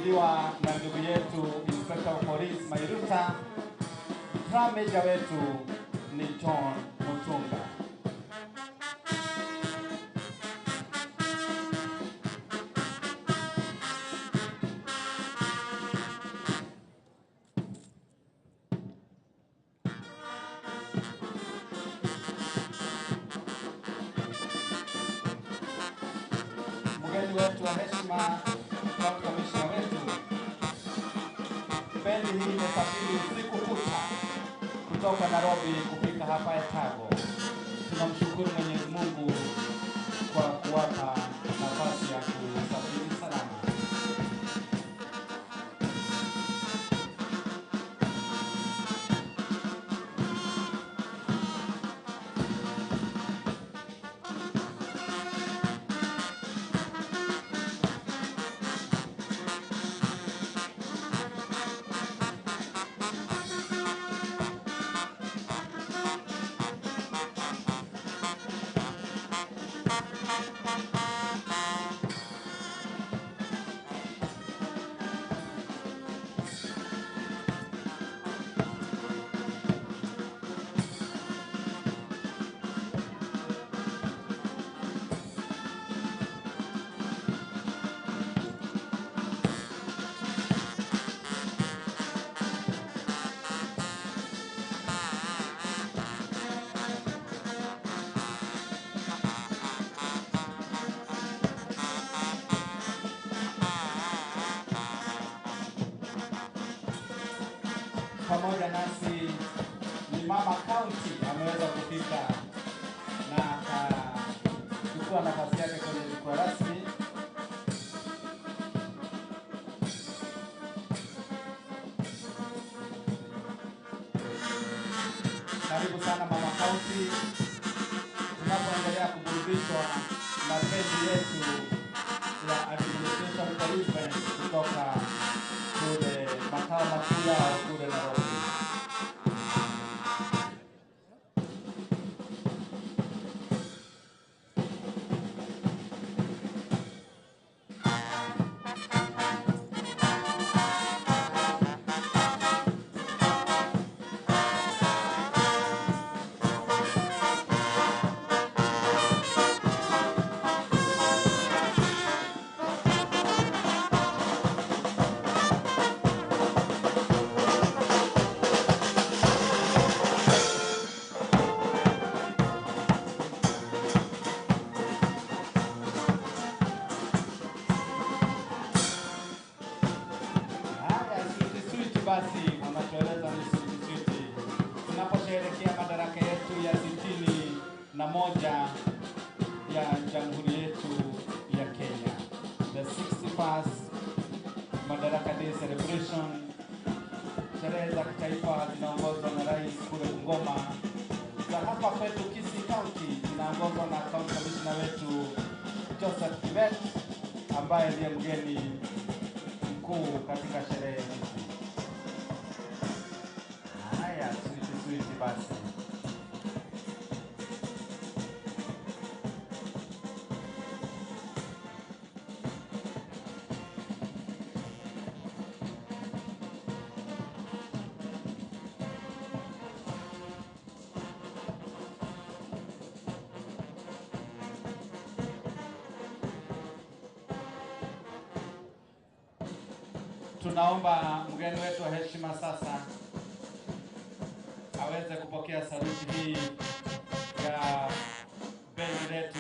Wanashangiliwa na ndugu yetu Inspector wa Police Mairuta. Drum major wetu ni John Mutunga. Mgeni wetu wa heshima, County Commissioner wetu, bendi hii imesafiri usiku kucha kutoka Nairobi kufika hapa Etago. Tunamshukuru Mwenyezi Mungu kwa kuwapa nafasi ya kusafiri salama. Pamoja nasi ni Mama County ameweza kufika na akachukua nafasi yake kwenye jukwaa rasmi. Karibu sana Mama County, tunapoendelea kuburudishwa na bendi yetu ya Administration Police Band kutoka kule makao makuu yao kule Nairobi. Haya, switi switi basi, wanatueleza ni switi switi. Tunaposherehekea madaraka yetu ya 61 ya jamhuri yetu ya Kenya, the 61st Madaraka Day celebration. Sherehe za kitaifa zinaongozwa na rais kule Bungoma, za hapa kwetu Kisii County zinaongozwa na county commissioner wetu Joseph Kibet ambaye ndiye mgeni mkuu katika sherehe hizi. Haya, switi switi basi. Tunaomba mgeni wetu wa heshima sasa aweze kupokea saluti hii ya bendi letu.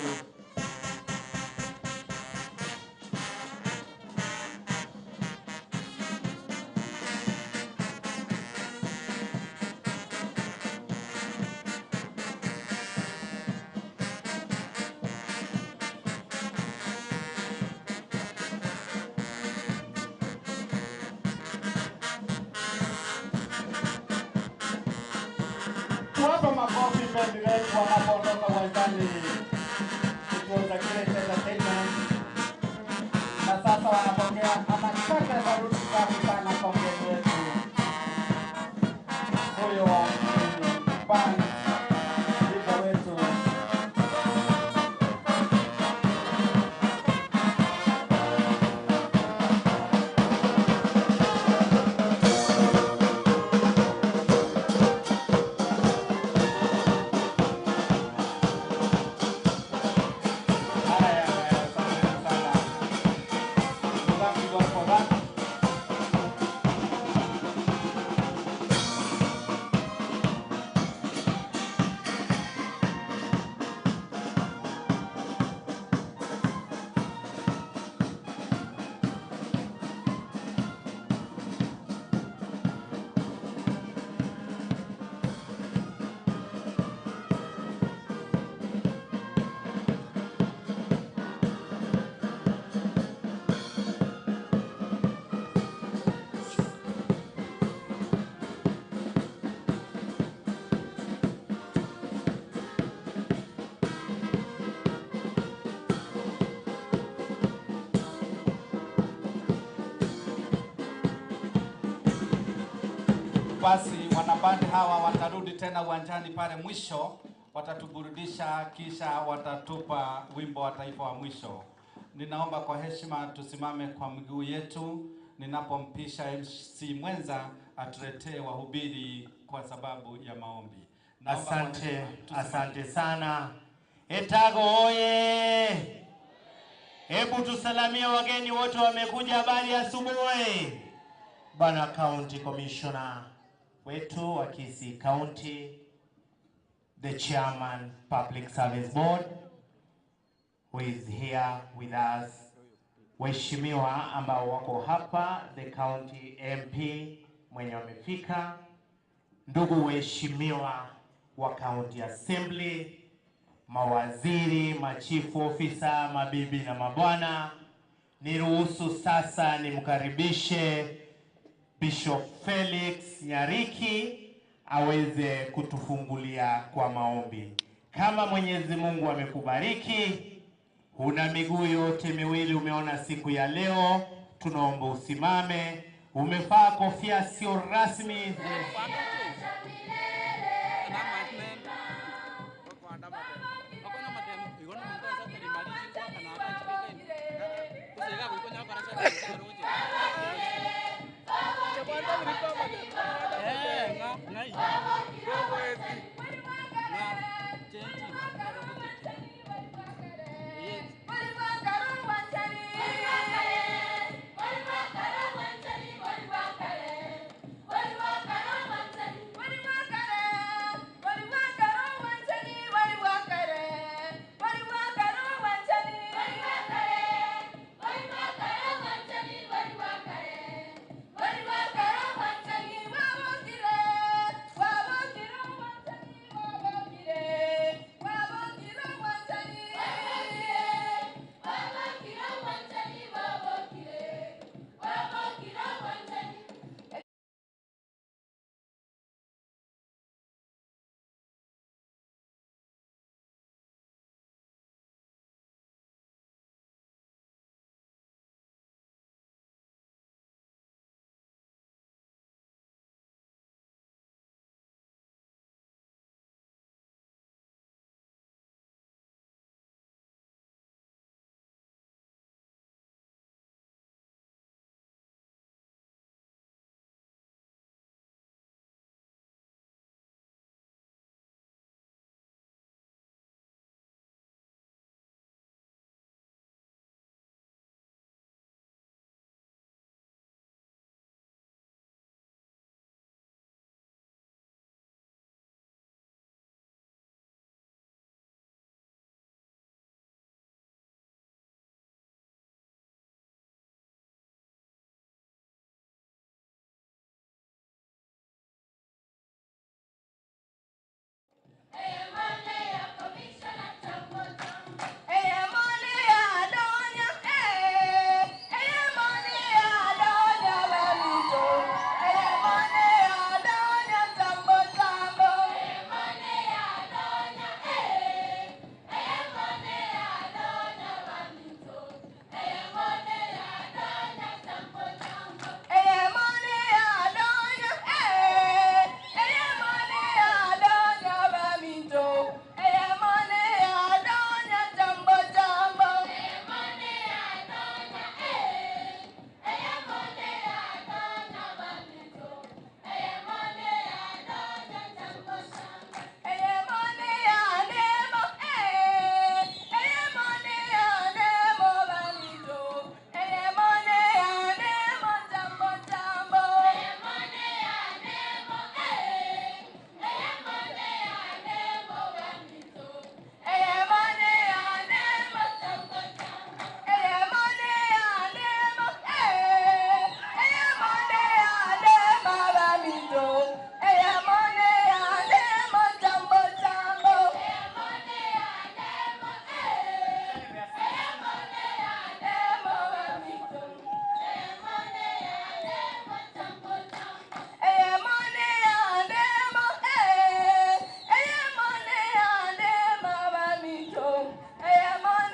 Tuwape makofi bendi letu wanapoondoka uwanjani. It was a great entertainment. Na sasa wanapokea anachaka saluti safi sana kwa mgeni wetu huyo wa band leader wetu. Basi wanabandi hawa watarudi tena uwanjani pale mwisho, watatuburudisha kisha watatupa wimbo wa taifa wa mwisho. Ninaomba kwa heshima tusimame kwa miguu yetu ninapompisha MC mwenza atuletee wahubiri kwa sababu ya maombi. Naomba kwa Asante, heshima tusimame. asante sana. Etago oye! Hebu tusalamie wageni wote wamekuja. Habari ya asubuhi, Bwana County Commissioner wetu wa Kisii County, the Chairman Public Service Board who is here with us, waheshimiwa ambao wako hapa, the county MP mwenye wamefika, ndugu waheshimiwa wa County Assembly, mawaziri, machifu ofisa, mabibi na mabwana, niruhusu sasa nimkaribishe Bishop Felix Nyariki aweze kutufungulia kwa maombi. Kama Mwenyezi Mungu amekubariki, una miguu yote miwili umeona siku ya leo, tunaomba usimame. Umevaa kofia sio rasmi,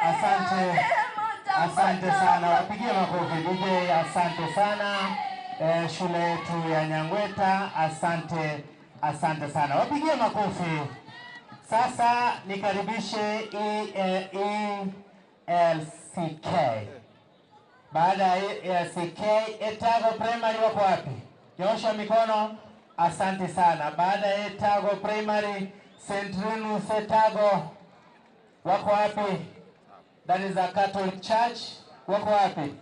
Asante, asante sana, wapigie makofi DJ, asante sana. Shule yetu ya Nyangweta. Asante, asante sana, wapigie makofi. Sasa nikaribishe ELCK. Baada ya ELCK, Etago Primary wako wapi? Nyosha mikono. Asante sana. Baada ya Etago Primary, St. Linus Etago wako wapi? That is a Catholic Church. Wako wapi?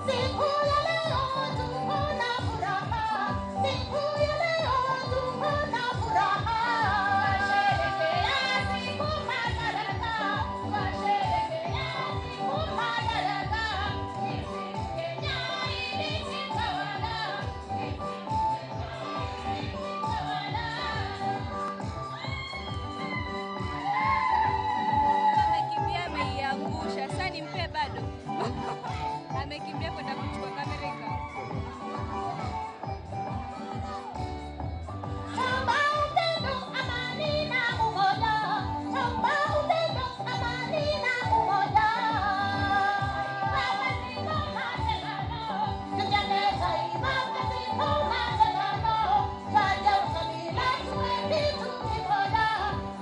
Siku ya leo tuko na furaha, siku ya leo tuko na furaha. Twasherehekea siku madaraka, twasherehekea siku madaraka. Ni siku Kenya ilijitawala, ni siku Kenya ilijitawala. Amekimbia ameiangusha. Sasa nimpe bado. Amekimbia kwenda kuchukua kamera ika. Chomba upendo, amani na umoja. Chomba upendo, amani na umoja. Baba siko matengano, tujenge taifa pasipo matengano. Twaja ukabila tuwe kitu kimoja.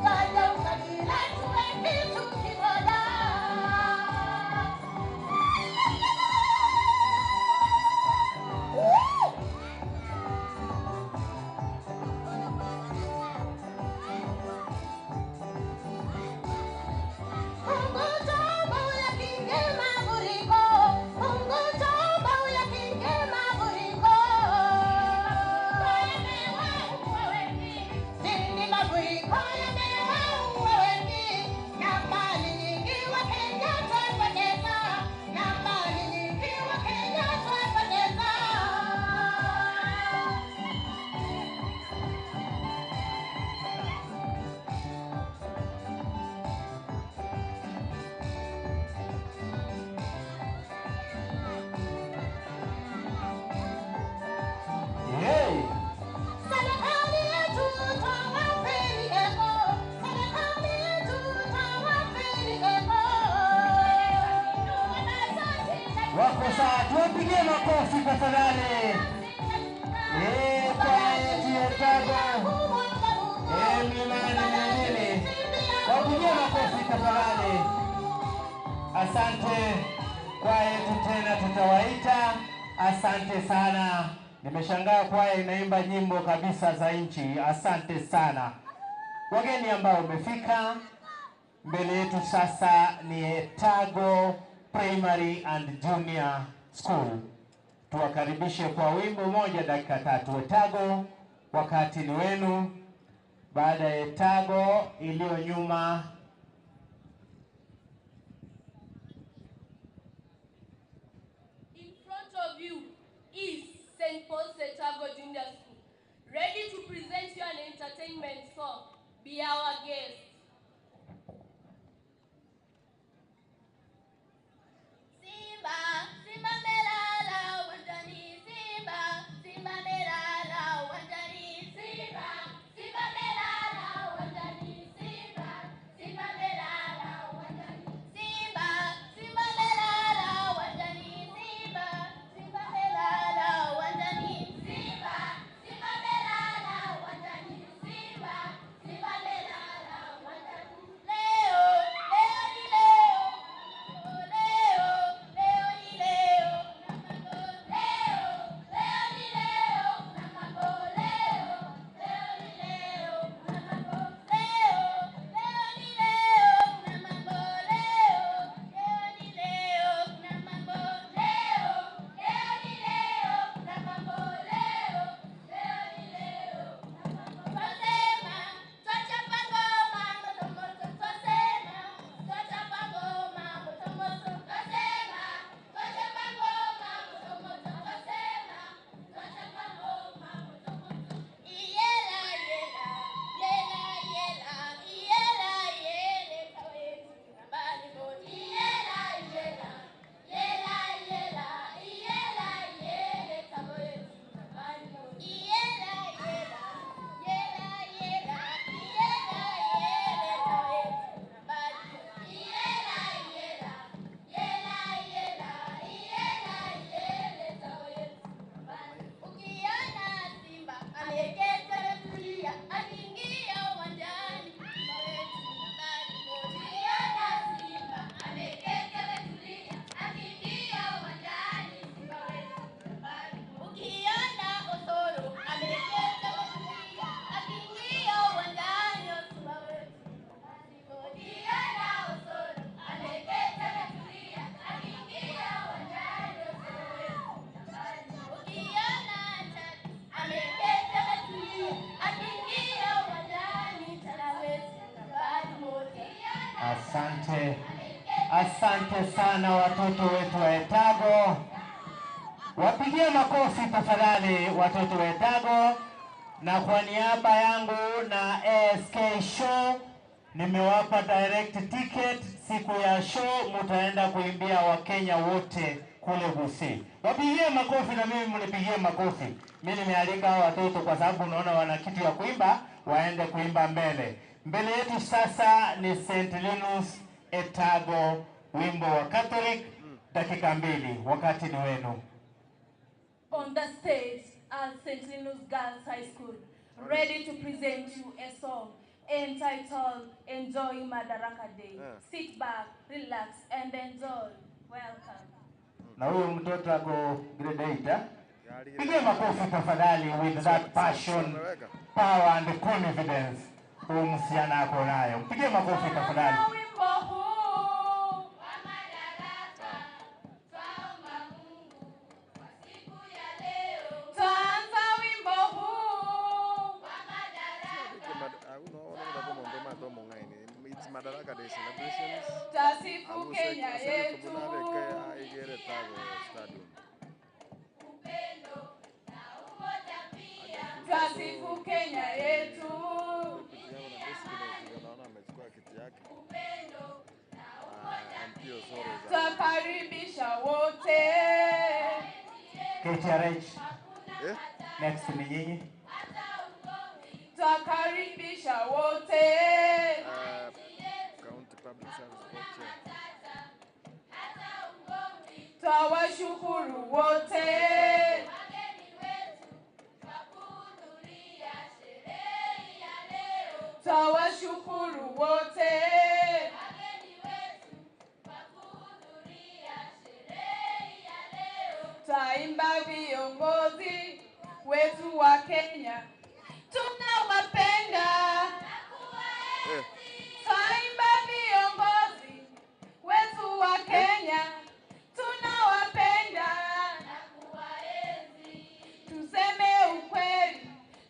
Twaja ukabila tuwe kitu kimoja. Woo! Mungu tuomba uyakinge mafuriko, Mungu tuomba uyakinge mafuriko. Yamewaua wengi, sindi mafuriko yamewaua wengi, na mali nyingi Wakenya twapoteza, na mali nyingi Wakenya twapoteza. Hey. Serikali yetu twawapeni eko, serikali yetu twawapeni eko. Wako sawa, tuwapigie makofi tafadhali. Kwaya yetu ya Etago, Mlimani Mlimani, wapigie makofi tafadhali. Asante kwaya yetu, tena tutawaita. Asante sana, nimeshangaa kwaya inaimba nyimbo kabisa za nchi. Asante sana wageni ambao wamefika mbele yetu. Sasa ni Etago Primary and Junior School. Tuwakaribishe kwa wimbo moja dakika tatu. Etago, wakati ni wenu. Baada ya Etago iliyo nyuma In front of you is St. Paul's Etago Junior School, ready to present you an entertainment song. Be our guest. Simba, Simba melala uwanjani, Simba, Simba melala uwanjani, Simba, Simba melala uwanjani, Simba, Simba. Asante, asante sana watoto wetu wa Etago. Wapigie makofi tafadhali watoto wa Etago. Na kwa niaba yangu na ASK Show nimewapa direct ticket. Siku ya show mutaenda kuimbia Wakenya wote kule Gusii. Wapigie makofi na mimi mnipigie makofi. Mimi nimealika hawa watoto kwa sababu unaona wana kitu ya kuimba, waende kuimba mbele. Mbele yetu sasa ni St. Linus Etago, wimbo wa Catholic, dakika 2, wakati ni wenu. On the stage at St. Linus Girls High School, ready to present you a song entitled Enjoy Madaraka Day. Sit back, relax, and enjoy. Welcome. Na huyu mtoto ako grade 8 eh? Pigie makofi tafadhali with that passion, power and confidence huyu msichana ako nayo. Mpigie makofi tafadhali. Wimbo huu twaanza wimbo huu It's Madaraka Day celebrations. twasifu Kenya yetu. Stadium. Twasifu Kenya yetu. Naona amechukua kiti yake. MP Osoro is out. Twakaribisha wote. KTRH, Eh? next ni nyinyi. Twakaribisha wote. County Public Service Board Chair. Twawashukuru wote. Twawashukuru wote. Twaimba viongozi wetu wa Kenya, tunawapenda. Eh. Twaimba viongozi wetu wa Kenya, tunawapenda. Tuseme ukweli,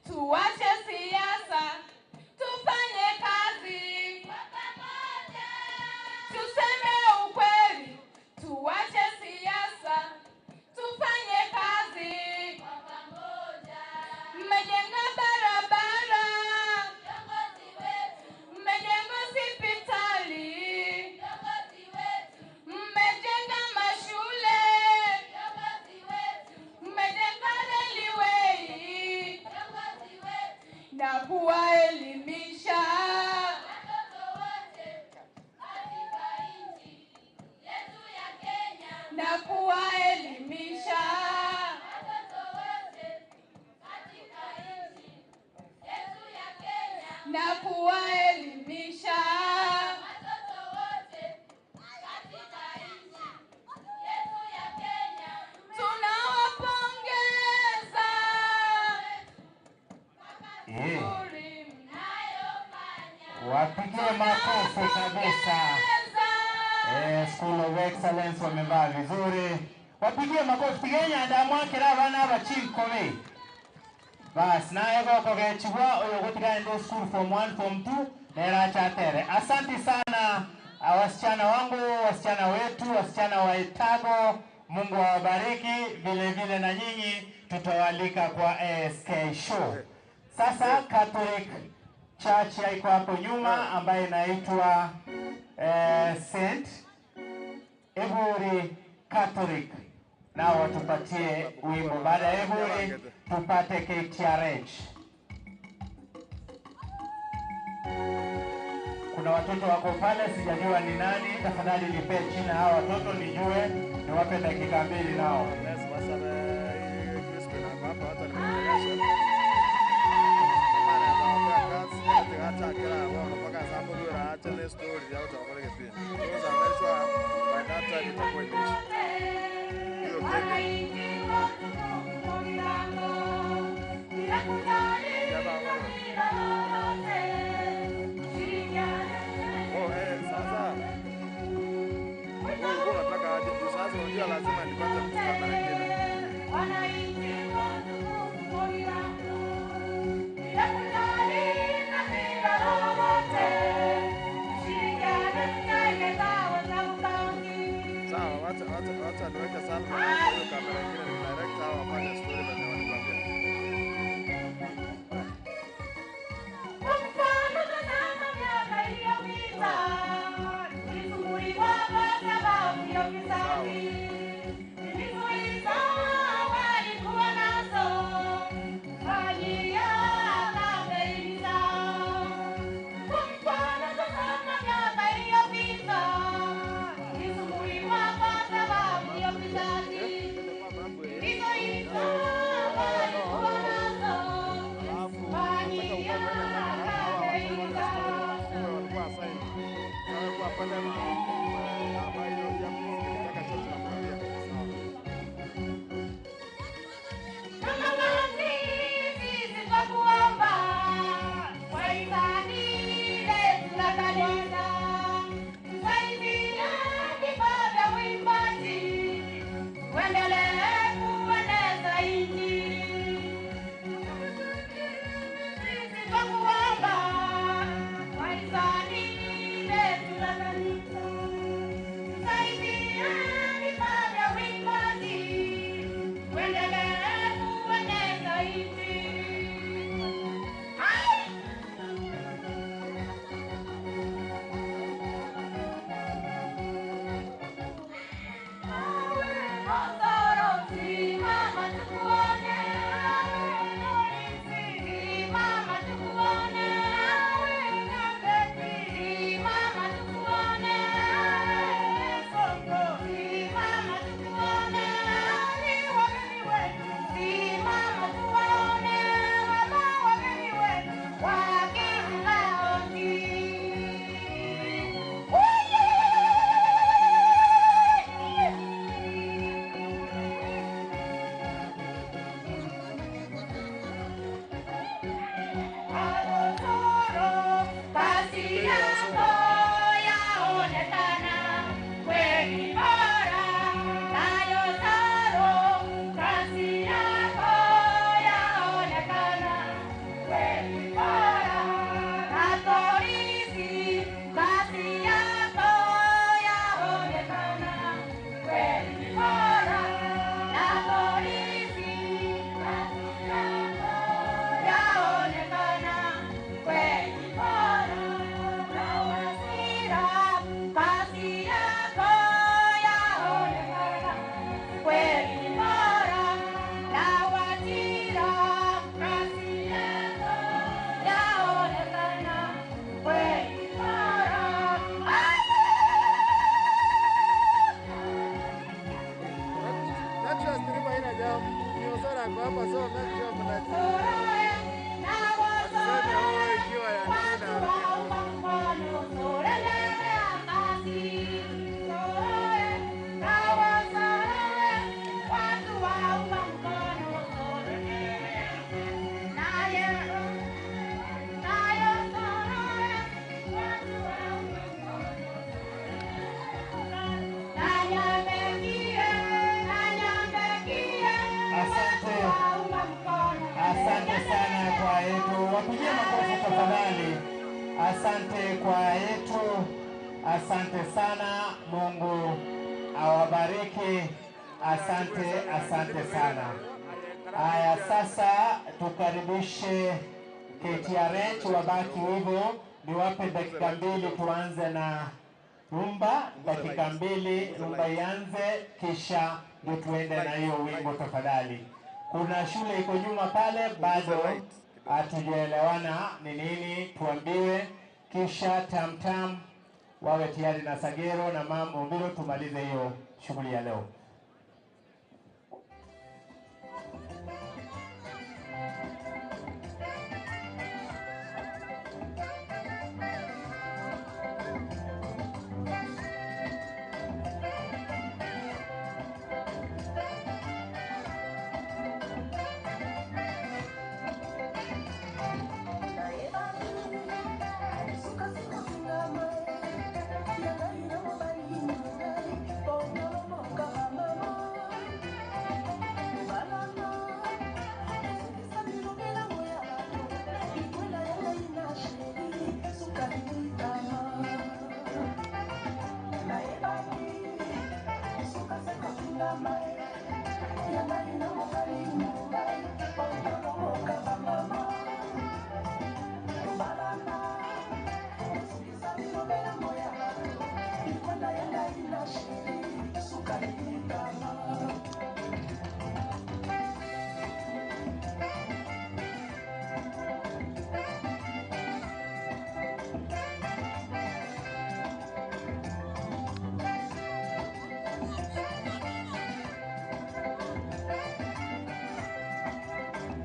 tuache siasa, tufanye kazi. Tuseme ukweli, tuache siasa, tufanye kazi. Mmejenga barabara, mmejenga hospitali, mmejenga mashule, mmejenga railway na kuwaelimisha. Na kuwaelimisha. Na kuwaelimisha. Tunawapongeza. Eh, wapigie makofi kabisa. School of Excellence wamevaa vizuri. Wapigie makofi pigenya ndamwakira abana abachinkobe. Bas naye goko gechigwa oyo gotigaende school form 1 form 2 nera chatere. Asante sana wasichana wangu, wasichana wetu, wasichana wa Etago. Mungu awabariki vile vile na nyinyi tutawalika kwa ASK show. Sasa Catholic Church iko hapo nyuma ambayo inaitwa Saint Eburi Catholic, nao watupatie wimbo. Baada ya Eburi tupate KTRH. Kuna watoto wako pale, sijajua ni nani. Tafadhali nipe jina hawa watoto nijue, niwape dakika 2 nao. Unless Masabe Crispin ako hapa hata nimeongelesha. Mara anawapea cards, ati hata kila wao mpaka sababu ndio acha ne story ya utakole kipindi. Those are very sure by that time itakuwa imeisha. Hiyo keki. Oh, sasa. Wewe ulikuwa unataka aje? Sasa unajua lazima nipate mtu kama mwingine. Ni Osoro ako hapa, so make sure mnaji asiseme oh, ikiwa ya nini na Asante, asante sana kwa yetu, wapigie makofi tafadhali. Asante kwa yetu, asante sana. Mungu awabariki. Asante, asante sana. Haya, sasa tukaribishe KTRH, wabaki hivyo, niwape dakika mbili tuanze na rumba, dakika mbili rumba ianze, kisha ndio tuende na hiyo wimbo tafadhali. Kuna shule iko nyuma pale, bado hatujaelewana ni nini, tuambiwe, kisha tamtam wawe tayari na Sagero na Mambo Mbiro, tumalize hiyo shughuli ya leo.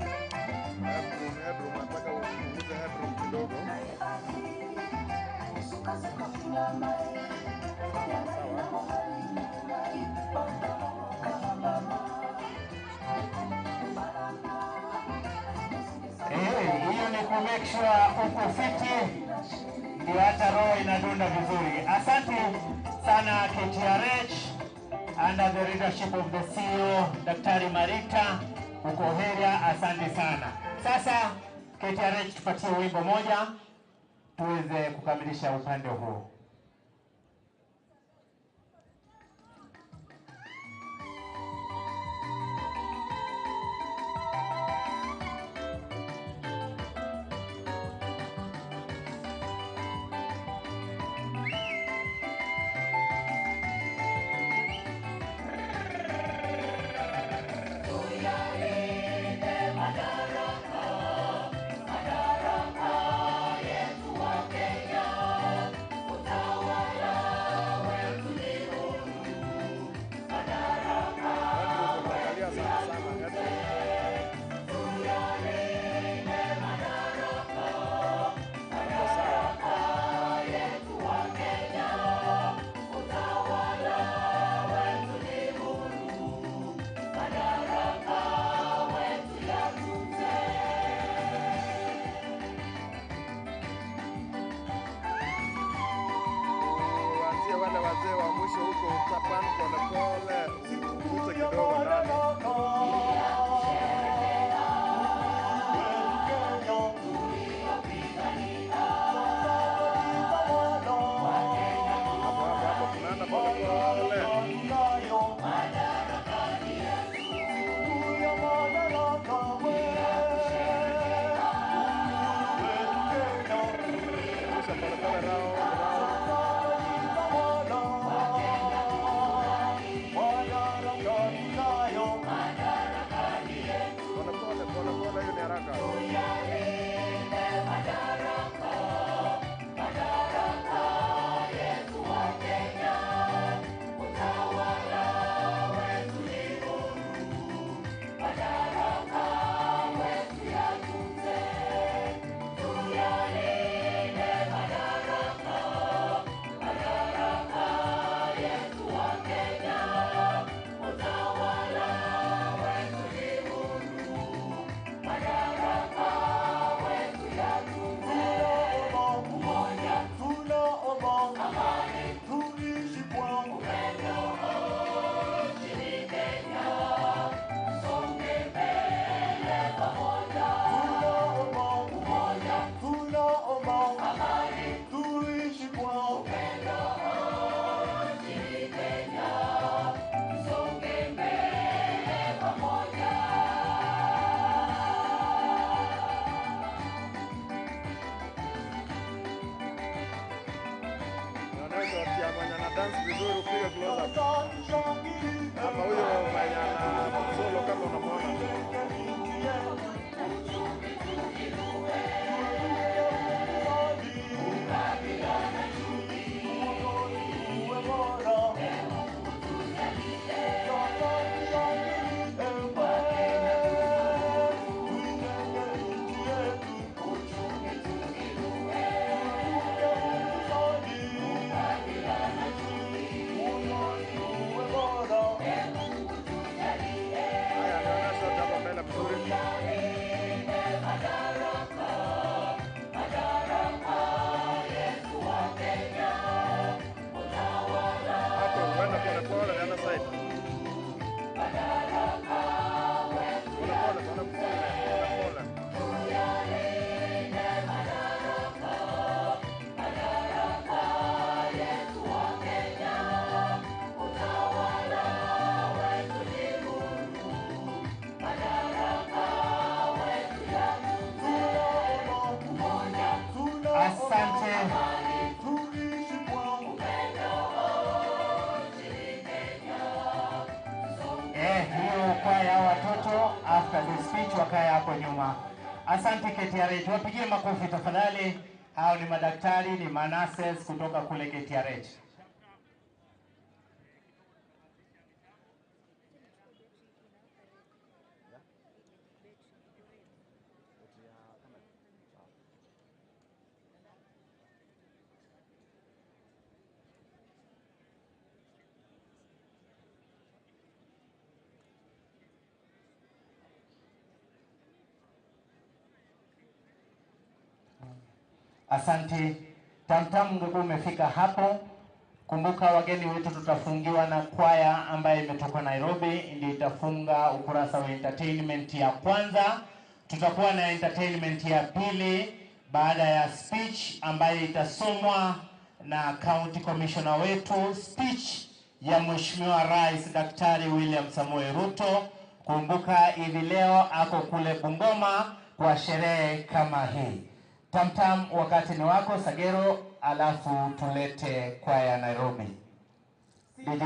Headroom, headroom, nataka upunguze headroom kidogo. Eh, hiyo ni ku make sure uko fiti, ndio hata roho inadunda vizuri. Asante sana KTRH under the leadership of the CEO Daktari Marita uko heria, asante sana. Sasa KTRH tupatie wimbo moja tuweze kukamilisha upande huu. Madaraka yetu wa Kenya, Ya mwenye ana dance vizuri upige close up. Ama huyo mwenye ana solo kama unamuona. Haya, naona shot hapa mbele mzuri. Hapo uende pole pole the other side. Pole pole pole pole pole pole. Asante. Eh, hiyo kwaya watoto after the speech wakae hapo nyuma. Asante KTRH, wapigie makofi tafadhali. Hao ni madaktari, ni manases kutoka kule KTRH. Asante. Tamtam, ungekuwa umefika hapo. Kumbuka wageni wetu, tutafungiwa na kwaya ambayo imetoka Nairobi, ndio itafunga ukurasa wa entertainment ya kwanza. Tutakuwa na entertainment ya pili baada ya speech ambayo itasomwa na county commissioner wetu, speech ya Mheshimiwa Rais Daktari William Samoei Ruto. Kumbuka hivi leo ako kule Bungoma kwa sherehe kama hii. Tamtam, wakati ni wako Sagero, alafu tulete kwaya Nairobi. DJ.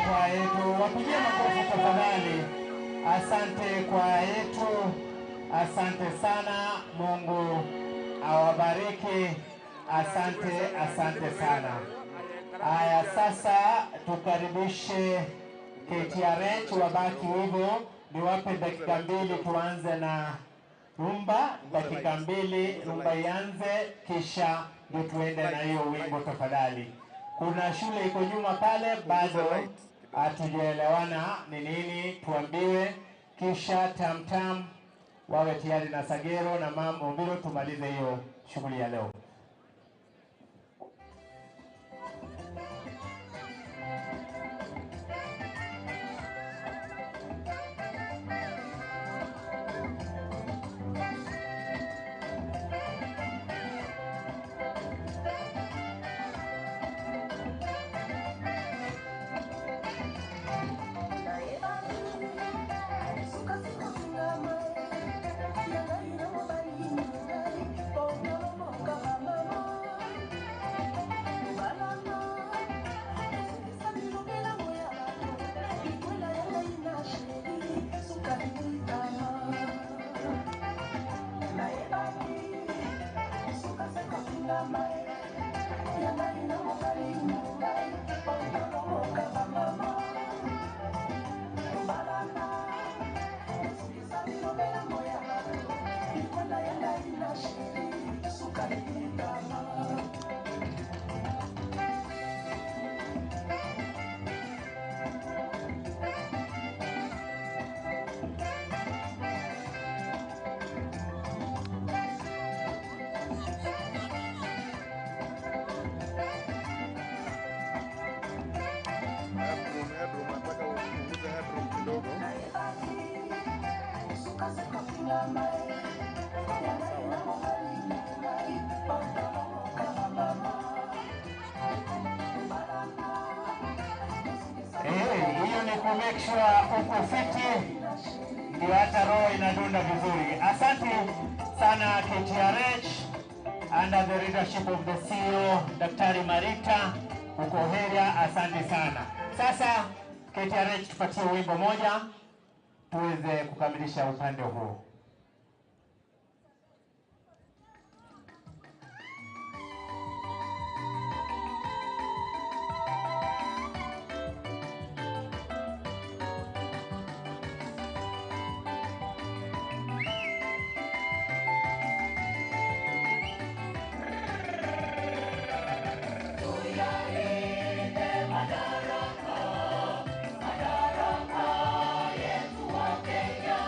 kwaya yetu, wapigie makofi tafadhali. Asante kwaya yetu, asante sana. Mungu awabariki. Asante, asante sana. Haya, sasa tukaribishe KTRH, wabaki hivyo, niwape dakika mbili tuanze na rumba, dakika mbili rumba ianze, kisha ndio tuende na hiyo wimbo tafadhali. Kuna shule iko nyuma pale, bado hatujaelewana ni nini, tuambiwe, kisha tamtam wawe tayari na Sagero na Mambo Mbiro, tumalize hiyo shughuli ya leo. Headroom, headroom, nataka upunguze headroom kidogo. Eh, hiyo ni ku make sure uko fiti, ndio hata roho inadunda vizuri. Asante sana KTRH under the leadership of the CEO Daktari Marita uko heria, asante sana. Sasa KTRH tupatie wimbo moja tuweze kukamilisha upande huu. Madaraka yetu wa Kenya,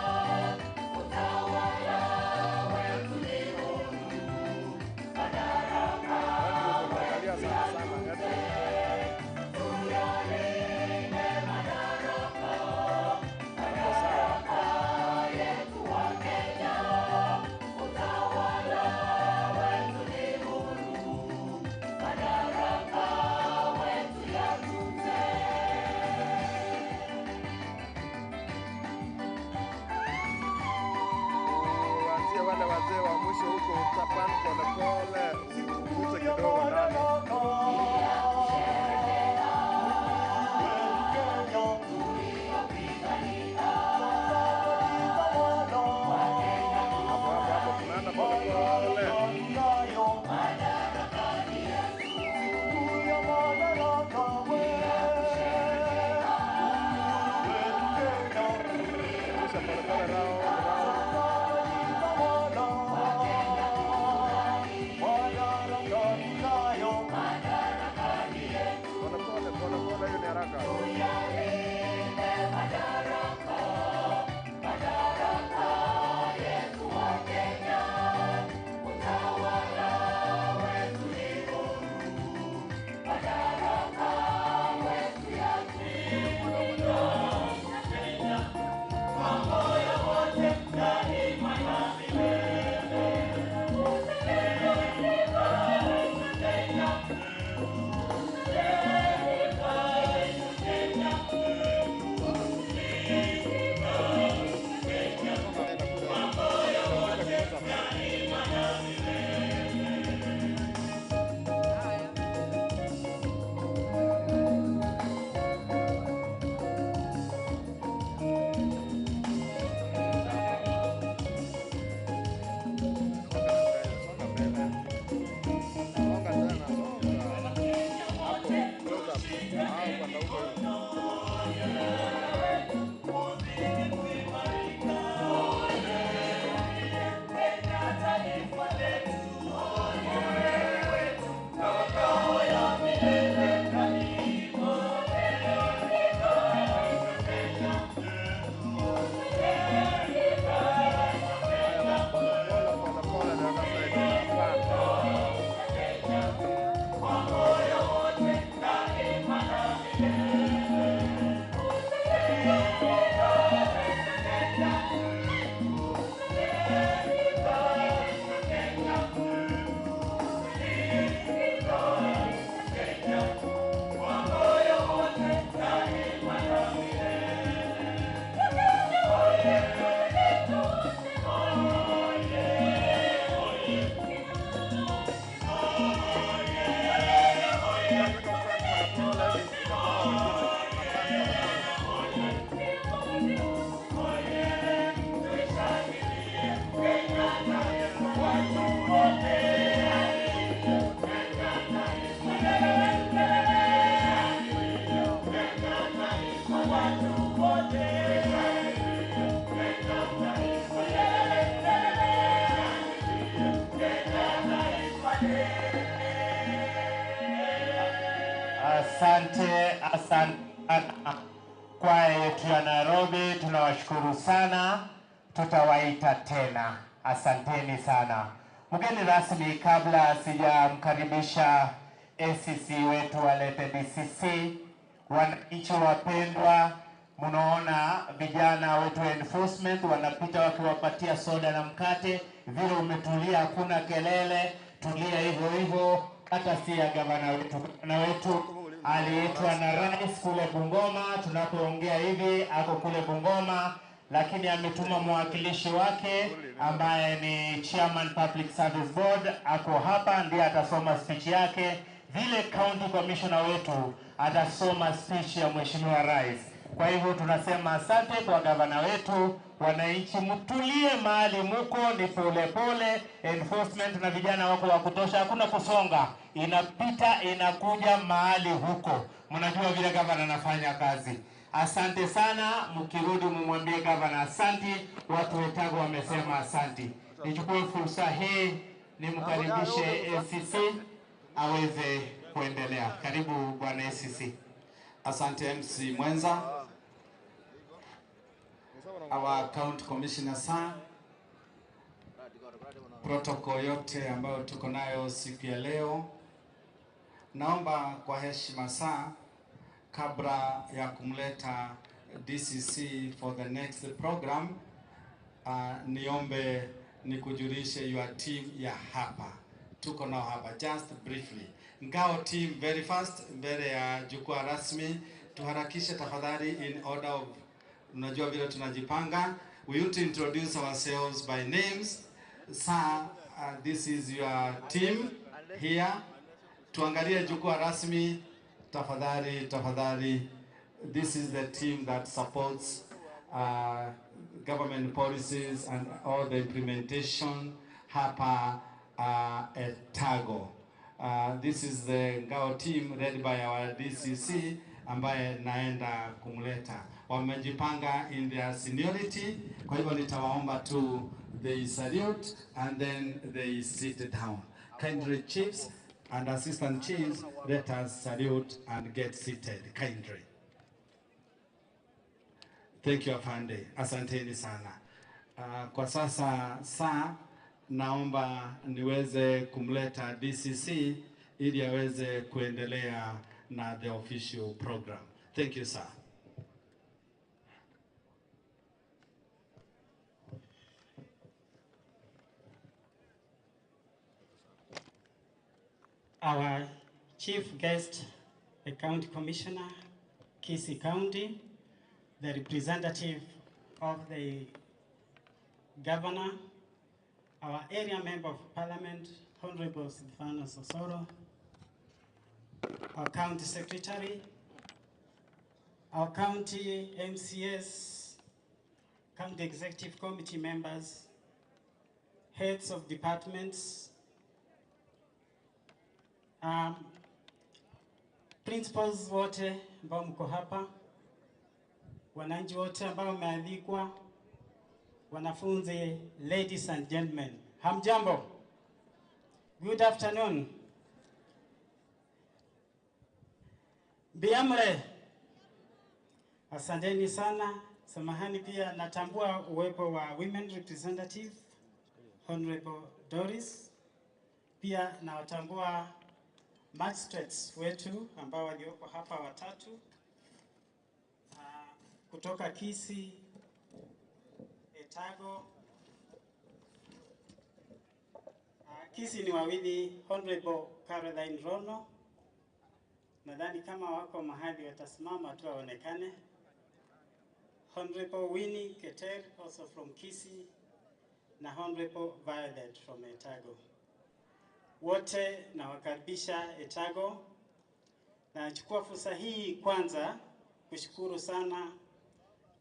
Asante, asante sana kwaya yetu ya Nairobi, tunawashukuru sana, tutawaita tena. Asanteni sana. Mgeni rasmi, kabla sijamkaribisha ACC wetu alete DCC, wananchi wapendwa, mnaona vijana wetu wa enforcement wanapita wakiwapatia soda na mkate, vile umetulia, hakuna kelele, tulia hivyo hivyo. Hata si ya gavana wetu, gavana wetu aliitwa na rais kule Bungoma. Tunapoongea hivi ako kule Bungoma, lakini ametuma mwakilishi wake ambaye ni chairman Public Service Board, ako hapa, ndiye atasoma speech yake. Vile county commissioner wetu atasoma speech ya mheshimiwa rais. Kwa hivyo tunasema asante kwa gavana wetu. Wananchi mtulie mahali muko, ni pole pole, enforcement na vijana wako wa kutosha, hakuna kusonga, inapita inakuja mahali huko. Mnajua vile gavana anafanya kazi. Asante sana, mkirudi mumwambie gavana asanti. Watu wetago wamesema asanti. Nichukue fursa hii nimkaribishe ACC aweze kuendelea. Karibu bwana ACC. Asante MC Mwenza, our county commissioner sir, protocol yote ambayo tuko nayo siku ya leo, naomba kwa heshima saa, kabla ya kumleta DCC for the next program, niombe nikujulishe your team ya hapa tuko nao hapa just briefly. Ngao team very fast mbele ya jukwaa rasmi, tuharakishe tafadhali in order of, unajua vile tunajipanga. We want to introduce ourselves by names. Sir, this is your team here. Tuangalie jukwaa rasmi tafadhali, tafadhali. This is the team that supports government policies and all the implementation hapa Etago. This is the Ngao team led by our DCC ambaye naenda kumleta. Wamejipanga in their seniority, kwa hivyo nitawaomba tu they salute and then they sit down. Kindly chiefs and assistant chiefs, let us salute and get seated kindly. Thank you afande, asanteni sana. Kwa sasa saa naomba niweze kumleta DCC ili aweze kuendelea na the official program. Thank you sir. Our chief guest, the county commissioner, Kisii County, the representative of the governor, our area member of parliament, Honorable Silvanus Osoro, our county secretary, our county MCS, county executive committee members, heads of departments, principals wote ambao mko hapa, wananchi wote ambao wamealikwa, wanafunzi, ladies and gentlemen, hamjambo. Good afternoon. Biamre. Asanteni sana. Samahani pia natambua uwepo wa women representative Honorable Doris. Pia nawatambua magistrates wetu ambao walioko hapa watatu, kutoka Kisii, Etago. Kisii ni wawili, Honorable Caroline Rono Nadhani kama wako mahali watasimama tu waonekane. Honorable Winnie Keter also from Kisii na Honorable Violet from Etago. Wote nawakaribisha Etago. Nachukua fursa hii kwanza kushukuru sana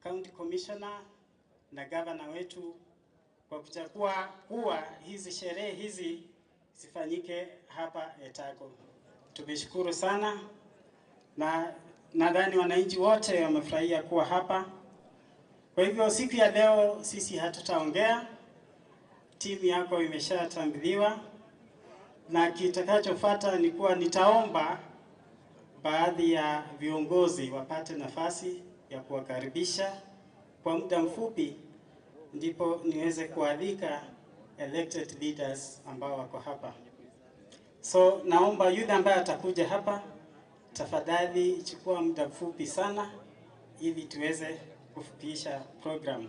County Commissioner na gavana wetu kwa kuchagua kuwa hizi sherehe hizi zifanyike hapa Etago. Tumeshukuru sana na nadhani wananchi wote wamefurahia kuwa hapa. Kwa hivyo siku ya leo sisi hatutaongea, timu yako imeshatambuliwa, na kitakachofuata ni kuwa nitaomba baadhi ya viongozi wapate nafasi ya kuwakaribisha kwa muda mfupi, ndipo niweze kualika elected leaders ambao wako hapa. So naomba yule ambaye atakuja hapa, tafadhali chukua muda mfupi sana, ili tuweze kufupisha program.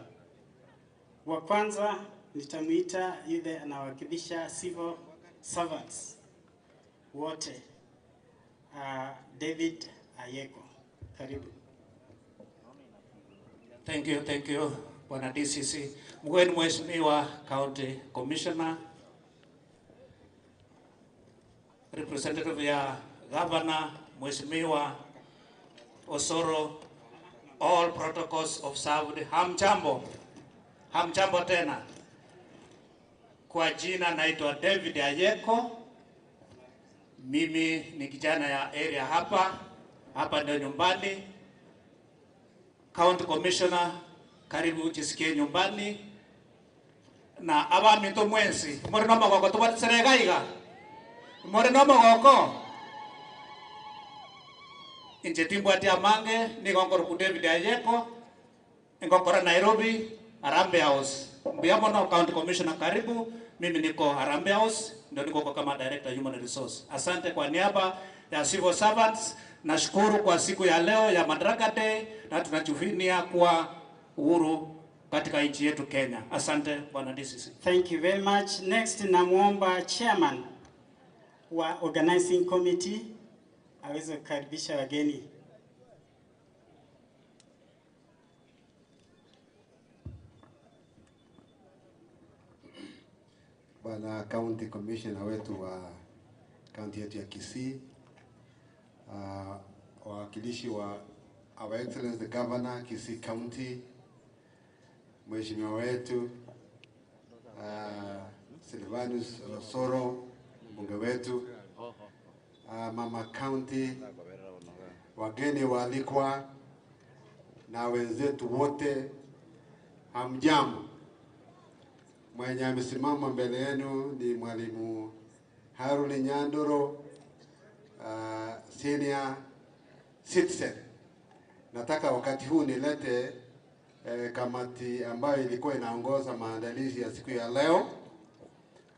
Wa kwanza nitamuita yule anawakilisha civil servants wote, David Ayeko, karibu. Thank you, thank you, Bwana DCC. Mgeni Mheshimiwa County Commissioner, representative ya Governor, Mheshimiwa Osoro, all protocols observed. Hamjambo, hamjambo tena. Kwa jina naitwa David Ayeko. Mimi ni kijana ya area hapa, hapa ndio nyumbani. County Commissioner, karibu jisikie nyumbani na abaminto mwensi muri no mogoko tubatisere gaiga muri no mogoko inche timbwati amange nigo nkoroku David Ayeko ngokora Nairobi Harambee House. Mbuya mono County Commissioner, karibu. Mimi niko Harambee House, ndio niko kwa kama Director Human Resource. Asante kwa niaba ya civil servants, nashukuru kwa siku ya leo ya Madaraka Day na tunajivunia kuwa uhuru katika nchi yetu Kenya. Asante Bwana DCC. Thank you very much. Next namwomba chairman wa organizing committee aweze kukaribisha wageni. Bwana County Commissioner wetu wa kaunti yetu ya Kisii, wawakilishi wa Our Excellency the Governor Kisii County, Mheshimiwa wetu Silvanus Osoro mbunge wetu, Mama County, wageni waalikwa na wenzetu wote, hamjambo. Mwenye amesimama mbele yenu ni Mwalimu Haruni Nyandoro, senior citizen. Nataka wakati huu nilete kamati ambayo ilikuwa inaongoza maandalizi ya siku ya leo.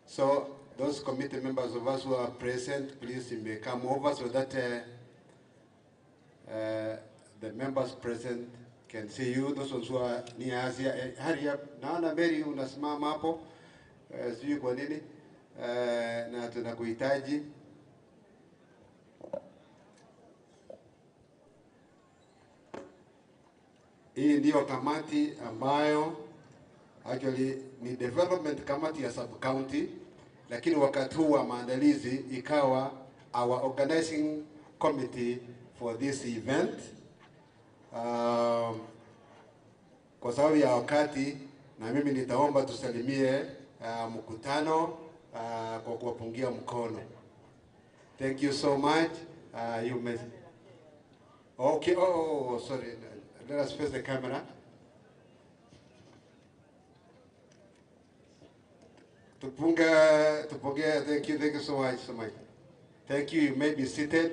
So those committee members of us who are present, please you may come over so that the members present can see you. Those ones who are near us here, hurry up. Naona Mary unasimama hapo, sijui kwa nini, na tunakuhitaji. Hii ndiyo kamati ambayo actually ni development committee ya sub county, lakini wakati huu wa maandalizi ikawa our organizing committee for this event. Kwa sababu ya wakati, na mimi nitaomba tusalimie mkutano kwa kuwapungia mkono. Thank you so much. You may... Okay, oh, sorry. Let us face the camera. Tupunga, tupunge, thank you so much, so much. Thank you, you may be seated.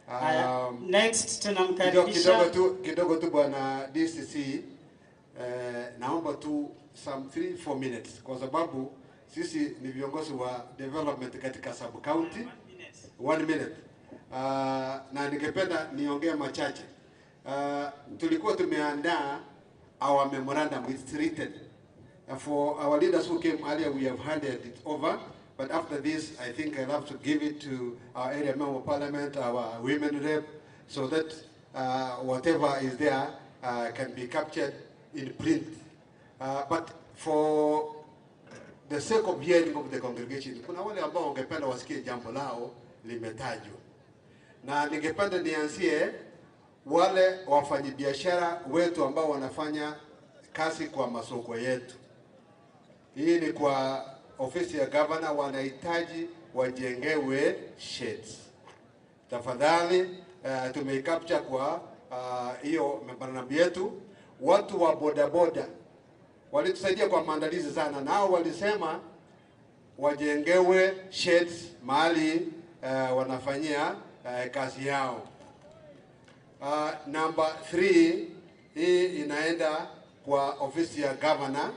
Haya, next Kidogo, tunamkaribisha kidogo tu bwana DCC, naomba tu some 3 4 minutes kwa sababu sisi ni viongozi wa development katika sub county. 1 minute. Na ningependa niongee machache. Tulikuwa tumeandaa our memorandum, it's written. For our leaders who came earlier, we have handed it over. But after this, I think I'll have to give it to our area member of parliament, our women rep, so that uh, whatever is there uh, can be captured in print. Uh, but for the sake of hearing of the congregation, kuna wale ambao wangependa wasikie jambo lao limetajwa, na ningependa nianzie wale wafanyabiashara wetu ambao wanafanya kazi kwa masoko yetu. Hii ni kwa ofisi ya gavana, wanahitaji wajengewe sheds. Tafadhali uh, tumeicapture kwa hiyo uh, memorandum yetu. Watu wa bodaboda walitusaidia kwa maandalizi sana, nao walisema wajengewe sheds mahali uh, wanafanyia uh, kazi yao. Number 3 hii inaenda kwa ofisi ya governor.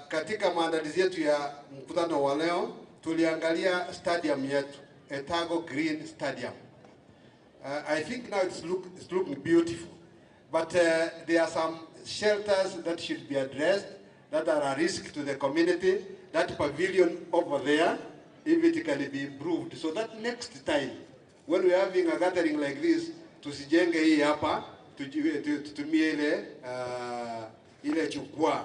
Katika maandalizi yetu ya mkutano wa leo tuliangalia stadium yetu Etago Green Stadium. I think now it's, look, it's looking beautiful, but there are some shelters that should be addressed that are a risk to the community. That pavilion over there, if it can be improved, so that next time when we're having a gathering like this, tusijenge hii hapa, tutumie ile ile jukwaa.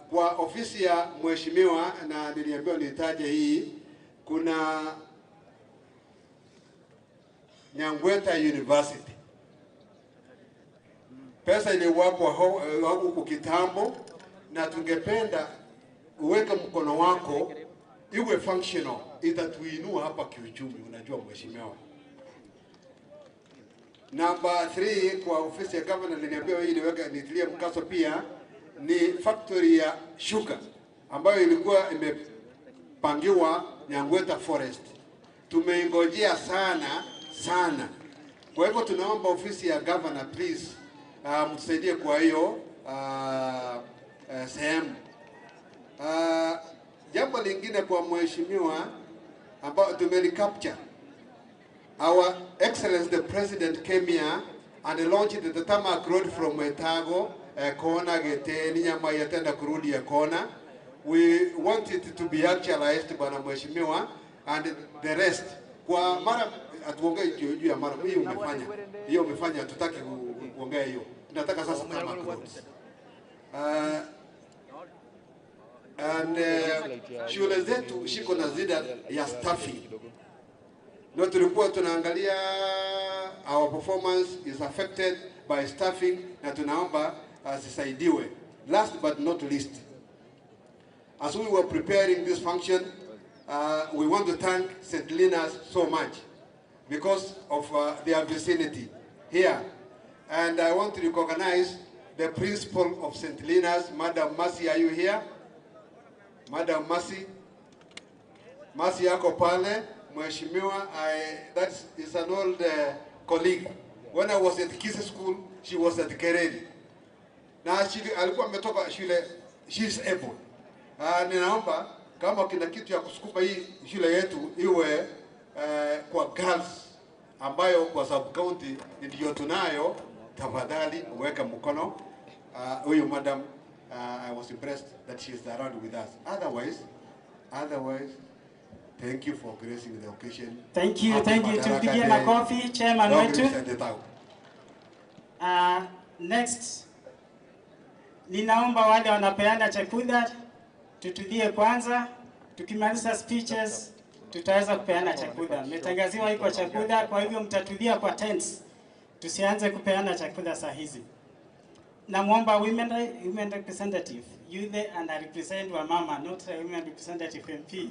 Kwa ofisi ya mheshimiwa, na niliambiwa nitaje hii, kuna Nyangweta University. Pesa iliwekwa huku kitambo, na tungependa uweke mkono wako iwe functional, itatuinua hapa kiuchumi, unajua mheshimiwa. Namba 3 kwa ofisi ya governor niliambiwa hii niweke nitilie mkazo pia ni factory ya sugar ambayo ilikuwa imepangiwa Nyangweta Forest. Tumeingojea sana sana. Kwa hivyo tunaomba ofisi ya governor please, mtusaidie kwa hiyo sehemu. Jambo lingine kwa mheshimiwa ambao tumelicapture Our Excellency the President came here and launched the tarmac road from Etago, Kona, Geteni, Nyamai, tena kurudi Kona. We want it to be actualized, Bwana Mheshimiwa, and the rest. Kwa mara hatuongei juu ya mara hiyo umefanya. Hiyo umefanya hatutaki kuongea hiyo. Tunataka sasa tarmac roads. And shule zetu shiko na zida ya staffing. Ndio tulikuwa tunaangalia our performance is affected by staffing na tunaomba zisaidiwe. Last but not least, as we were preparing this function, we want to thank St. Lena's so much because of their vicinity here. And I want to recognize the principal of St. Lena's, Madam Mercy, are you here? Madam Mercy. Mercy yako pale. Mheshimiwa, that is an old colleague. When I was at Kisii School, she was at Kereri. Na she, alikuwa ametoka shule, she is able. Ninaomba kama kuna kitu ya kusukuma hii shule yetu iwe kwa girls ambayo kwa sub county ndio tunayo, tafadhali uweke mkono. Huyu madam, I was impressed that she is around with us. Otherwise, thank you for gracing the occasion. Thank you, Happy thank you. Madaraka Tumpigie Day. makofi chairman God wetu. bless and thank. Next, ninaomba wale wanapeana chakula tutulie kwanza. Tukimaliza speeches tutaweza kupeana chakula. Mmetangaziwa iko chakula, kwa hivyo mtatulia kwa tents, tusianze kupeana chakula saa hizi. Namwomba women representative yule ana represent wa mama, not a women representative MP,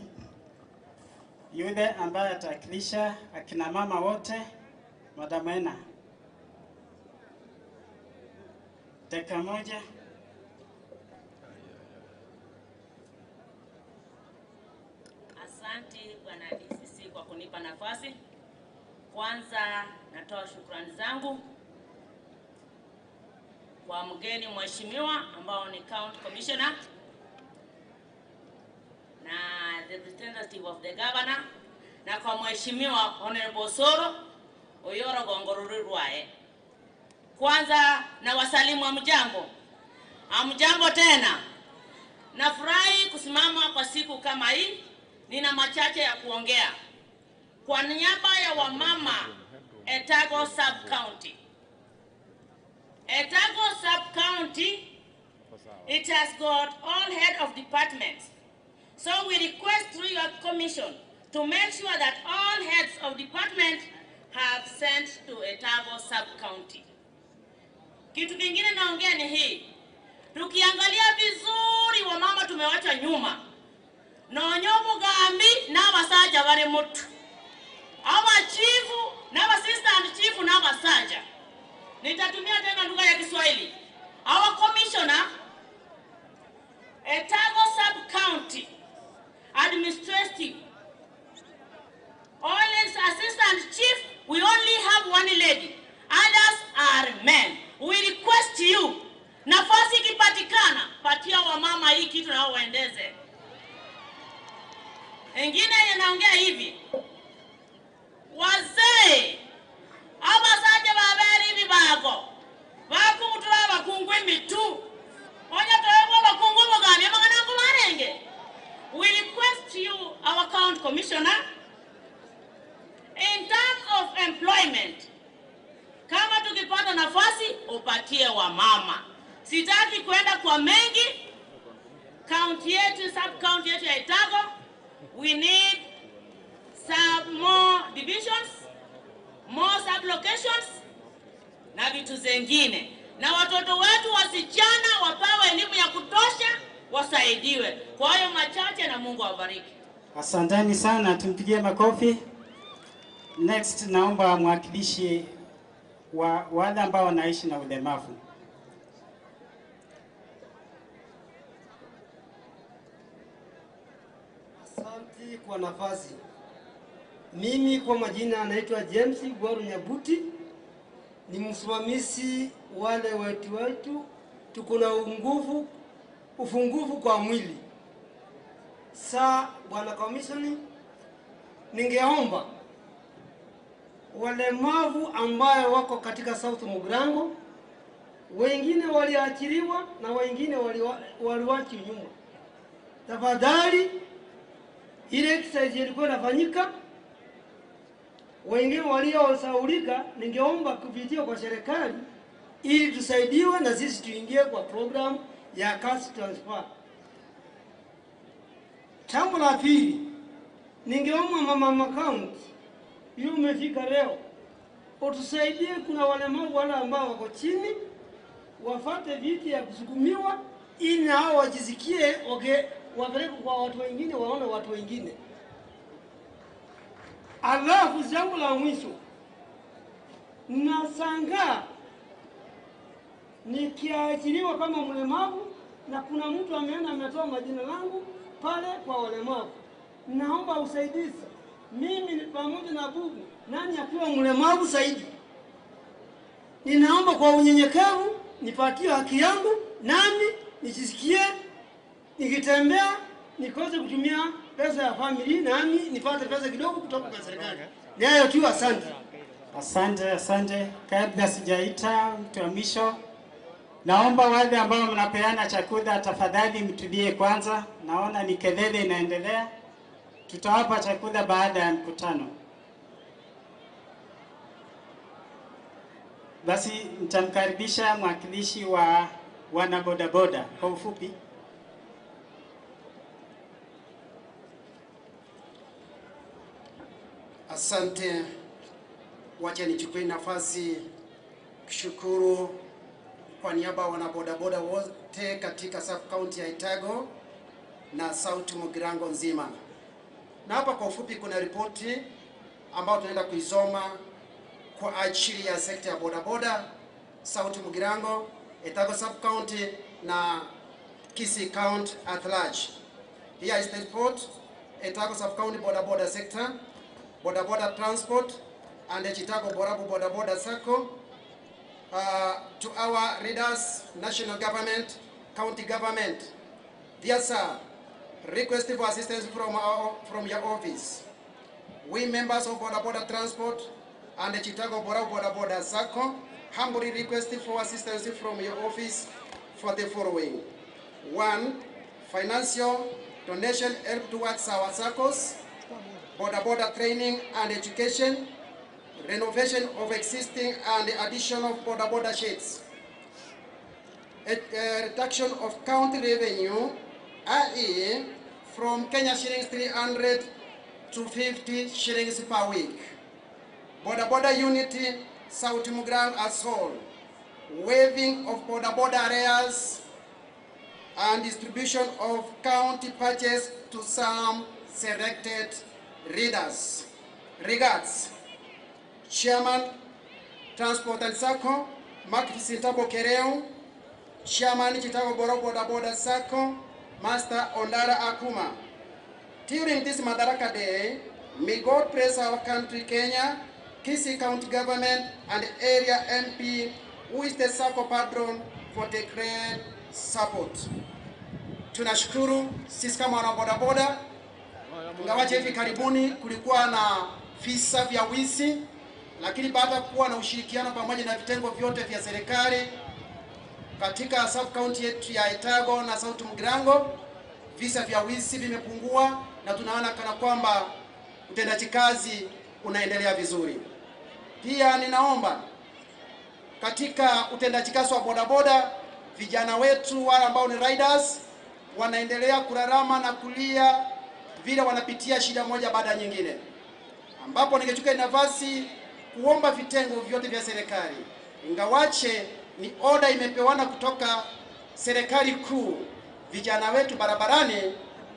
yule ambaye atawakilisha akina mama wote, Madam Ena. Dakika moja. Asante Bwana DCC kwa kunipa nafasi. Kwanza natoa shukrani zangu kwa mgeni mheshimiwa ambao ni County Commissioner na the representative of the governor na kwa mheshimiwa Honorable Osoro Oyoro Gongoruru Rwae. Kwanza na wasalimu hamjambo. Hamjambo tena. Nafurahi kusimama kwa siku kama hii. Nina machache ya kuongea. Kwa niaba ya wamama Etago sub county. Etago sub county it has got all head of departments. So we request through your commission to make sure that all heads of department have sent to Etago sub county. Kitu kingine naongea ni hii, tukiangalia vizuri, wamama tumewacha nyuma nonya obugambi n'abasaja bari mutu abachifu n'abasistant chifu n'abasaja. Nitatumia tena lugha ya Kiswahili. Our commissioner Etago sub county administrative all its assistant chief, we only have one lady, others are men. We request you, nafasi ikipatikana, patia wamama hii kitu na wao waendeze. Ingine inaongea hivi, wazee abasaja babere ibibago bakumutula abakungu emitu onya toebwa abakungu obogambi amang'ana barenge. We request you, our county commissioner, in terms of employment, kama tukipata nafasi upatie wamama. Sitaki kwenda kwa mengi. County yetu, sub county yetu ya Etago, we need some more divisions, more sub locations na vitu zengine, na watoto wetu wasichana wapewe elimu ya kutosha, wasaidiwe. Kwa hayo machache, na Mungu awabariki. Asanteni sana, tumpigie makofi. Next, naomba mwakilishi wa wale ambao wanaishi na ulemavu. Asante kwa nafasi. Mimi kwa majina naitwa James Gwaru Nyabuti, ni msimamizi wale wetu wetu, tuko na unguvu ufungufu kwa mwili. Saa bwana commission, ningeomba walemavu ambayo wako katika South Mugirango, wengine waliachiliwa na wengine waliwachwa nyuma, tafadhali ile exercise ilikuwa inafanyika, wengine waliosaulika, ningeomba kupitia kwa serikali ili tusaidiwe na sisi tuingie kwa program ya cash transfer. Jambo la pili, ningeomba mama county hiyo umefika leo, utusaidie. Kuna walemavu wale ambao wako chini, wafate viti ya kusukumiwa ili na hao wajisikie okay, wapeleke kwa watu wengine, waone watu wengine. Alafu jambo la mwisho, nashangaa nikiachiliwa kama mlemavu na kuna mtu ameenda ametoa majina langu pale kwa walemavu. Naomba usaidizi, mimi ni pamoja na bubu, nani akiwa mlemavu zaidi? Ninaomba kwa unyenyekevu nipatie haki yangu, nami nijisikie nikitembea nikose kutumia pesa ya family, nami nipate pesa kidogo kutoka kwa serikali. Ni hayo tu, asante. Asante, asante. Kabla sijaita mtu wa mwisho, naomba wale ambao mnapeana chakula tafadhali mtulie kwanza. Naona ni kelele inaendelea. Tutawapa chakula baada ya mkutano. Basi nitamkaribisha mwakilishi wa wanabodaboda kwa ufupi. Asante, wacha nichukue nafasi kushukuru kwa niaba ya wanabodaboda wote katika sub county ya Itago na South Mugirango nzima. Na hapa kwa ufupi, kuna ripoti ambayo tunaenda kuisoma kwa ajili ya sekta ya bodaboda South Mugirango, Itago sub county na Kisii County at large. Here is the report, Itago sub county bodaboda sector, boda boda transport and the Chicago Borabu Boda Boda Sacco. To our readers, national government, county government, dear sir, request for assistance from your office. We members of Boda Boda Transport and the Chicago Borabu Boda Boda Sacco humbly request for assistance from your office for the following. 1, financial donation help towards our SACCOs, boda boda training and education. Renovation of existing and addition of boda boda sheds. A reduction of county revenue, i.e. from Kenya shillings 300 to 50 shillings per week. Boda boda unity, South Mugirango as whole. Waiving of boda boda arrears and distribution of county purchase to some selected readers. Regards, Chairman, Transport and Sacco, Mark Sintabo Kereu, Chairman Chitago Boro Boda Boda Sacco, Master Ondara Akuma. During this Madaraka Day, may God bless our country, Kenya, Kisii County Government, and area MP, who is the Sacco patron, for the great support. Tunashukuru sisi kama wana bodaboda, ingawaje hivi karibuni kulikuwa na visa vya wizi, lakini baada ya kuwa na ushirikiano pamoja na vitengo vyote vya serikali katika sub county yetu ya Etago na South Mugirango, visa vya wizi vimepungua na tunaona kana kwamba utendaji kazi unaendelea vizuri. Pia ninaomba katika utendaji kazi wa bodaboda, vijana wetu wale ambao ni riders wanaendelea kulalama na kulia vile wanapitia shida moja baada ya nyingine, ambapo ningechukua nafasi kuomba vitengo vyote vya serikali, ingawache ni oda imepewana kutoka serikali kuu, vijana wetu barabarani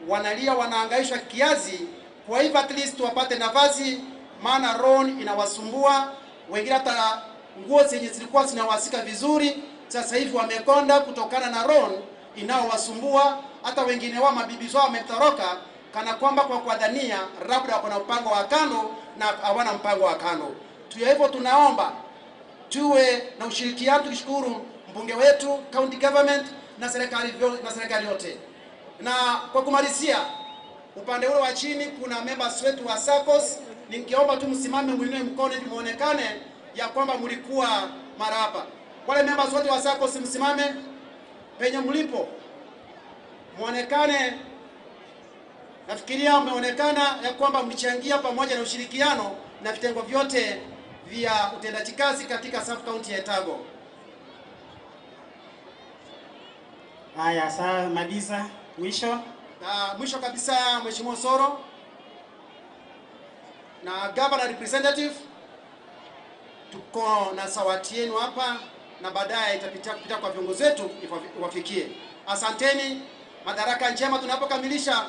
wanalia, wanahangaishwa kiasi. Kwa hivyo at least wapate nafasi, maana loan inawasumbua wengine, hata nguo zenye zilikuwa zinawasika vizuri sasa hivi wamekonda kutokana na loan inaowasumbua. Hata wengine wao mabibi zao wametoroka, kana kwamba kwa kuwadhania labda wako na mpango wa kando na hawana mpango wa kando. Tuya hivyo tunaomba tuwe na ushirikiano, tukishukuru mbunge wetu, county government na serikali na serikali yote. Na kwa kumalizia, upande ule wa chini kuna members wetu wa SACCOS, ningeomba tu msimame, mwinue mkono ili muonekane ya kwamba mlikuwa mara hapa. Wale members wote wa SACCOS msimame penye mlipo, muonekane. Nafikiria mmeonekana ya kwamba mlichangia pamoja na ushirikiano na vitengo vyote vya utendaji kazi katika sub county ya Etago. Haya, sasa maliza mwisho. Na mwisho kabisa, Mheshimiwa Soro na governor representative, tuko na sawati yenu hapa na baadaye itapitia kupitia kwa viongozi wetu iwafikie. Asanteni, madaraka njema. Tunapokamilisha,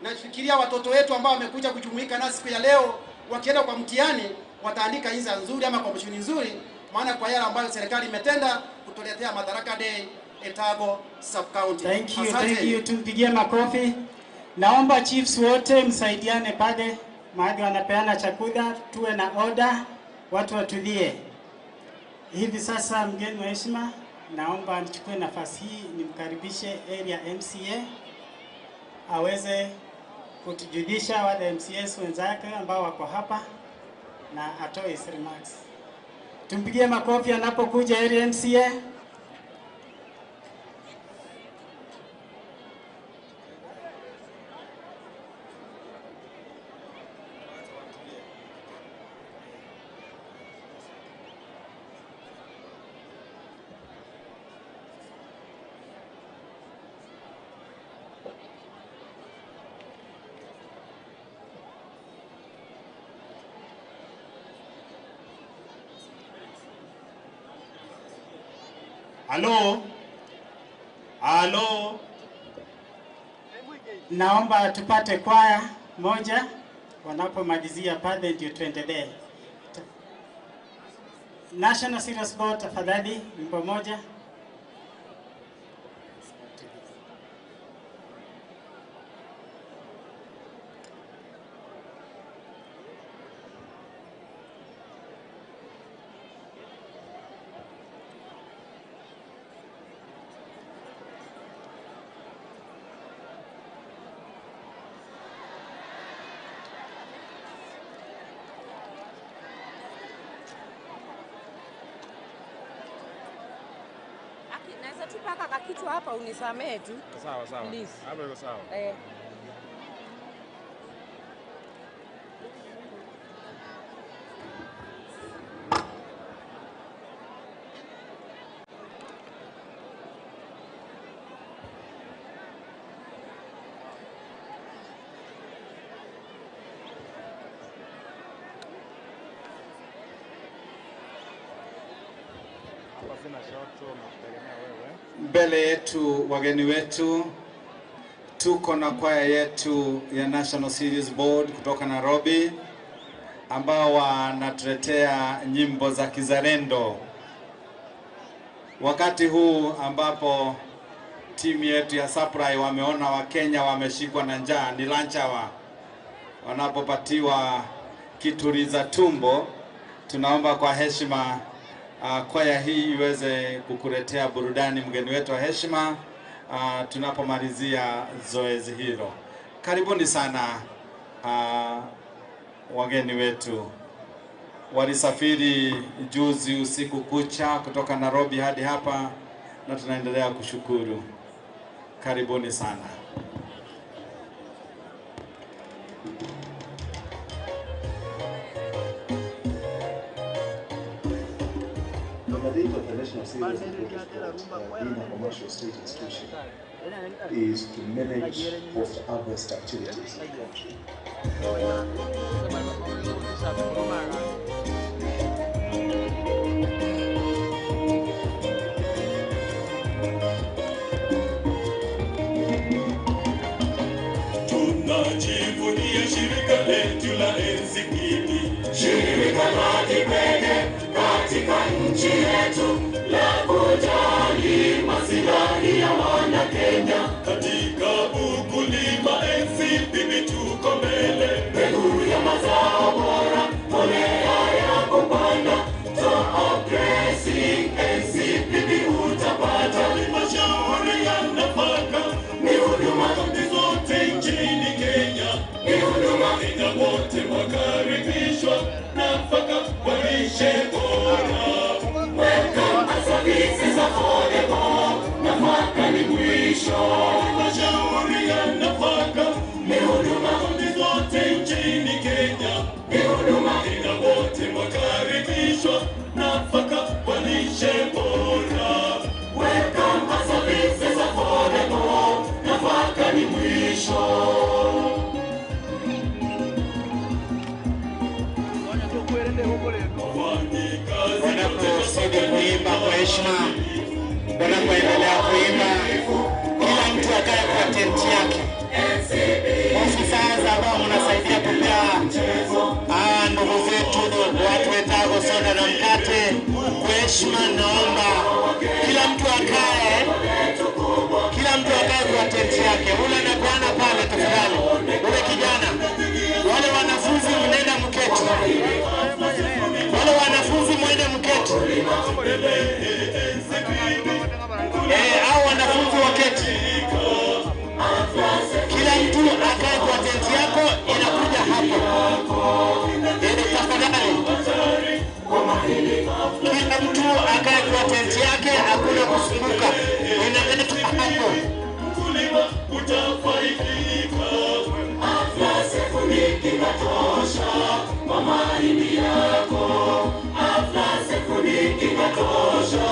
nafikiria watoto wetu ambao wamekuja kujumuika nasi siku ya leo, wakienda kwa mtihani wataandika inza nzuri ama komisheni nzuri, maana kwa yale ambayo serikali imetenda kutuletea Madaraka Day Etago sub county. Thank you, Asante. thank you. Tumpigie makofi. Naomba chiefs wote msaidiane pale mahali wanapeana chakula, tuwe na order, watu watulie. Hivi sasa, mgeni wa heshima, naomba nichukue nafasi hii nimkaribishe area MCA aweze kutujulisha wale MCAs wenzake ambao wako hapa na atoe his remarks. Tumpigie makofi anapokuja area MCA. Halo, halo. Naomba tupate kwaya moja wanapomalizia pale ndio tuendelee. National Serious Board tafadhali, wimbo moja. Aki, naweza tu paka kakitu hapa unisamee tu. Sawa sawa. Please. Hapo iko sawa. Eh. Mbele yetu wageni wetu, tuko na kwaya yetu ya National Series Board kutoka Nairobi ambao wanatuletea nyimbo za kizalendo wakati huu ambapo timu yetu ya Supply wameona Wakenya wameshikwa na njaa, ni lunch hour, wanapopatiwa kituliza tumbo, tunaomba kwa heshima kwaya hii iweze kukuletea burudani, mgeni wetu wa heshima, tunapomalizia zoezi hilo. Karibuni sana wageni wetu walisafiri juzi usiku kucha kutoka Nairobi hadi hapa, na tunaendelea kushukuru. Karibuni sana. The mandate of the National Cereals and Produce Board, being a commercial state institution, is to manage post-harvest activities in the country. Tunajivunia shirika letu la NCPB, Shirika la kipekee katika nchi yetu la kujali masilahi ya Wanakenya. Katika ukulima NCPB tuko mbele, Mbegu ya mazao bora, mbolea ya kupanda, top dressing NCPB utapata. Halmashauri ya nafaka Ni huduma kaunti zote nchini Kenya, ni huduma Wakenya wote wakaribishwa, nafaka kwa lishe bora. Welcome services affordable, nafaka ni mwisho. Halmashauri ya nafaka Ni huduma kaunti zote nchini Kenya, ni huduma Wakenya wote wakaribishwa, nafaka kwa lishe bora. Welcome services affordable, nafaka ni mwisho. Wanapozidi kuimba kwa heshima, wanapoendelea kuimba, kila mtu akae kwa tenti yake. Ofisa ambao mnasaidia kupea hawa ndugu zetu watu wetago soda na mkate, kwa heshima naomba kila mtu akae, kila mtu akae kwa tenti yake. Ule anakuana pale, tafadhali, ule kijana, wale wanafunzi mnaenda mketi, wale wanafunzi mwende mketi, hao wanafunzi waketi. Kila mtu akae kwa tenti yako, inakuja hapo. Tafadhali kila mtu akae kwa tenti yake, hakuna kusunguka, inaletwa hapo. Mkulima utafaidika. Afya Sefuni inatosha kwa mahindi yako. Afya Sefuni inatosha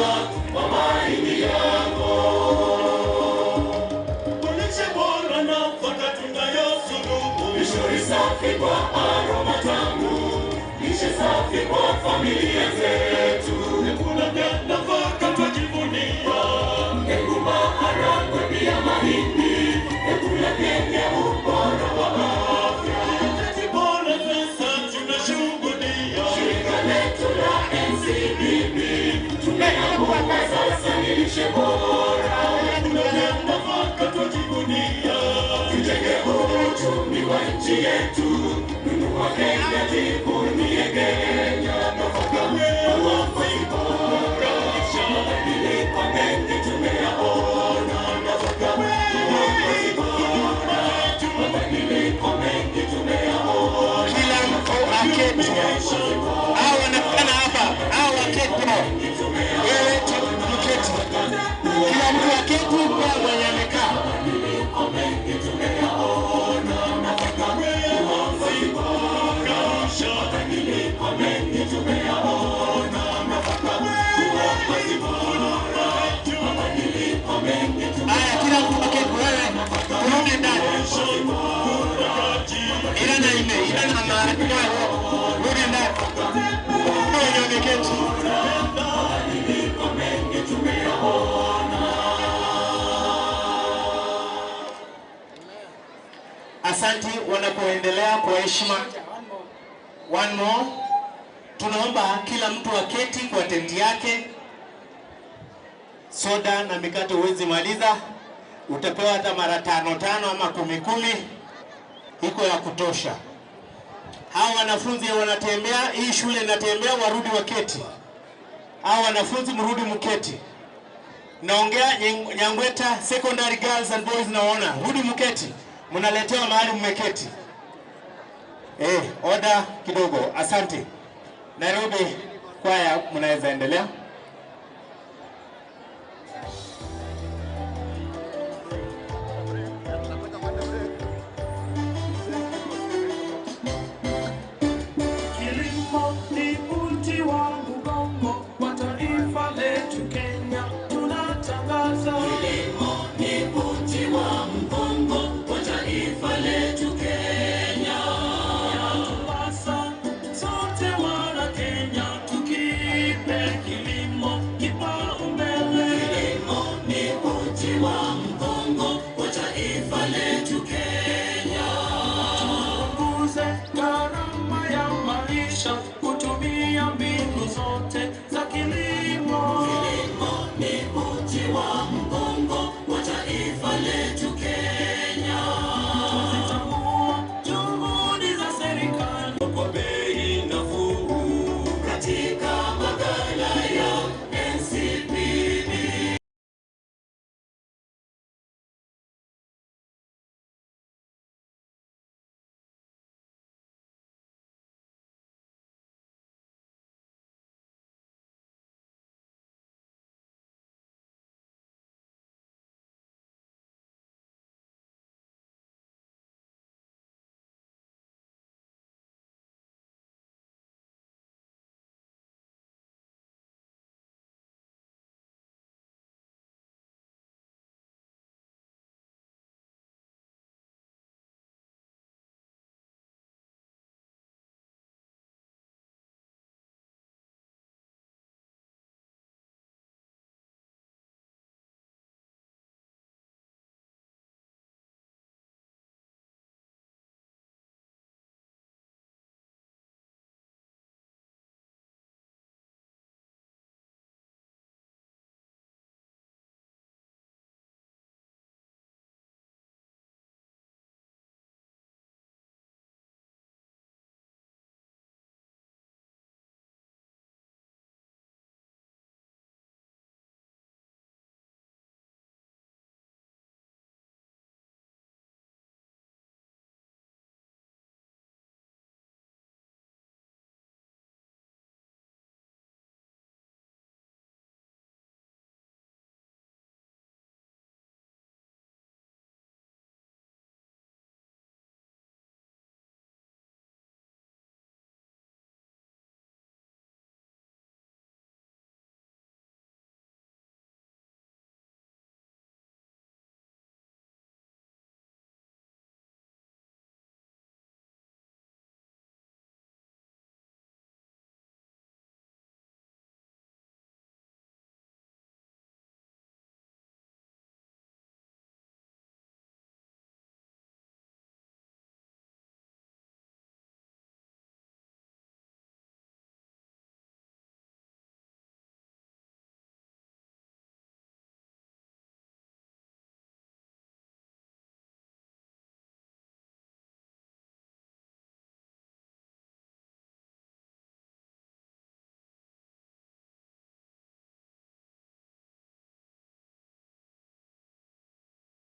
kwa mahindi yako. Lishe bora nafaka tunayo suluhu. Lishe safi kwa aroma tamu, lishe safi kwa familia zetu. Vyakula vya nafaka twajivunia. Ndengu, maharagwe pia mahindi, vyakula vyenye ubora wa afya. Wakati bora sasa tunashuhudia. Shirika letu la NCBB tumeamua sasa ni lishe bora. Vyakula vya nafaka twajivunia. Tujenge uchumi wa nchi yetu, nunua Kenya, jivunie Kenya. Nafaka uongozi bora, mabadiliko mengi tumeyaona. Nafaka uongozi bora, mabadiliko mengi tumeyaona. Kila mtu aketi, hao wanapatikana hapa, hao waketi, wewe mketi, kila mtu aketi kwa mwenye amekaa. Haya, kila mtu aketi, wewe turudi ndani. Ila na ime, ila na maana, rudi ndani. Wewe ndio umeketi. Asanti wanapoendelea kwa heshima. One more. Tunaomba kila mtu aketi kwa tenti yake. Soda na mikate huwezi maliza, utapewa hata mara tano tano ama kumi kumi, iko ya kutosha. Hawa wanafunzi wanatembea, hii shule inatembea, warudi waketi. Hawa wanafunzi mrudi mketi. Naongea Nyangweta Secondary Girls and Boys, naona rudi mketi, mnaletewa mahali mmeketi. Order kidogo, asante. Nairobi kwaya, mnaweza endelea. Kilimo ni uti wa mgongo wa taifa letu Kenya, tunatangaza. Kilimo ni uti wa mgongo wa taifa letu Kenya, yatupasa sote wana Kenya tukipe kilimo kipaumbele. Kilimo ni uti wa mgongo wa taifa letu Kenya, tupunguze gharama ya maisha kutumia mbinu zote za kilimo. Kilimo ni uti wa mgongo wa taifa letu Kenya. Tuzitambua juhudi za serikali kwa bei nafuu katika maghala ya NCPB.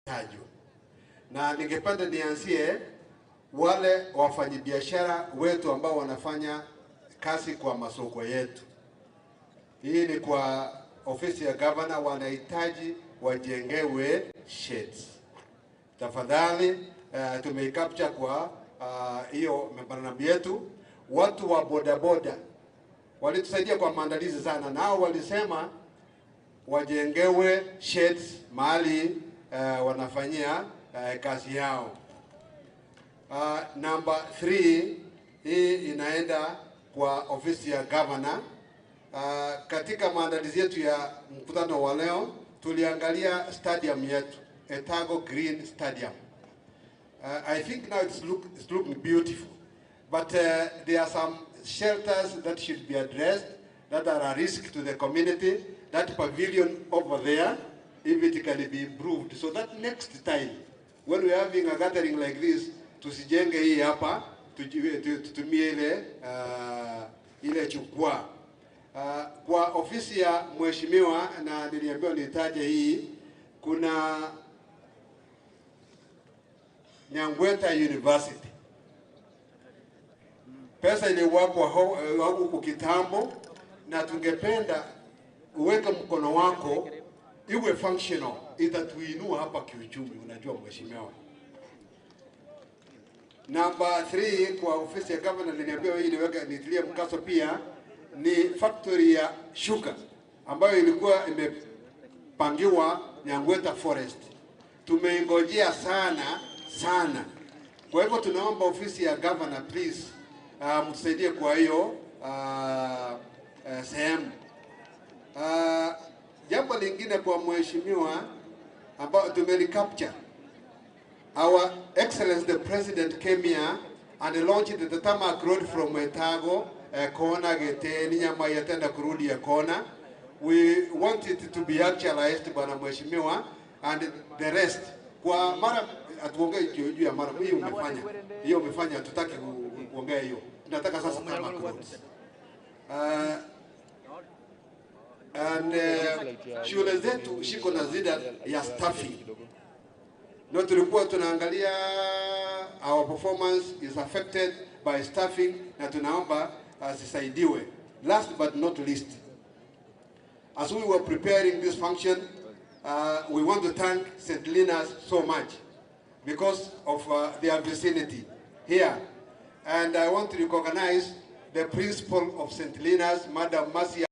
Tajwa. Na ningependa nianzie wale wafanyabiashara wetu ambao wanafanya kazi kwa masoko yetu. Hii ni kwa ofisi ya gavana, wanahitaji wajengewe sheds. Tafadhali tumeicapture kwa hiyo memorandum yetu. Watu wa bodaboda walitusaidia kwa maandalizi sana, nao walisema wajengewe sheds mahali wanafanyia kazi yao. Number 3 hii inaenda kwa ofisi ya governor. Katika maandalizi yetu ya mkutano wa leo tuliangalia stadium yetu Etago Green Stadium. I think now it's, look, it's looking beautiful. But there are some shelters that should be addressed that are a risk to the community. That pavilion over there, if it can be improved, so that next time when we're having a gathering like this, tusijenge hii hapa, tutumie ile ile jukwaa. Kwa ofisi ya mheshimiwa, na niliambiwa nitaje hii, kuna Nyangweta University. Pesa iliwekwa huku kitambo, na tungependa uweke mkono wako iwe functional, itatuinua hapa kiuchumi, unajua mheshimiwa. Namba 3 kwa ofisi ya governor niliambiwa hii niweke nitilie mkazo pia ni factory ya sugar ambayo ilikuwa imepangiwa Nyangweta Forest. Tumeingojea sana sana. Kwa hivyo tunaomba ofisi ya governor please, mtusaidie kwa hiyo sehemu. Jambo lingine kwa mheshimiwa ambao tumelicapture, Our Excellency the President came here and launched the tarmac road from Etago, Kona, Geteni, Nyamai, tena kurudi Kona. We want it to be actualized, Bwana Mheshimiwa, and the rest. Kwa mara hatuongei juu ya mara hiyo umefanya. Hiyo umefanya, hatutaki kuongea hiyo. Tunataka sasa tarmac roads. And shule zetu shiko na zida ya staffing. No, tulikuwa tunaangalia our performance is affected by staffing na tunaomba zisaidiwe. Last but not least, as we were preparing this function, we want to thank St. Lena's so much because of their vicinity here. And I want to recognize the principal of St. Lena's, Madam Marcia.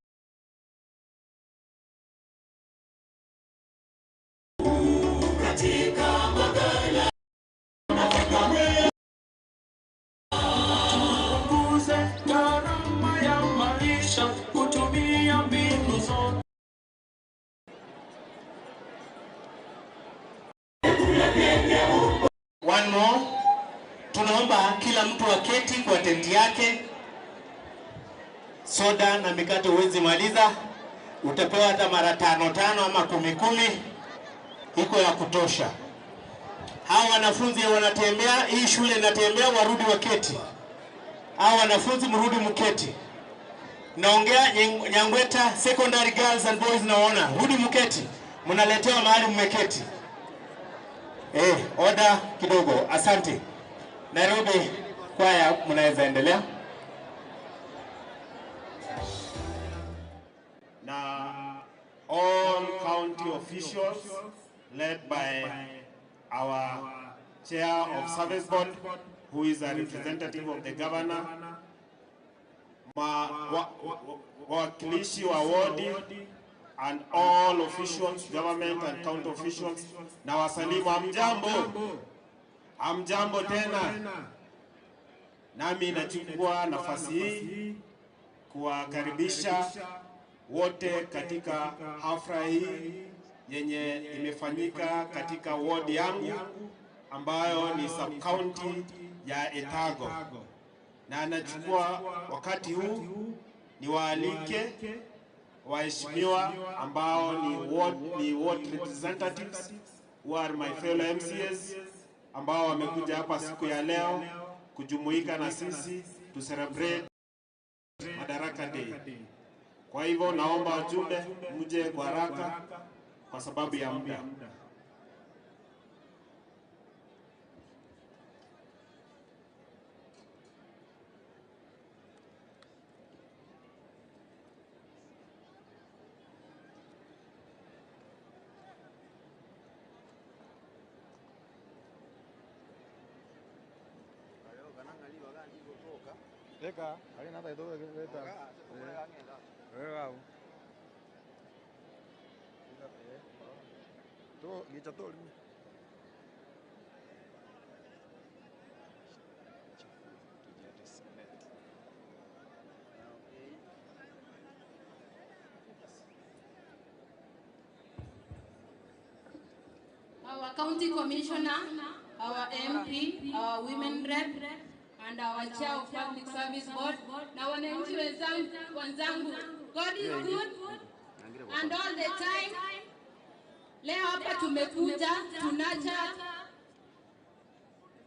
Tupunguze gharama ya maisha kutumia mbinu zote. One more. Tunaomba kila mtu aketi kwa tenti yake. Soda na mikate huwezi maliza, utapewa hata mara 5 5 ama 10 10, iko ya kutosha. Hawa wanafunzi wanatembea, hii shule inatembea, warudi waketi. Hawa wanafunzi mrudi mketi. Naongea Nyangweta Secondary Girls and Boys, naona rudi mketi, mnaletewa mahali mmeketi. Order kidogo, asante. Nairobi kwaya mnaweza endelea. Na all county officials led by our chair of service board, who is a representative of the governor, wawakilishi wa wodi, and all officials, government and county officials, na wasalimu hamjambo. Hamjambo tena. Nami nachukua nafasi hii kuwakaribisha wote katika hafla hii yenye imefanyika katika ward yangu ambayo ni sub-county ya Etago. Na nachukua wakati huu niwaalike waheshimiwa ambao ni ward representatives who are my fellow MCAs ambao wamekuja hapa siku ya leo kujumuika na sisi to celebrate Madaraka Day. Kwa hivyo naomba wajumbe mje kwa haraka kwa sababu ya muda. Eka, alina hata kidogo leta. Wewe au. To, gicha to. Our county commissioner, our MP, our women rep and our chair of Public Service Board na wananchi wenzangu, wenzangu. God is good and all the time. Leo hapa tumekuja tunacha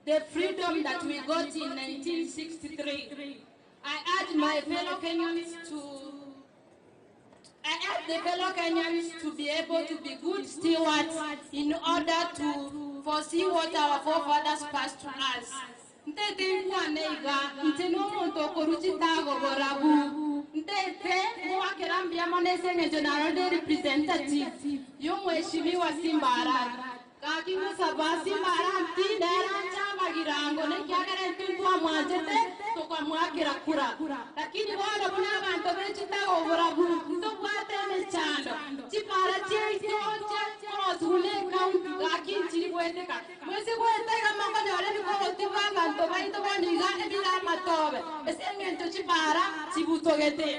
the freedom that we got in 1963. I urge my fellow Kenyans to I urge the fellow Kenyans to be able to be good stewards in order to foresee what our forefathers passed to us. Ntete nkwane iga nte n'omuntu okoruchitago borabu ntete ngwakera mbia mono ase eng'encho narode representative y'omweshimiwa Simba Arati gaki ngosaba Simba Arati nere anchamagirango nekiagera intwe ntwamwanchete tukamwakera kura lakini bono buna abanto bechitago oborabu ntobwate emechando chipara chiaito chiakorosuguna ekaunti gaki nchiri gweteka mwesi gweteka mokonyora ebikoroto bwa abanto baito bono iga ebire amatobe ase eng'encho chipara chibutogete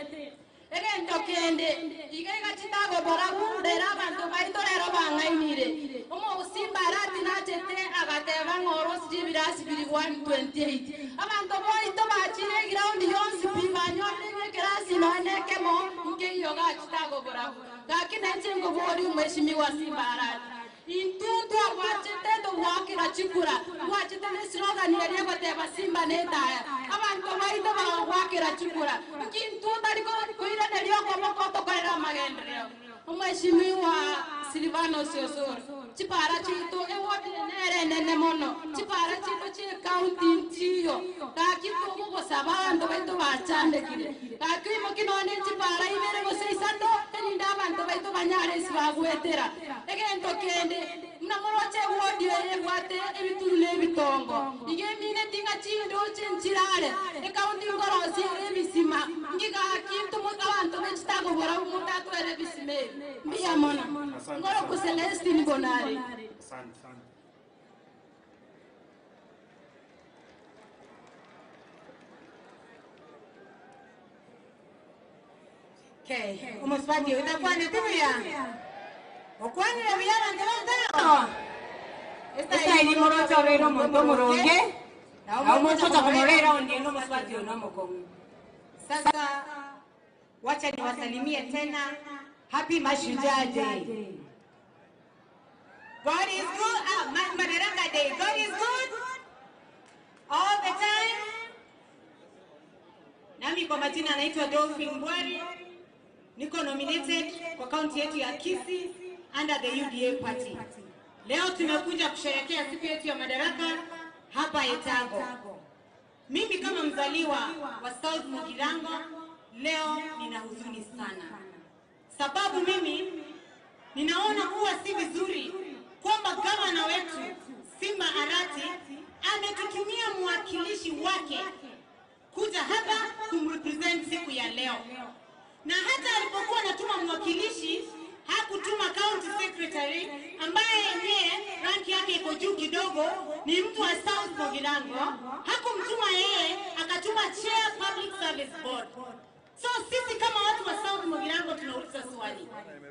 egento kende iga igachitago borabu rero abanto baito rero bang'ainire omosimba arati nachete agateba ng'oro osije ebirasi biri 128 abanto boito bachire egraundi yonsi pi banyorire ekerasi nonye ekemo nkeiyo gachitago borabu gaki nainche nkobori omweshimiwa Simba Arati intu twagwachete togwakera chikura gwachete ne slogan eria egoteba Simba netaya abanto baito bagwakera chikura nkintu tari koiraneria okoboko tokorera amagenderero omweshimiwa Silvano Osoro chipara chitu ewodire nere nene mono chipara chitu chie county nchiyo gaki togogosaba abanto baito bachandekire gaki imoki nonye chipara ibere gose isato erinde abanto baito banyare ase bagwetera egento kende muna moroche ewodi eye ebwate ebituru na ebitongo iga emine ting'a chindoche nchirare ekaunti nkorosia ere ebisima ngigaki abanto bechitago borabu motatwere ebisima ebi mbuya mono ngoro ku Celestine Bonari. Asante. Okay, omusubati utakwana tibuya okwanire buya abantu bantao estaili morocho rero omonto omoronge na omochocha komorera ondieno omusubati ono omokongu. Sasa wacha niwasalimie tena happy Mashujaa Day. God is good. Madaraka Day. God is good all the time. Nami kwa majina naitwa Dolphin Mbwari. Niko nominated kwa kaunti yetu ya Kisii under the UDA party. Leo tumekuja kusherehekea siku yetu ya madaraka hapa Etago. Mimi kama mzaliwa wa South Mugirango leo nina huzuni sana, sababu mimi ninaona kuwa si vizuri kwamba gavana wetu Simba Arati ametutumia mwakilishi wake kuja hapa kumrepresent siku ya leo, na hata alipokuwa anatuma mwakilishi hakutuma county secretary ambaye yeye rank yake iko juu kidogo, ni mtu wa South Mugirango. Hakumtuma yeye, akatuma chair public service board. So sisi kama watu wa South Mugirango tunauliza swali,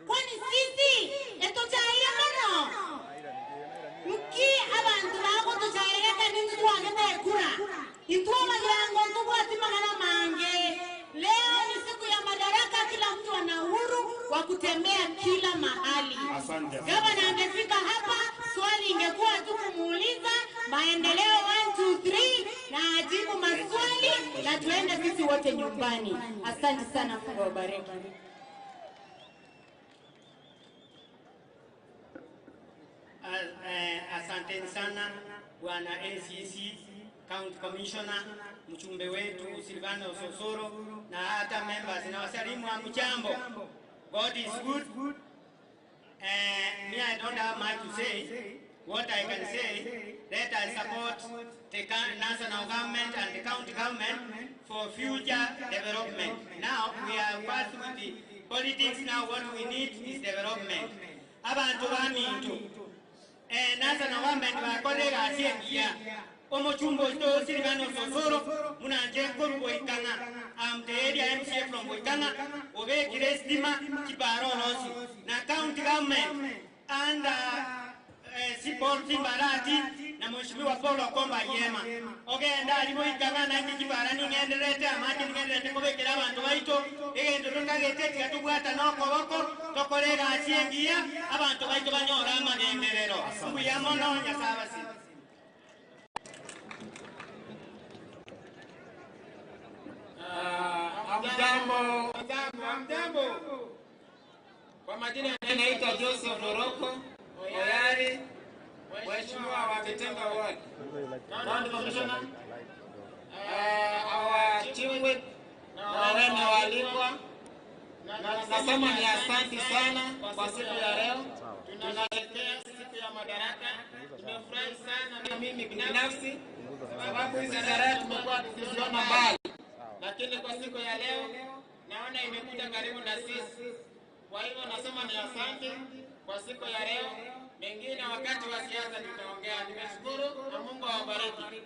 kwani sisi etuchaire mono nki abantu babo tuchaireka nintu twagete kura intwo Mugirango ntubwati magana mange. Leo ni siku ya madaraka, kila mtu ana uhuru wa kutembea kila mahali. Asante. Gavana angefika hapa, swali ingekuwa tu kumuuliza maendeleo 1 2 3 na ajibu maswali na tuende sisi wote nyumbani. Asante sana, Mungu awabariki. Asanteni sana Bwana NCC County Commissioner, mchumbe wetu Silvano Sosoro na hata members na wasalimu wa mchambo. God is good. Me, I don't have much to say. What I can say, let us support the national government and the county government for future development. Now we are past with the politics. Now what we need is development. Abantu bamintu national government bakore gasi engiya omuchumbo oito Silvano Sosoro munanje nkuru Boikang'a. I'm the area MCA from Boikang'a obekire stima chibaro olosi na county government under Sipol Simba Arati na na Mheshimiwa Paul Okomba Ayiema. Ogende aria goika ng'a nainche chibara ning'endererete amache ning'endererete kobekera abanto baito egento totagete tiga tobwatane okoboko tokore egasi engiya abanto baito banyore amagenderero. Mbuya mono Nyasae abasike. Hamjambo, hamjambo. Kwa majina naitwa Joseph Oroko Oyari, Mheshimiwa wa Kitenga Ward, County Commissioner, our chief whip na wageni waalikwa, nasema ni asanti sana kwa siku ya leo. Tunasherehekea siku ya madaraka. Tumefurahi sana na mimi binafsi sababu hizi sherehe tumekuwa tukiziona mbali, lakini kwa siku ya leo naona imekuja karibu na sisi. Kwa hivyo nasema ni asante kwa siku ya leo. Mengine wakati wa siasa tutaongea. Nimeshukuru na Mungu awabariki.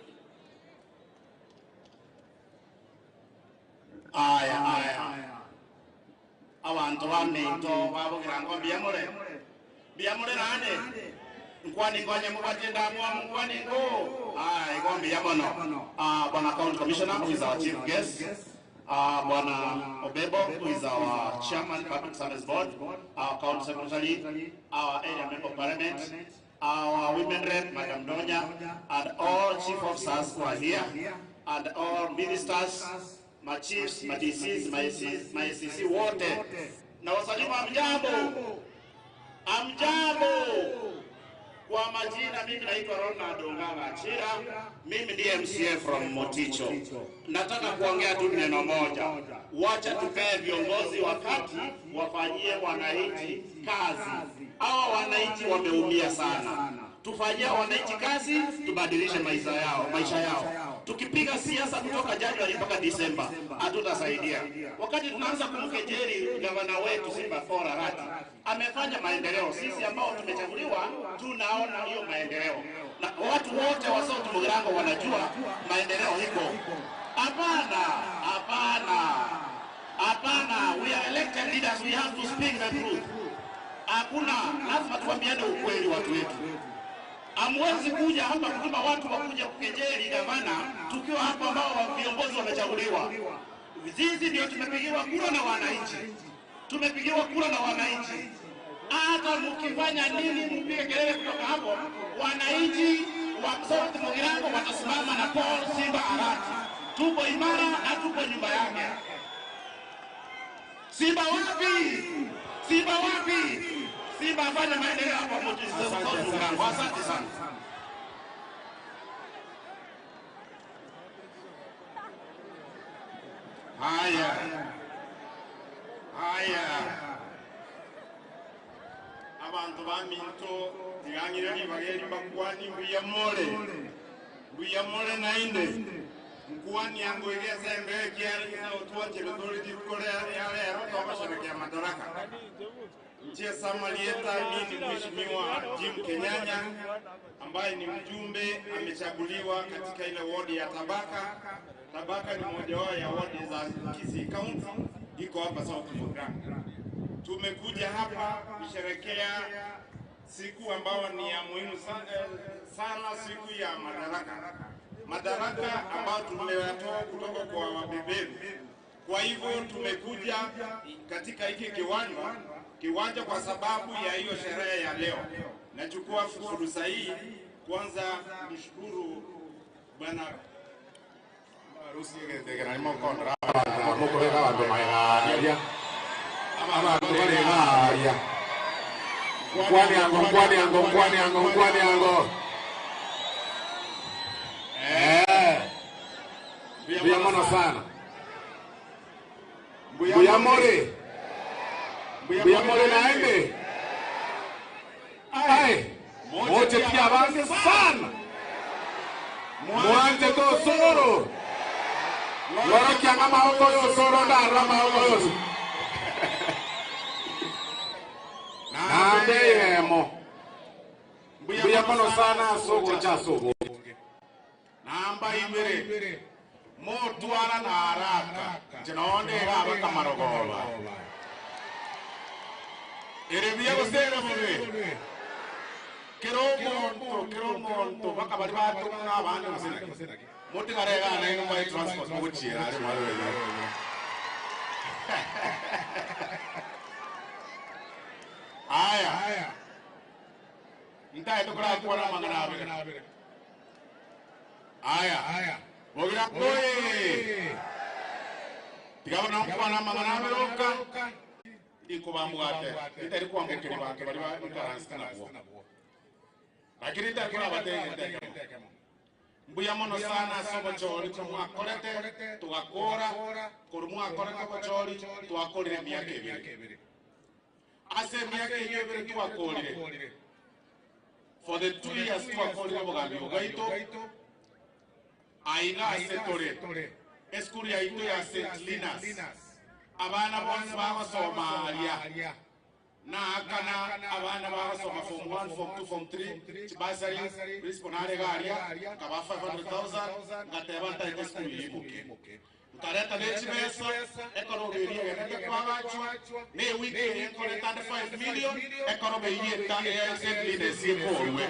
Aya, aya. Abanto baminto babogira ngo mbiamore. Mbiamore nane. Nkwani ngonye mubwatie ndamwamu nkwani ngo. Aya, igo mbuya mono. Ah, Bwana County Commissioner who is our chief guest. Bwana Obebo who is our chairman Public Service Board, our county secretary, our area member of parliament, our women rep, Madam Donya, and all chief officers who are here, and all ministers, my chiefs, my DCs, my ACs, my ACC wote. Na wasalimu amjambo. Amjambo. Kwa majina mimi naitwa Ronald Ongala Achira. Mimi ndiye MCA from Moticho. Nataka kuongea tu neno moja. Wacha tupee viongozi wakati wafanyie wananchi kazi. Hawa wananchi wameumia sana. Tufanyie wananchi kazi, tubadilishe maisha yao, maisha yao. Tukipiga siasa kutoka Januari mpaka Disemba hatutasaidia. Wakati tunaanza kumkejeli gavana wetu Simba Paul Arati, amefanya maendeleo. Sisi ambao tumechaguliwa tunaona hiyo maendeleo, na watu wote wa South Mugirango wanajua maendeleo iko. Hapana, hapana, hapana. We are elected leaders, we have to speak the truth. Hakuna, lazima tuambiane ukweli watu wetu. Hamwezi kuja hapa kutuma watu wakuja kukejeli gavana tukiwa hapa ambao viongozi wamechaguliwa. Sisi ndio tumepigiwa kura na wananchi, tumepigiwa kura na wananchi. Hata mkifanya nini, mpige kelele kutoka hapo, wananchi wa South Mugirango watasimama na Paul Simba Arati. Tupo imara na tupo nyumba yake. Simba wapi? Simba wapi? Simba afanye maendeleo hapa South Mugirango. Asante sana. Haya, haya, abantu baminto tigang'ire ribageri bakwani mbuya more mbuya more nainde nkwani yangu igesembe ekiarigisa otwanchire tore rituko ria rero togosherekea madaraka. Nchie Samalieta, mimi ni Mheshimiwa Jim Kenyanya ambaye ni mjumbe amechaguliwa katika ile wodi ya Tabaka. Tabaka ni moja wao ya wodi za Kisii County, iko hapa South Mugirango. Tumekuja hapa kusherekea siku ambayo ni ya muhimu sana, sana, siku ya madaraka, madaraka ambayo tumeyatoa kutoka kwa wabeberu. Kwa hivyo tumekuja katika hiki kiwanja kwa sababu ya hiyo sherehe ya leo. Nachukua fursa hii kwanza kumshukuru Bwana mukorera abandu maegaria abandu baregaria nkwaniango nkwaniango nkwaniango nkwaniango mbuya mono sana mbuya more mbuya more naende ae moche pia abange sana mwanje tosoro loro kianga maoko yosoro ndarora maoko yoso nambe yemo mbuya mono sana sogocha sogonge namba ibere motwara na haraka nje gaba kamarogoba ere buya gose ere bobe. Kera omonto, kera omonto, mpaka baria batomwa na abande gose naki. Motigare igaa nainwe mbae transport mogochiera are mwarore iga. Aya, ntaete korakwana amang'ana abere. Aya, bogira oye! Tiga bono nkwane amang'ana abere oka. Ndikobambwate, ntari kwambokeria banto baria baikaransete nabwo. Lakini ntari korabatebia egento ekemo. Mbuya mono sana ase obochori buna mwakorete, togakora, korwa mwakorete obochori, twakorire emiaka ebere. Ase emiaka eyio ebere twakorire, for the two years twakorire obogambi obo bwaito, aiga ase tore, esukuru yaito ya St. Linus, abana bonsi bagosoma aria, naakana abana bagosoma form 1, form 2, form 3, chibursary, principal nare iga aria, nkabaa 500,000, ngateba ntaete esukuru eyio imoke. Nkareta ne chibesa, ekoroba eria egenete kwagachwa, na ewiki eye nkoreta ande 5 million, ekoroba eyio eta ya St. Linus ekorwe.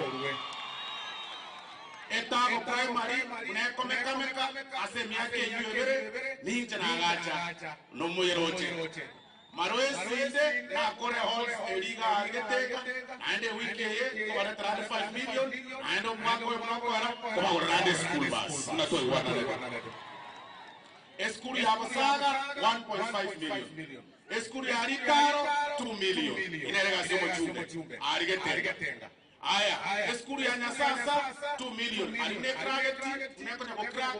Etago Primary buna ekomekameka ase emiaka eyio ebere, ninche nagacha nomoyeroche. Marwa esinde nakore halls eria iga getega, naende ewiki eye nkobaretera ande 5 million, naende omwaka oyo buna okoera nkobagorera ande eschool bus buna twaigwananete. Esukuru ya Bosaga 1.5 million, esukuru ya Rikaro 2 million, inere egasi y'omochumbe aria Getenga. Aya, esukuru ya Nyasasa 2 million, aria nekrageti, buna ekonya go crack,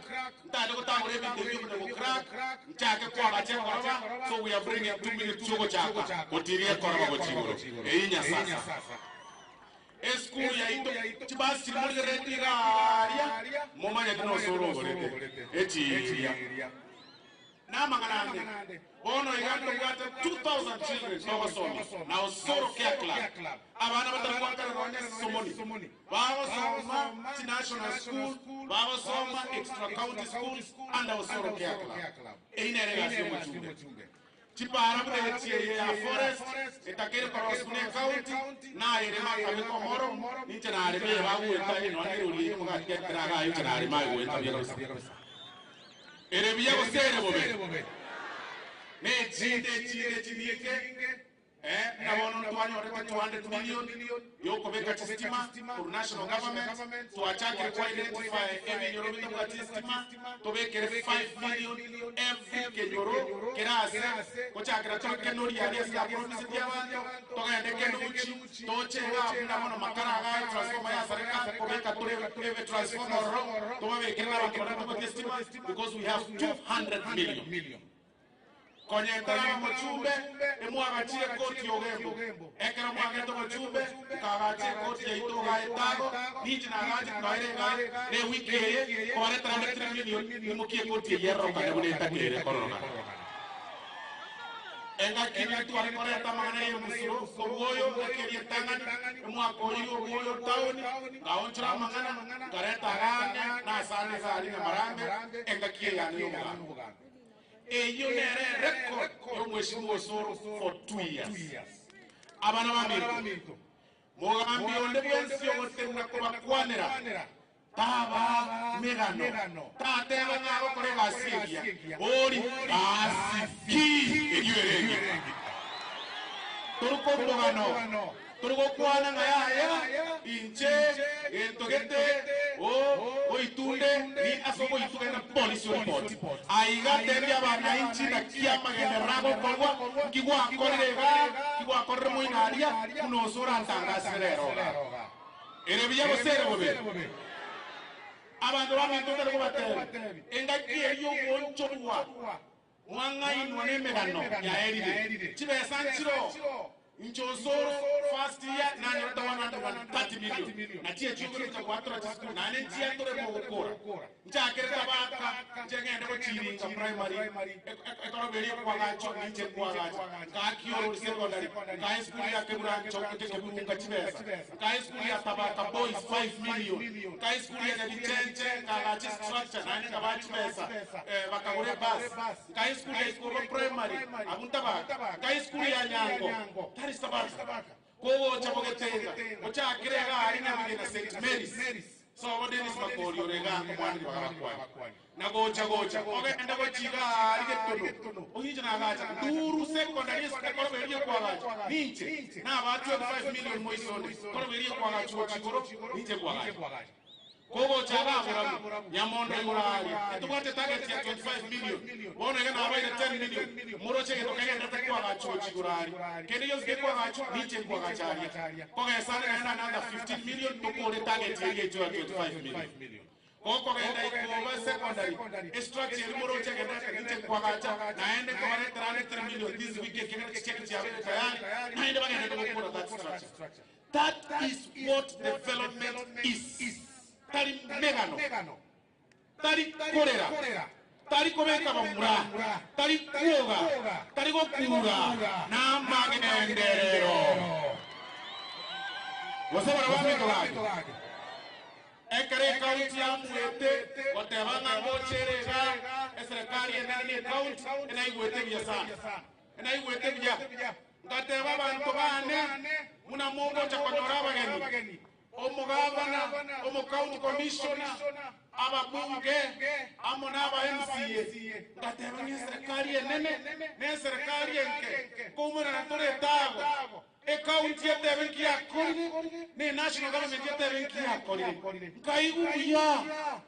ntande gotagora ebinto ebio okonya go crack, nchake koagacha ekoroba, so we are bringing 2 million chiogochaka gotiria ekoroba gochia igoro. Eyio Nyasasa. Esukuru yaito, chibasi chiria morigereretie iga aria, momanyete nosoro ogorete echiria. Namang'ana ande, bono iga ntobwate 2000 children togosomia na Osoro Care Club, abana batari goakana nonya esomoni, bagosoma chinational school, bagosoma extra county schools under Osoro Care Club. Eyio nere egasi y'omochumbe. Chipara buna echi eye ya Forest etakeire koroswa buna ecounty, nayerema akabeka omoro, ninche nareme eye bagoeta eye nonya erori eye mogatigekera iga inche nareme aye goeta buya kabisa. Ere buya gose ere bobe? Nechinde echinde chiriike, eh, buna bono ntwanyorete 200 million yokobeka chistima korwa national government, twachakire ko identify ebinyoro bitabwati estima, tobekere 5 million every kenyoro kere ase, gochakera tore Kenori aria ase yapromiseti abanto, togende Kenuchi, Toche iga buna bono makara aga etransformer yasareka, kobeka tore etransformer ororo, tobabekere na abanto baria batabwati estima because we have 200 million. Konya ntaraba mochumbe, emwagachire ekoti y'ogembo. Ekero mwagete obochumbe, nkagacha ekoti yaito igaa etago, ninche nagachete noere igaa, na ewiki eye, nkobaretera ande 3 million, nimokie ekoti eyio erorokane buna etakeire kororokana. Engaki nigo tware koreta amang'ana y'emusuro, obwoyo, engaki eria entang'ani, omwaka oyio obwoyo town, ngaonchora amang'ana, nkareta agane na asande iga aria Nyamarambe, engaki eyane y'omogambi. Eyio nere erecord y'omweshimiwa Osoro for two years. Abana baminto, mogambi onde bwensi ogotenena kobakwanera, Taba megano, tateba ng'a agokora egasi engiya, bori gasi ki eyio ere engiya? Tori komogano, tori gokwana ng'a yaya inche gento gete o oitunde ni ase ogoitwa genda polisi oripoti. Aiga tebia abanainchi naki amagenderero agokorwa, nki gwakorire igaa, nki gwakorire moino aria, buna ose orantangasire rero igaa. Ere buya gose ere bobe? Abanto baminto ntari kobatebia, engaki eyio y'ogoonchorwa mwang'ainwa nemegano yaerire. Chibesa nchiroo, inche Osoro first year nanyorete 130 million, nachi echio nkorecha goatora chisukuru naende nchiatore mogokora. Nchakere tabaka, inche ngende gochiringa primary, ekoroba eria ekwagachwa, ninche nkwagacha. Nkaa Kiorori secondary, nkaa esukuru ya Keburancho Kebirunga chibesa, nkaa esukuru ya Tabaka boys 5 million, nkaa esukuru ya Nyabichenche nkaagacha estructure naende nkabaa chibesa bakagora ebus, nkaa esukuru ya Ikoba primary abwo Ntabaka, nkaa esukuru ya Nyango, that is Tabaka. Kogocha bogetenga, ochakire iga aria Nyamagena St Mary's, sobo Dennis Makori ore iga omwanire bagabakwani. Na gocha gocha, ogende gochia iga aria Getono, ohinche nagacha Nduru Secondary esukuru ekoroba eria ekwagacha, ninche nabaa 25 million moisonde, koroba eria ekwagachwa gochia igoro, ninche nkwagacha. Kogocha iga Aburamu, nyamondo igoro aaria, etobwate target ya 25 million, bono iga nabaire 10 million, moroche egento kegenderete koagachwa gochia igoro aaria. Kende gionsi gekoagachwa, ninche nkoagacha aria. Kogesane naende another 15 million, tokore target eria yaito ya 25 million. Gokogenda Ikoba secondary, estructure eria moroche egenderete, ninche nkoagacha, naende nkobaretera ande 3 million this week ekiagera chicheki chiabeire tayari, naende bagenderete gokora that structure. That is what development is. Tari megano, tari korera, tari kobeka bamura, tari kwoga, tari gokura, namagenderero. Gose barabwo aminto gaki? Ekero ekaunti yamuete goteba ng'a ngocha ere iga, eserekari enene ne ekaunti enaigwete buya sana. Enaigwete buya. Ngateba abanto baane, buna mogocha konyora abageni, omogavana, omocounty commissioner, ababunge, amo naba MCA. Ngateba ng'a eserekari enene na eserekari enke nkoumerana tore etago. Ecounty etebe nki yakorire, na enational government etebe nki yakorire. Nkaigwa buya,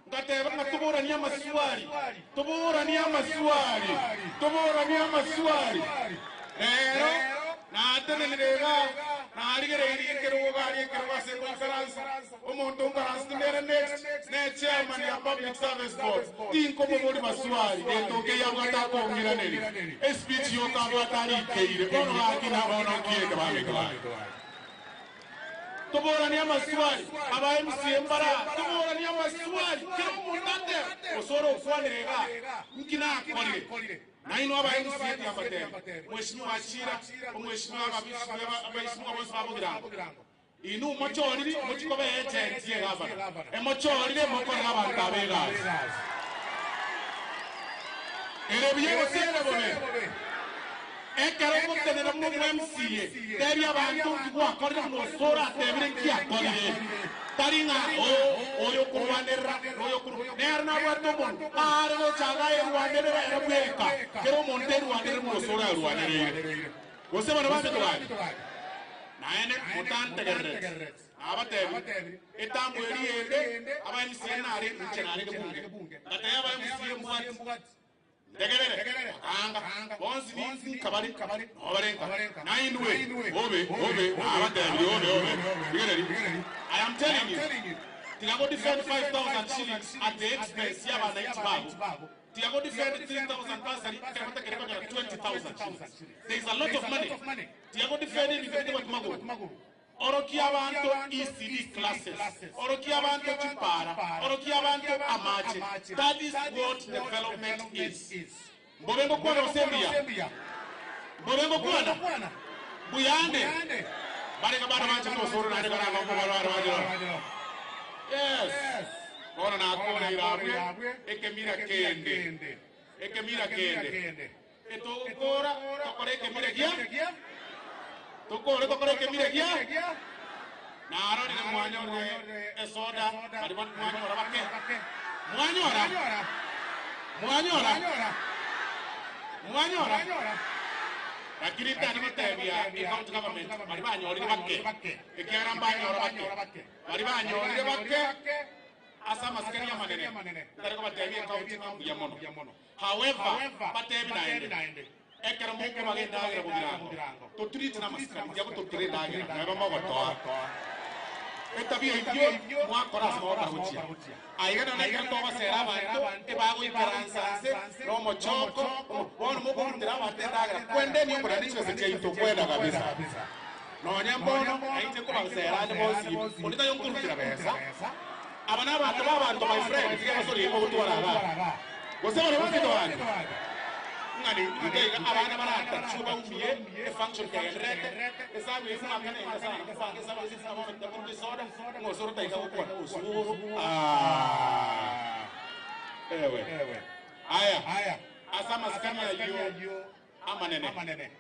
ngateba ng'a toboranie amaswali, toboranie amaswali, toboranie amaswali. Rero natenenire iga, narigereirie ekerogo garia ekerogo ase ngoikaransa, omonto onkaransete nere next, ne chairman ya Public Service Board, tinkomoboria maswali, gento nkeiyo abwate akong'iraneria, espeech yoka abwate arikeire, bono gaki na bono nkieke bamito baye. Toboranie amaswali, aba MCA mbare aa, toboranie amaswali, kera omonto atebe, gose ore okwanire igaa, nki nakorire? Nainwe aba MCA tiambatebi, Mweshimiwa Achira, omweshimiwa abaishimiwa bonsi ba Bogirango, inwe mochoriri mochie koba eagent ye gavana, emochorire mokorere abanto aba egasi. Ere buya gose ere bobe? Ekero ogotenena buna omo MCA, tebia abanto nki gwakorire buna Osoro atebire nki akorire. Tari ng'a oo oyo okorwanerera na oyo okorwa nere nabwate omonwa aare gocha iga aerwanerere ere bweka. Kera omonto erwanerere buna Osoro arwanereire. Gose bana baminto gaki? Naende motantegerereti, nabatebirie, etambo eria ende aba MCA nare inche narenge bunge, ngatebia aba MCA mbwati. Ntegerere, bakaanga, bonsi ninka bare, nao bare nka. Na inwe, obe, obe, nabatebirie, obe, obe. Rigereria, I am telling you, tiga go defend 5,000 shillings at the expense y'abananchi bago. Tiga go defend 3,000 bursary ekero batakeri konyora 20,000 shillings. There is a lot of money. Tiga go defend ebinto bitagwati magoro. Orokia abanto ECD classes, orokia abanto chipara, orokia abanto amache. That is what development is. Mbobe ngokwana gose mbuya? Mbobe ngokwana? Mbuyande? Barenge bana banchete osoro naende barang'o nkobarware banchete. Yes. Bono nakoreire abwe ekemira kende. Ekemira kende. Etogokora tokore ekemira gia tokore tokore ekemira gia narorire mwanyorire esoda bari mwanyora bake mwanyora mwanyora mwanyora lakini ntari gotebia ecounty government bari banyorire bake ekiagera mbanyora bake bari banyorire bake ase amasikani amanene ntari kobatebia ecounty ng'a mbuya mono. However, batebi naende, ekero mokobaga endagera bogirango, totreat namasikani, tiga gototera endagera, mweba mogotoa. Etabia eyio mwakora ase mogokora gochia. Aiga nonya ekero togosera abanto, ebagoikaransa nse nomochoko, bono mokorutera abanto endagera, kwendeni okorenda chibesa chiaito, kwenda kabisa. Nonya mbono, nainche nkobasera ande bonsi, onde tari onkorutera besa. Aba nabanto b'abanto my friend, tiga gosori ogotwara igaa. Gose bare bamito bande? Ng'a ninka iga abana baratachwe baumie efunction kegendererete, esabu eye mwakana enka sana, mobange esabu ase buna bono titakorwa esoda, ng'a osoro taika gokwana osoro aah. Ewe. Aya, ase amasikani ayio amanene.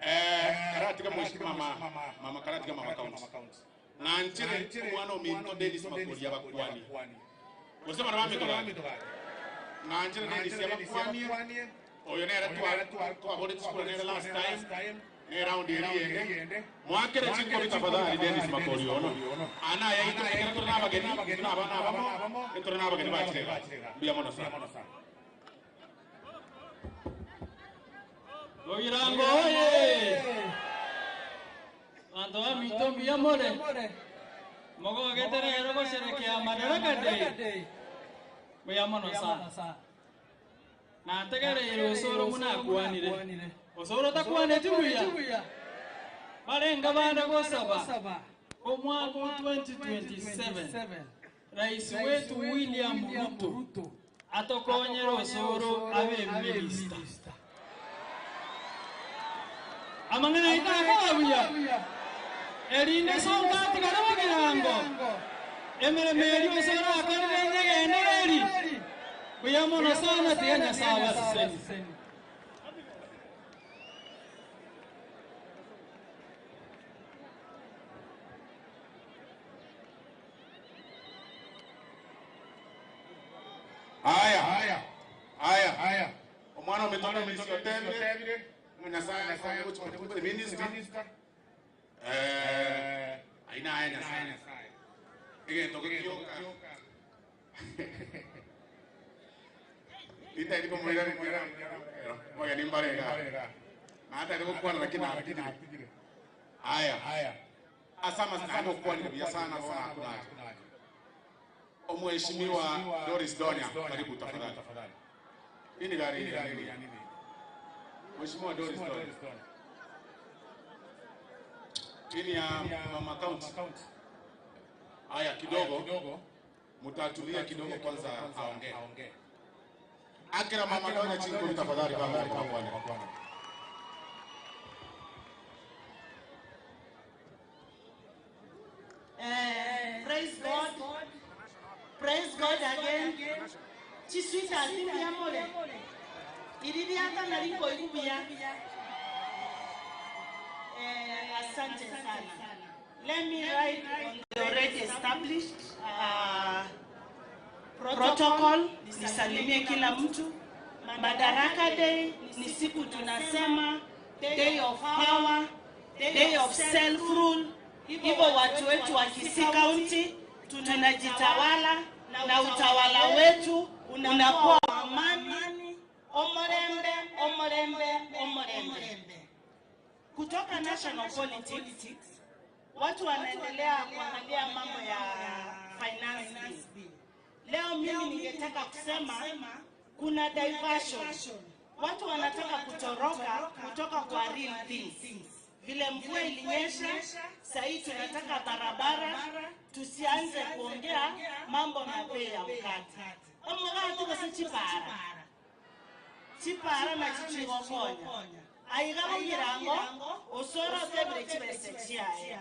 Eh, karatiga mheshimiwa mama, mama karatiga mama county. Nanchere omwana ominto Dennis Makoria bakwani. Gose bana baminto gaki. Nanchere Dennis abakwanie. Oyo nere twa twaborete chikura nere last time. Ne round eri yende. Mwakere chinkobi tafadhali Dennis Makori ono. Ana yaito ekero tore na abageni, tore na abana abamo, tore na abageni bachire iga. Mbuya mono sana. Bogirango oye! Banto baminto mbuya more? Mogogete rero gosherekea Madaraka Day? Mbuya mono sana. Nategereire osoro buna akwanire. Osoro takwaneti buya? Barenga bande gosaba omwaka o 2027 Rais wetu William Ruto atokonyere osoro abe eminister. Amang'ana aito akoba buya, erinde sonka atigare bogirango, emeremo eria osoro akorire nyegendereri. Buya mono sana tiga Nyasaye abasesenie. Aya, aya, aya. Omwana ominto Dennis otebire ng'a Nyasaye akonye gochia koba eminister. Eh, aye naye Nyasaye. Egento gekioka. Ritaeti komoira omogeni mbare igaa. Natari gokwana lakini natigire. Aya. Ase amasiko naende okwanire buya sana bono akuna ache. Omheshimiwa Doris Donya, karibu tafadhali. Hii ni gari ya nini? Mheshimiwa Doris Donya. Hii ni ya mama county. Haya kidogo. Mutatulia kidogo kwanza aongee. Akira mama Donya chingo tafadhali kama kwa. Praise God. Praise God again. Chiswita asimbi amole. Ililiata na liko ikubuya. Asante sana. Let me write on the already established protocol. Nisalimie kila mtu. Madaraka Day ni siku tunasema day of power, day of self rule. Hivyo watu wetu wa Kisii County tunajitawala na utawala wetu unakuwa wa amani, omorembe, omorembe, omorembe. Kutoka national politics, watu wanaendelea kuangalia mambo ya finance bill. Leo mimi ningetaka kusema kuna diversion. Watu wanataka kutoroka kutoka kwa real things. Vile mvua ilinyesha, sahii tunataka barabara, tusianze kuongea mambo na bei ya mkate. Omugati gose chipara. Chipara na chichigokonya. Aiga bogirango, osoro tebire chibese chiaye.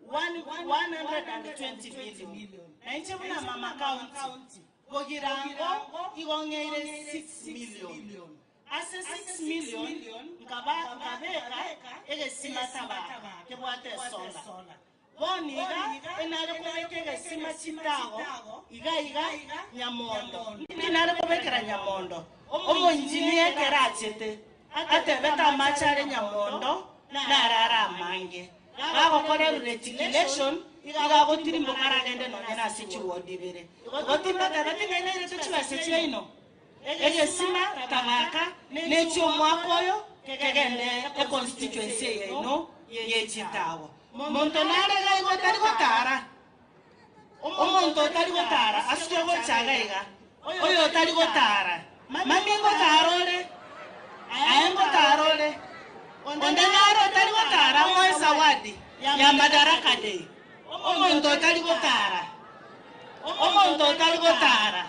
120 million. Na inche buna mama county. Bogirango igong'eire 6 million. Ase 6 million nkaba nkabeka egesima tabaka kebwate esola. Bono iga enare kobeka egesima chitago iga iga nyamondo. Nare kobekera nyamondo. Omonjinia ekero achete atebete amache are nyamondo narara amange. Bagokora reticulation iga gotirimboka aragende nonye na ase chiwodi ibere. Gotimbatebe ting'ainairete chibese chiaino. Egesima tabaka nechi omwaka oyo kegende econstituency yaino yechitago. Monto narega igo otari gotara. Omonto otari gotara asuke gochaga iga. Oyo otari gotara. Mami ngotara ore. Aye ngotara ore. Onde naro otari gotara moe zawadi ya Madaraka Day. Omonto otari gotara. Omonto otari gotara.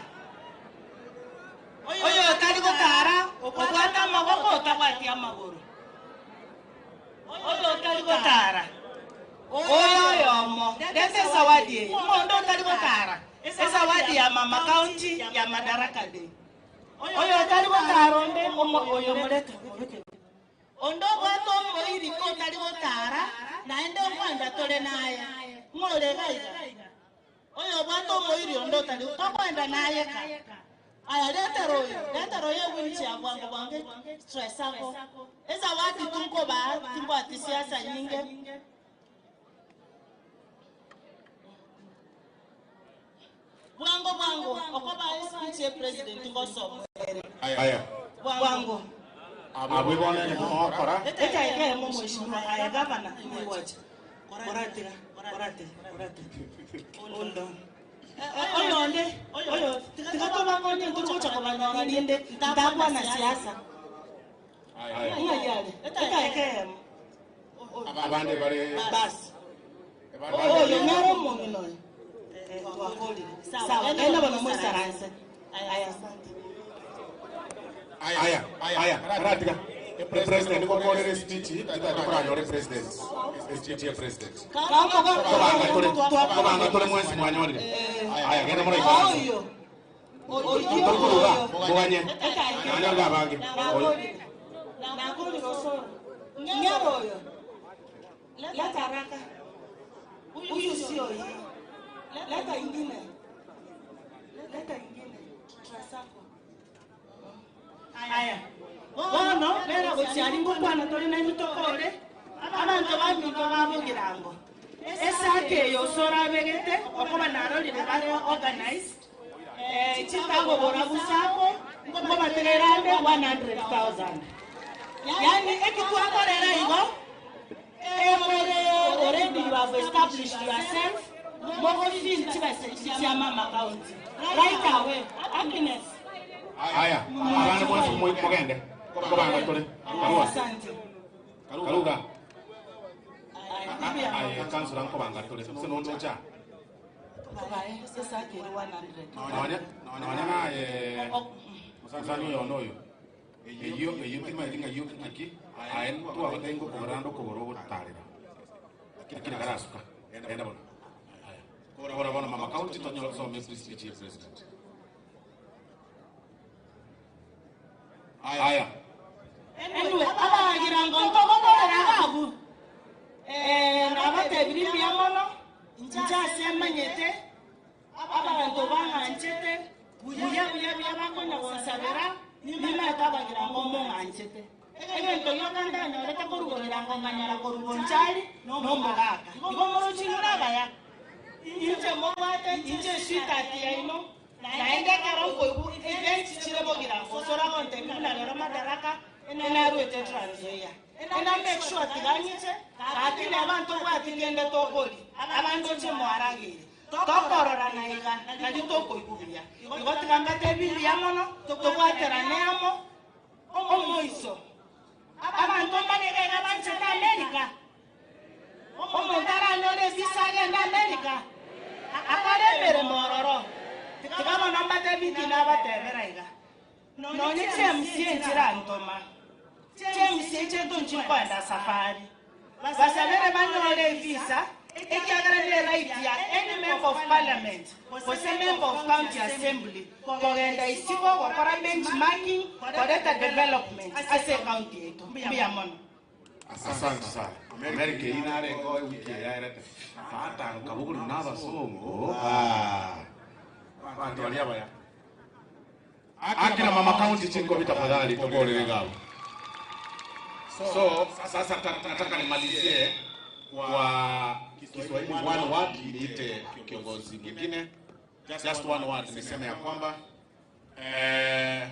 Oyo otari gotara obwate amaboko otabwati amagoro. Oyo otari gotara. Oyo oyomo. Lete zawadi eye. Omonto otari gotara. Ezawadi ya mama county ya Madaraka Day. Oyo otari gotara onde oyo murete. Onde obwate omoiri ko otari gotara, naende nkwenda tore naye. Ng'o ore iga iga? Oyo obwate omoiri onde otari tokwenda naye ka. Aya retera oyo, retera oyo ewheelchair bwango bwango stress ako. Ezawadi tu nkobaa timbwati siasa nyinge. Bwango bwango okobaa espeech ye president ngosomwa ere. Aya. Bwango. Abwe bono onye mogokora. Edaika eyemo mheshimiwa aye gavana nigocha. Koratiga, koratiga, koratiga. Hold on. Oyonde, oyo tiga tobakonye ntogocha kobanyora rinde ntakwana siasa. Aya. Ng'ai are? Edaika eyemo. Abande bare Basi. Oyo nere omong'ina oyo. Eh, twakorire. Sawa, genda bono moisaranse. Aya, asante. Aya, aya, karatiga. President gokorera speech, titakoranyore president. Speech ya president. Kobanga tore, kobanga tore mwensi mwanyorire. Aya, genda muraisaranse. Oyo. Tokuruga, muganye. Nanyorire abange. Oyo. Nakorire osoro. Ng'ero oyo. Leta haraka. Huyu sio hii. Leta ingine. Leta ingine. Trasako. Aya. Bono bera gochiari ngokwana tore na emitokore abanto baminto babogirango esake eyo osoro abegete okoba narorire bare organized eh, chitagobora busako ngobategerande 100,000 yani ekitwakorera igo emore already you have established yourself mogo feel chibase chia mama county right away happiness Aya, abande mwensi mugende. Kobanga tore. Karua. asante Karuga. Aye, councilor nkobanga tore. Se nondocha. Bae, esake eri 100 Nonya, nonya naye musani oyo noyo. Eyo eyo timaeti ng'a yo ng'aki aye twagoteba ngokogora ande okogoro ogotarera. Lakini karasuka. Enda bono. Aya. Kora bono mama county tonyora some speech ya president. Aya. Anyway, abagirango ntogokorera babu eh, nabatebiri mbuya mono inche ase emanyete abanto bang'anchete buya buya buya bakonya gonsabera nimaete abagirango mong'anchete egento gioka ndanyorete korugorerango ng'anyara korugo nchari nomogaka igo morochirure abaya inche mobwate inche sweetheart yaino naende ekero nkoigwa events chire bogirango osora gontebi buna rero madaraka enarwete Trans Nzoia ena make sure tigang'iche gaki na abanto obwati kende tokori abanto nche mwaragire tokororana iga nari tokoigwa buya igo tiga mbatebi mbuya mono tobwaterane amo omoiso abanto mbarega iga banchete America omonto aranyore evisa agende America akore emeremo ororo tiga bono mbatebi tinabatebera iga nonye chiMCA nchirantoma chiMCA chetu nchikoenda safari basabere banyore evisa ekiagera ne right ya any member of parliament gose member of county assembly kogenda isiko gokora benchmarking koreta development ase county yetu mbuya mono Asante sana. America inarengo wiki yaerete. Batanka buguru n'abasongo. Ah. Bantu bali abaya. Akina mama county chinko tafadhali tugorere gabo. So sasa nataka nimalizie kwa Kiswahili one word, niite kiongozi mwingine. Just one word niseme ya kwamba eh,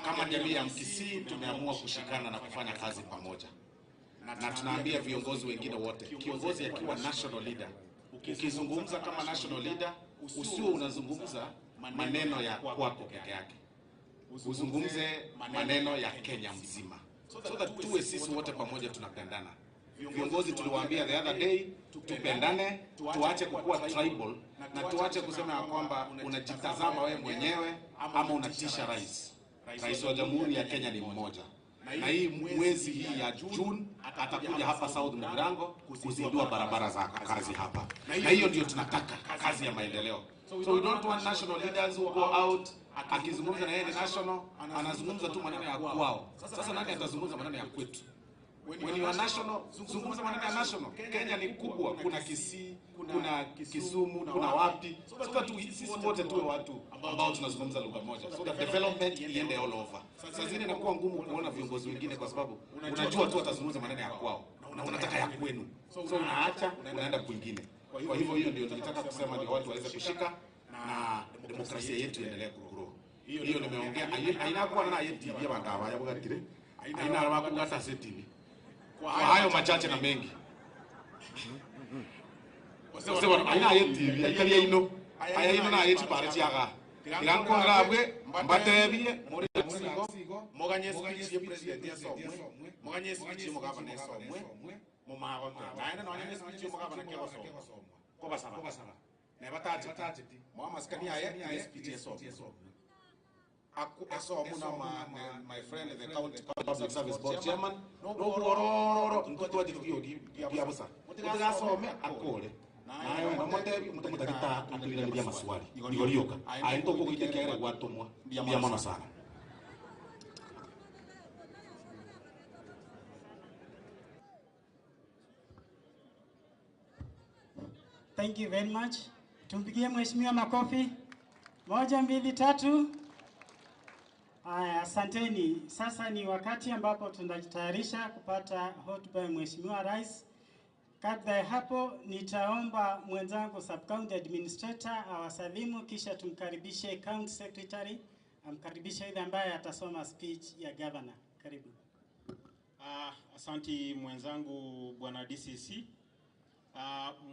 kama jamii ya Mkisii tumeamua kushikana na kufanya kazi pamoja, na tunaambia viongozi wengine wote, kiongozi akiwa national leader, ukizungumza kama national leader usiwe unazungumza maneno ya kwako peke yake, uzungumze maneno ya Kenya mzima, so that tuwe sisi wote pamoja tunapendana. Viongozi tuliwaambia the other day, tupendane, tuache kukuwa tribal na tuache kusema ya kwamba unajitazama wewe mwenyewe ama unatisha rais. Rais wa Jamhuri ya Kenya ni mmoja, na hii mwezi hii ya June atakuja hapa South Mugirango kuzindua barabara za kazi hapa, na hiyo ndio tunataka, kazi ya maendeleo. So we don't want national leaders who go out Akizungumza na yeye ni national, anazungumza tu maneno ya kwao. Sasa nani atazungumza maneno ya kwetu? When you are national, zungumza maneno ya national. Kenya ni kubwa, kuna Kisii, kuna Kisumu, kuna wapi, so that sisi wote tuwe watu ambao tunazungumza lugha moja, so that development iende all over. Saa zingine inakuwa ngumu kuona viongozi wengine kwa sababu unajua tu watazungumza maneno ya kwao na unataka ya kwenu, so unaacha unaenda kwingine. Kwa hivyo hiyo ndio nilitaka kusema, ndio watu waweze kushika na demokrasia yetu iendelee kugrow. Hiyo nimeongea aina kuwa na yetu ya bantu abaya bugatire aina bakugata se TV. Kwa hayo machache na mengi Ose aina ye TV aikari ino aya ino na ye chipare chiaga tirankonera abwe mbatebie muri sigo moganye speech ye president yasomwe, moganye speech ye mugabana esomwe mumagote naende nonya ne speech ye mugabana kegosomwa kobasaba nebatacheti mwamasikani aye ne speech esomwe aku esomu na ma, my friend the county public service board chairman nobuororo ntutwajitukiyo bia busa mutigasome akore nayo nomotebi mutamutagita atwiraniria maswali igorioka aye ntokogoitekiagera gwatomwa mbia mono sana. Thank you very much. Tumpigie mheshimiwa makofi. Moja, mbili, tatu. Aya, asanteni. Sasa ni wakati ambapo tunajitayarisha kupata hotuba ya mheshimiwa rais. Kabla ya hapo, nitaomba mwenzangu sub county administrator awasalimu, kisha tumkaribishe county secretary amkaribishe yule ambaye atasoma speech ya governor. Karibu. Asanti mwenzangu bwana DCC.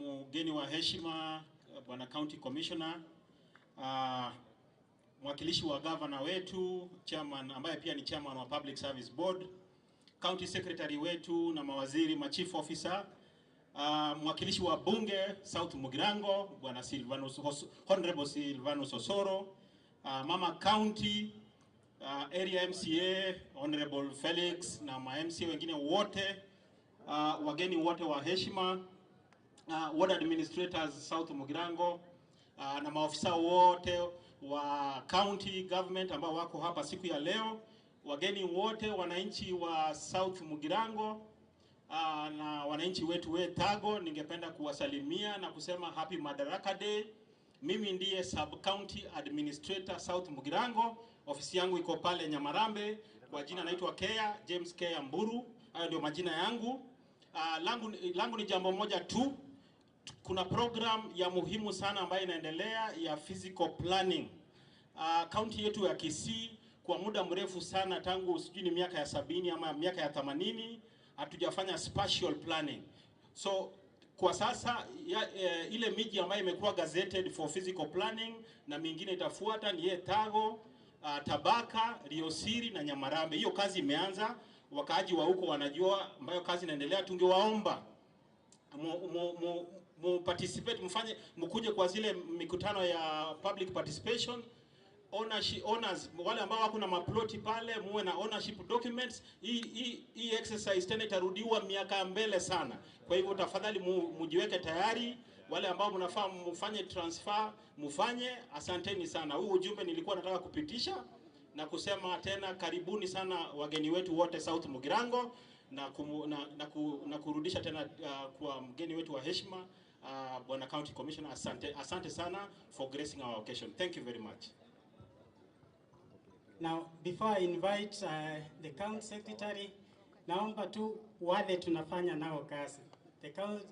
Mgeni wa heshima bwana county commissioner, mwakilishi wa governor wetu chairman, ambaye pia ni chairman wa Public Service Board, county secretary wetu na mawaziri, ma chief officer, mwakilishi wa bunge South Mugirango bwana Silvanus, Honorable Silvanus Osoro, mama county, area MCA Honorable Felix na ma MCA wengine wote, wageni wote wa heshima, ward administrators South Mugirango, na maofisa wote wa county government ambao wako hapa siku ya leo, wageni wote, wananchi wa South Mugirango, na wananchi wetu we Tago, ningependa kuwasalimia na kusema happy Madaraka Day. Mimi ndiye sub county administrator South Mugirango, ofisi yangu iko pale Nyamarambe. Kwa jina naitwa Kea James Kea Mburu, hayo ndio majina yangu. Langu ni jambo moja tu. Kuna program ya muhimu sana ambayo inaendelea ya physical planning. County yetu ya Kisii kwa muda mrefu sana tangu sijui ni miaka ya 70 ama miaka ya 80 hatujafanya spatial planning. So kwa sasa ile miji ambayo imekuwa gazetted for physical planning na mingine itafuata ni Etago, Tabaka, Riosiri na Nyamarambe. Hiyo kazi imeanza, wakaaji wa huko wanajua ambayo kazi inaendelea. Tungewaomba mu, mu, mu, mu participate, mfanye mkuje kwa zile mikutano ya public participation ownership, owners wale ambao wako na maploti pale muwe na ownership documents. Hii exercise tena itarudiwa miaka ya mbele sana. Kwa hivyo tafadhali mujiweke tayari, wale ambao mnafaa mfanye transfer mfanye. Asanteni sana. Huu ujumbe nilikuwa nataka kupitisha na kusema tena karibuni sana wageni wetu wote South Mugirango na kurudisha tena kwa mgeni wetu wa heshima, Bwana County Commissioner. Asante, asante sana for gracing our occasion. Thank you very much. Now, before I invite the county secretary, naomba tu wale tunafanya nao kazi.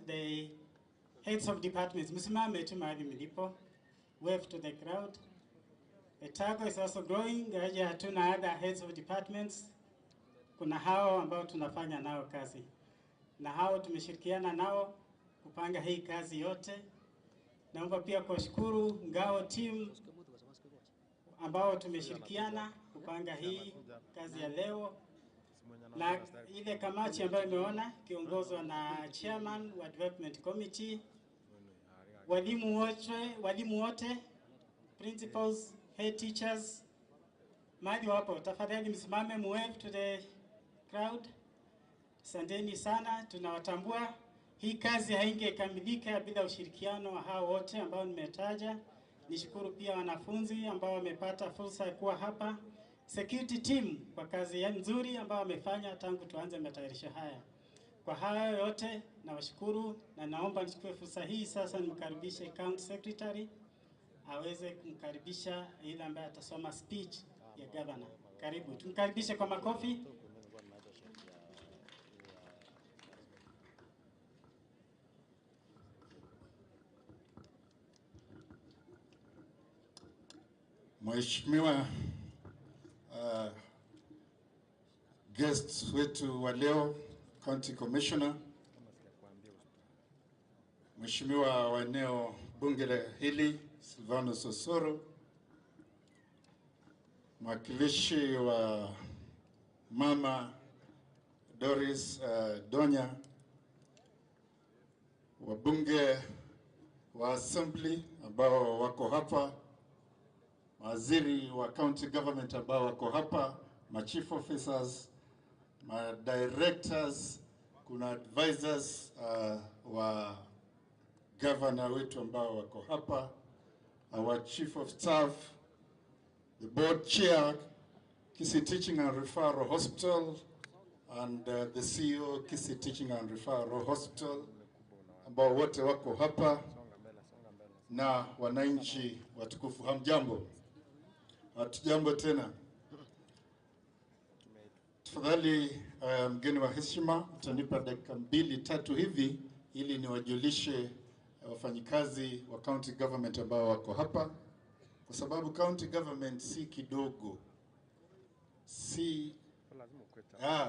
The heads of departments, msimame tu mahali mlipo. Wave to the crowd. Etago is also growing, ingawaje hatuna other heads of departments. Kuna hao ambao tunafanya nao kazi. Na hao tumeshirikiana nao kupanga hii kazi yote. Naomba pia kuwashukuru Ngao team ambao tumeshirikiana kupanga hii kazi ya leo, na ile kamati ambayo imeona ikiongozwa na chairman wa development committee, walimu wote, principals, head teachers, mahali wapo, tafadhali msimame muwave to the crowd. Asanteni sana, tunawatambua. Hii kazi haingekamilika bila ushirikiano wa hao wote ambao nimetaja. Nishukuru pia wanafunzi ambao wamepata fursa ya kuwa hapa, security team kwa kazi ya nzuri ambayo wamefanya tangu tuanze matayarisho haya. Kwa hayo yote nawashukuru na naomba nichukue fursa hii sasa nimkaribishe County Secretary aweze kumkaribisha yule ambaye atasoma speech ya governor. Karibu, tumkaribishe kwa makofi. Mheshimiwa guest wetu wa leo, County Commissioner, Mheshimiwa wa eneo bunge la hili Silvano Sosoro, mwakilishi wa mama Doris Donya, wabunge wa assembly ambao wako hapa, mawaziri wa county government ambao wako hapa, ma chief officers, ma directors, kuna advisors wa governor wetu ambao wako hapa, our chief of staff, the board chair, Kisii Teaching and Referral Hospital, and the CEO Kisii Teaching and Referral Hospital ambao wote wako hapa na wananchi watukufu, hamjambo? Hatujambo tena. Tafadhali mgeni wa heshima, utanipa dakika mbili tatu hivi ili niwajulishe wafanyikazi wa county government ambao wako hapa, kwa sababu county government si kidogo, si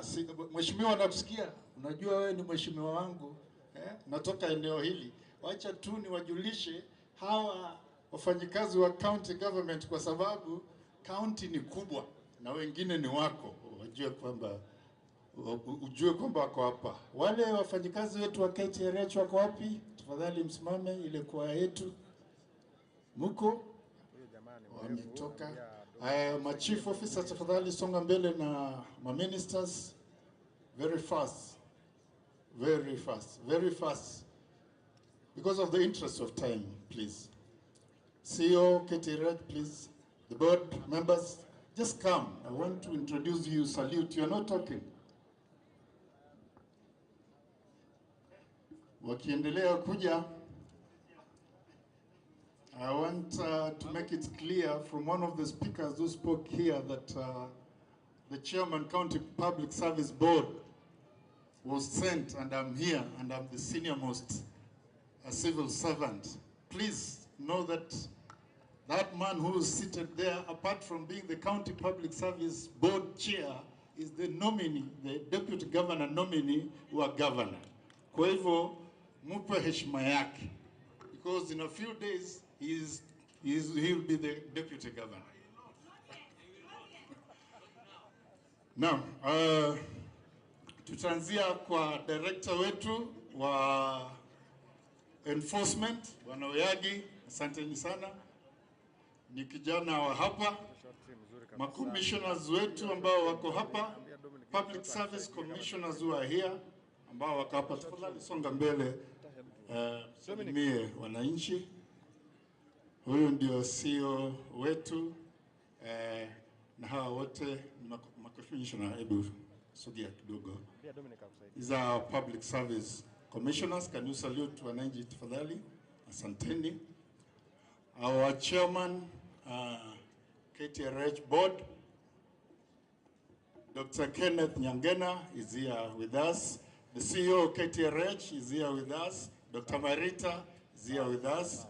si, mheshimiwa, nakusikia. Unajua wewe ni mheshimiwa wangu eh? Natoka eneo hili, wacha tu niwajulishe hawa wafanyikazi wa county government, kwa sababu county ni kubwa na wengine ni wako, wajue kwamba ujue kwamba wako hapa. Wale wafanyikazi wetu wa KTRH wako wapi? Tafadhali msimame, ile kwa yetu muko wametoka. Ma chief officers tafadhali songa mbele na ma ministers very fast, very fast, very fast because of the interest of time, please. CEO KTRH, please. The board members, just come. I want to introduce you, salute. You are not talking. Wakiendelea kuja, I want to make it clear from one of the speakers who spoke here that the chairman, County Public Service Board, was sent, and I'm here, and I'm the senior most civil servant. Please know that that man who is seated there, apart from being the County Public Service Board chair, is the nominee, the deputy governor nominee wa governor. Kwa hivyo mupe heshima yake, because in a few days he'll be the deputy governor. Now, tutaanzia kwa director wetu wa enforcement, Bwana Oyagi, asanteni sana. Ni kijana wa hapa. Ma commissioners wetu ambao wako hapa, public service commissioners who are here ambao wako hapa, tafadhali songa mbele, salimie wananchi. Huyu ndio CEO wetu na hawa wote ni makomishona. Hebu sogea kidogo. These are our public service commissioners. Can you salute wananchi tafadhali? Asanteni. Our chairman, KTRH board, Dr. Kenneth Nyangena is here with us. The CEO of KTRH is here with us. Dr. Marita is here with us.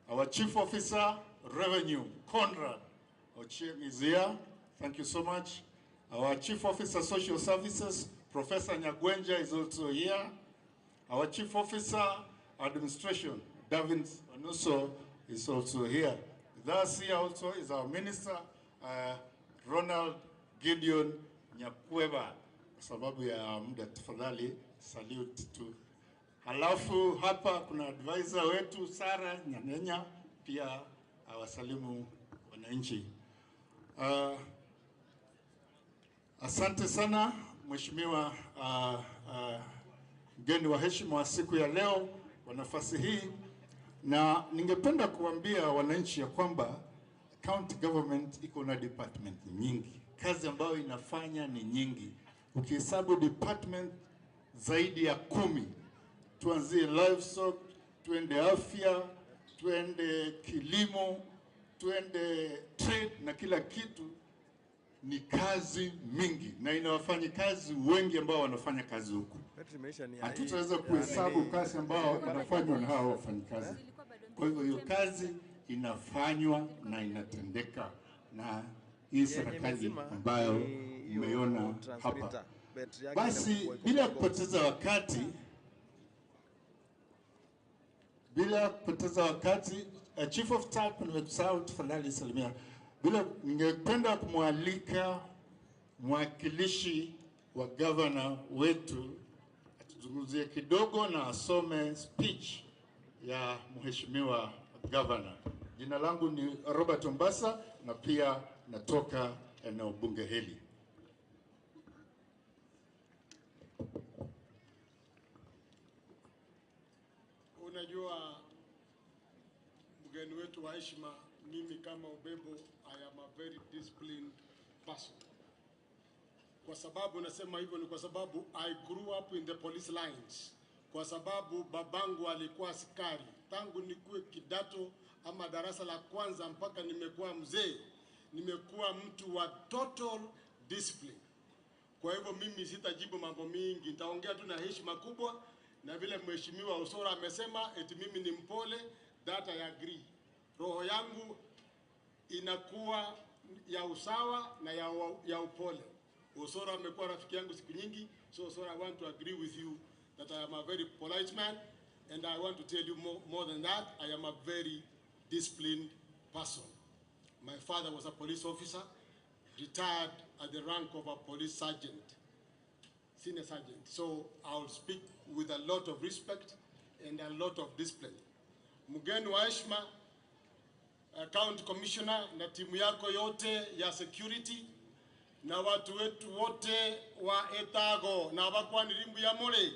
Our chief officer, Revenue, Conrad Ochieng is here. Thank you so much. Our chief officer, Social Services, Professor Nyagwenja is also here. Our chief officer, Administration, Davin Onuso, is also here. With us here also is our minister, Ronald Gideon Nyakweba. Kwa sababu ya muda, tafadhali salute tu. Halafu hapa kuna advisor wetu Sara Nyang'enya pia awasalimu wananchi. Asante sana Mheshimiwa mgeni wa heshima wa siku ya leo kwa nafasi hii. Na ningependa kuambia wananchi ya kwamba county government iko na department nyingi, kazi ambayo inafanya ni nyingi. Ukihesabu department zaidi ya kumi, tuanzie livestock, tuende afya, tuende kilimo, tuende trade na kila kitu, ni kazi mingi na ina wafanyikazi wengi ambao wanafanya kazi huku. Hatutaweza kuhesabu kazi ambao inafanywa na hawa wafanyikazi. Kwa hivyo hiyo kazi inafanywa na inatendeka na hii serikali ambayo mmeiona hapa. Basi bila kupoteza wakati, bila kupoteza wakati, Chief of Staff nimekusahau, tafadhali salimia. Bila, ningependa kumwalika mwakilishi wa gavana wetu atuzungumzie kidogo na asome speech ya mheshimiwa gavana. Jina langu ni Robert Ombasa na pia natoka eneo bunge hili. Unajua, mgeni wetu wa heshima, mimi kama Ubebo, I am a very disciplined person. Kwa sababu nasema hivyo ni kwa sababu I grew up in the police lines, kwa sababu babangu alikuwa askari tangu nikuwe kidato ama darasa la kwanza mpaka nimekuwa mzee, nimekuwa mtu wa total discipline. Kwa hivyo mimi sitajibu mambo mingi, nitaongea tu na heshima kubwa, na vile mheshimiwa Osoro amesema eti mimi ni mpole, that I agree. Roho yangu inakuwa ya usawa na ya, ya upole. Osoro amekuwa rafiki yangu siku nyingi, so Osoro, I want to agree with you that I am a very polite man and I want to tell you more, more than that, I am a very disciplined person. My father was a police officer, retired at the rank of a police sergeant, senior sergeant. So I'll speak with a lot of respect and a lot of discipline. Mgeni wa heshima, County Commissioner na timu yako yote ya security na watu wetu wote wa Etago na abakwanirimbu ya mule.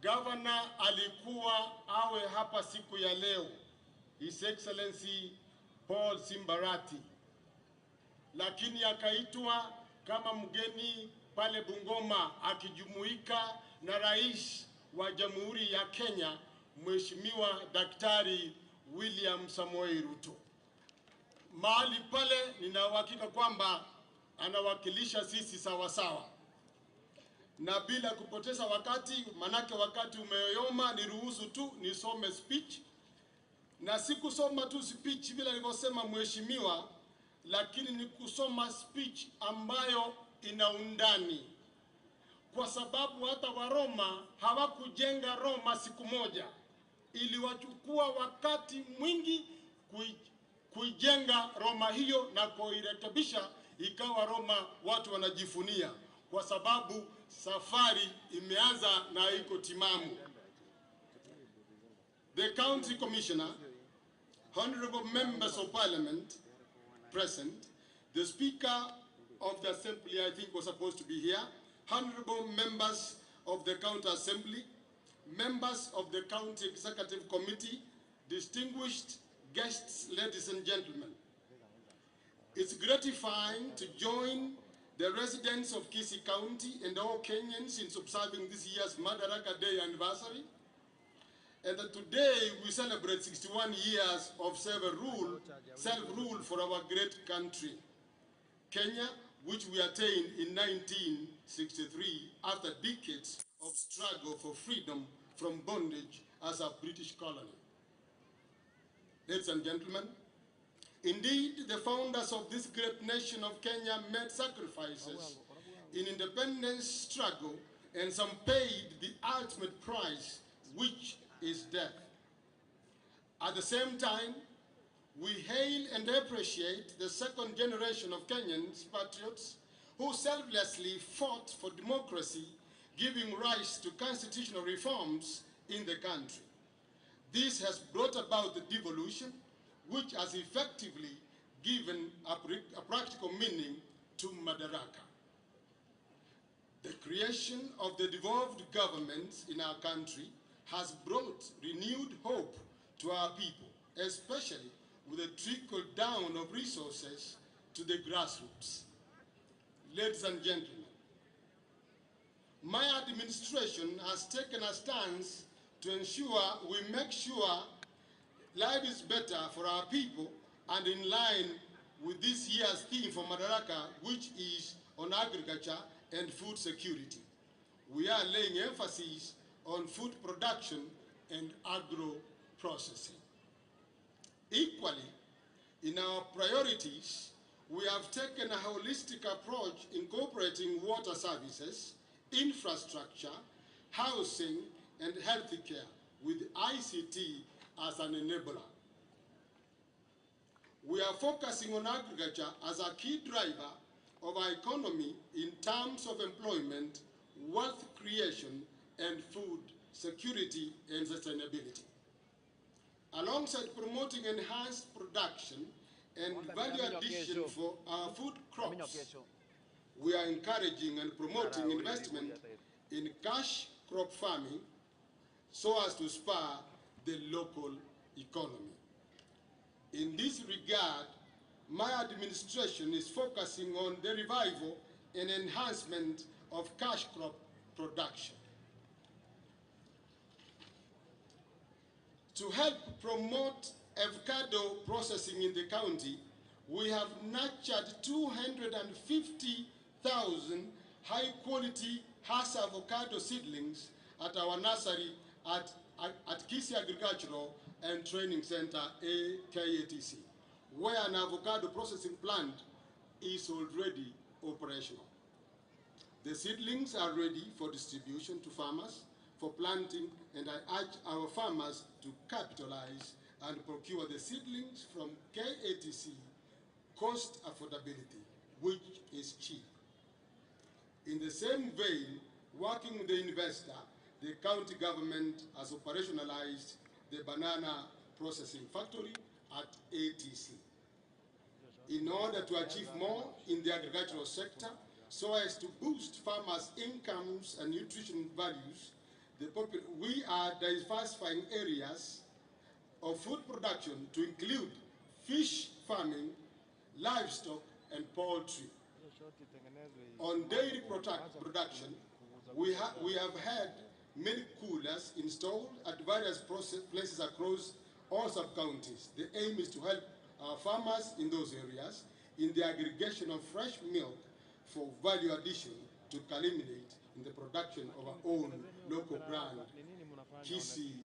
Governor alikuwa awe hapa siku ya leo, His Excellency Paul Simbarati, lakini akaitwa kama mgeni pale Bungoma akijumuika na Rais wa Jamhuri ya Kenya Mheshimiwa Daktari William Samoei Ruto. Mahali pale nina uhakika kwamba anawakilisha sisi sawa sawa, na bila kupoteza wakati, manake wakati umeyoyoma, niruhusu tu nisome speech, na si kusoma tu speech vile alivyosema mheshimiwa, lakini ni kusoma speech ambayo ina undani, kwa sababu hata Waroma hawakujenga Roma siku moja, iliwachukua wakati mwingi kuijenga Roma hiyo na kuirekebisha ikawa Roma watu wanajifunia, kwa sababu safari imeanza na iko timamu. The County Commissioner, Honorable Members of Parliament present, the Speaker of the Assembly, I think was supposed to be here, Honorable Members of the County Assembly, members of the County Executive Committee, distinguished guests, ladies and gentlemen. It's gratifying to join the residents of Kisii County and all Kenyans in observing this year's Madaraka Day anniversary. And that today we celebrate 61 years of self-rule, self-rule for our great country, Kenya, which we attained in 1963 after decades of struggle for freedom from bondage as a British colony. Ladies and gentlemen, indeed, the founders of this great nation of Kenya made sacrifices in independence struggle, and some paid the ultimate price, which is death. At the same time, we hail and appreciate the second generation of Kenyans patriots who selflessly fought for democracy, giving rise to constitutional reforms in the country. This has brought about the devolution, which has effectively given a practical meaning to Madaraka. The creation of the devolved governments in our country has brought renewed hope to our people, especially with the trickle down of resources to the grassroots. Ladies and gentlemen, my administration has taken a stance to ensure we make sure life is better for our people and in line with this year's theme for Madaraka, which is on agriculture and food security. We are laying emphasis on food production and agro processing. Equally, in our priorities, we have taken a holistic approach incorporating water services, infrastructure, housing, and healthcare with ICT as an enabler. We are focusing on agriculture as a key driver of our economy in terms of employment, wealth creation, and food security and sustainability. Alongside promoting enhanced production and value addition for our food crops, we are encouraging and promoting investment in cash crop farming so as to spur the local economy. In this regard, my administration is focusing on the revival and enhancement of cash crop production. To help promote avocado processing in the county, we have nurtured 250,000 high-quality Hass avocado seedlings at our nursery at, at, Kisii Agricultural and Training Center, AKATC, where an avocado processing plant is already operational. The seedlings are ready for distribution to farmers for planting, and I urge our farmers to capitalize and procure the seedlings from KATC cost affordability, which is cheap. In the same vein, working with the investor, the county government has operationalized the banana processing factory at ATC. In order to achieve more in the agricultural sector, so as to boost farmers' incomes and nutrition values, the we are diversifying areas of food production to include fish farming, livestock, and poultry. On dairy product production, we, ha we have had milk coolers installed at various places across all sub-counties. The aim is to help our farmers in those areas in the aggregation of fresh milk for value addition to culminate in the production of our own local brand, Kisii,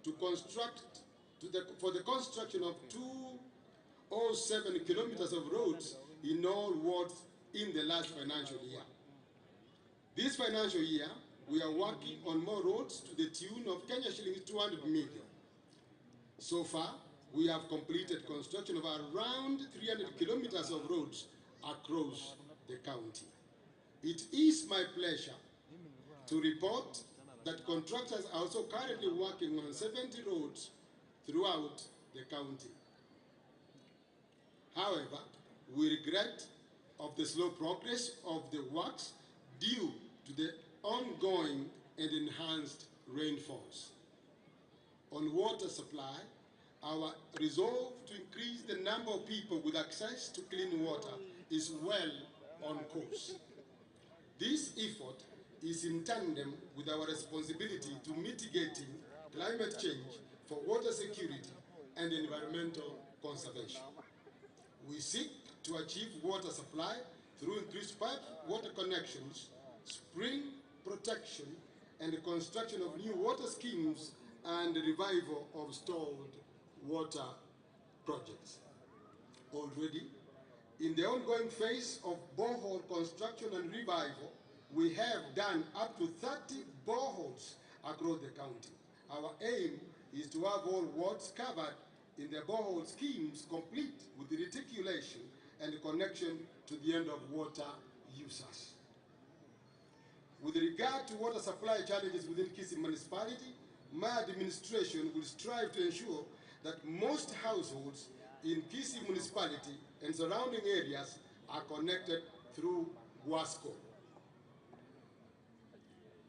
to construct to the, for the construction of 207 kilometers of roads in all wards in the last financial year. This financial year, we are working on more roads to the tune of Kenya shillings 200 million. So far, we have completed construction of around 300 kilometers of roads across the county. It is my pleasure to report that contractors are also currently working on 70 roads throughout the county. However, we regret of the slow progress of the works due to the ongoing and enhanced rainfalls. On water supply, our resolve to increase the number of people with access to clean water is well on course. This effort is in tandem with our responsibility to mitigating climate change for water security and environmental conservation. We seek to achieve water supply through increased pipe water connections, spring protection, and the construction of new water schemes and the revival of stalled water projects. Already, in the ongoing phase of borehole construction and revival, we have done up to 30 boreholes across the county. Our aim is to have all wards covered in the borehole schemes complete with the reticulation and connection to the end of water users. With regard to water supply challenges within Kisii municipality, my administration will strive to ensure that most households in Kisii municipality and surrounding areas are connected through WASCO.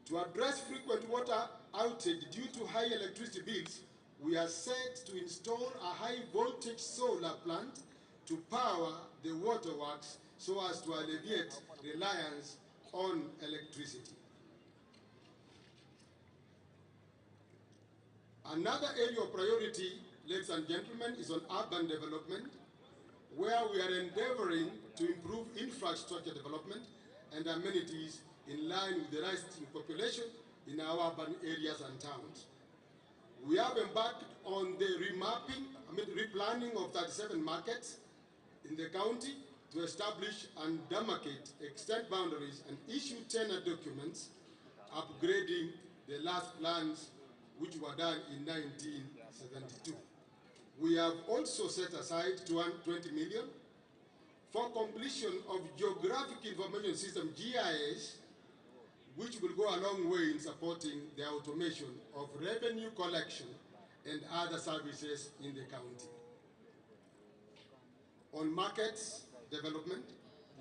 To address frequent water outage due to high electricity bills, we are set to install a high voltage solar plant to power the waterworks so as to alleviate reliance on electricity. Another area of priority, ladies and gentlemen, is on urban development, where we are endeavoring to improve infrastructure development and amenities in line with the rising population in our urban areas and towns. We have embarked on the remapping, I mean, replanning of 37 markets in the county to establish and demarcate, extend boundaries, and issue tenure documents, upgrading the last plans which were done in 1972. We have also set aside 20 million for completion of Geographic Information System, GIS, which will go a long way in supporting the automation of revenue collection and other services in the county. On markets development,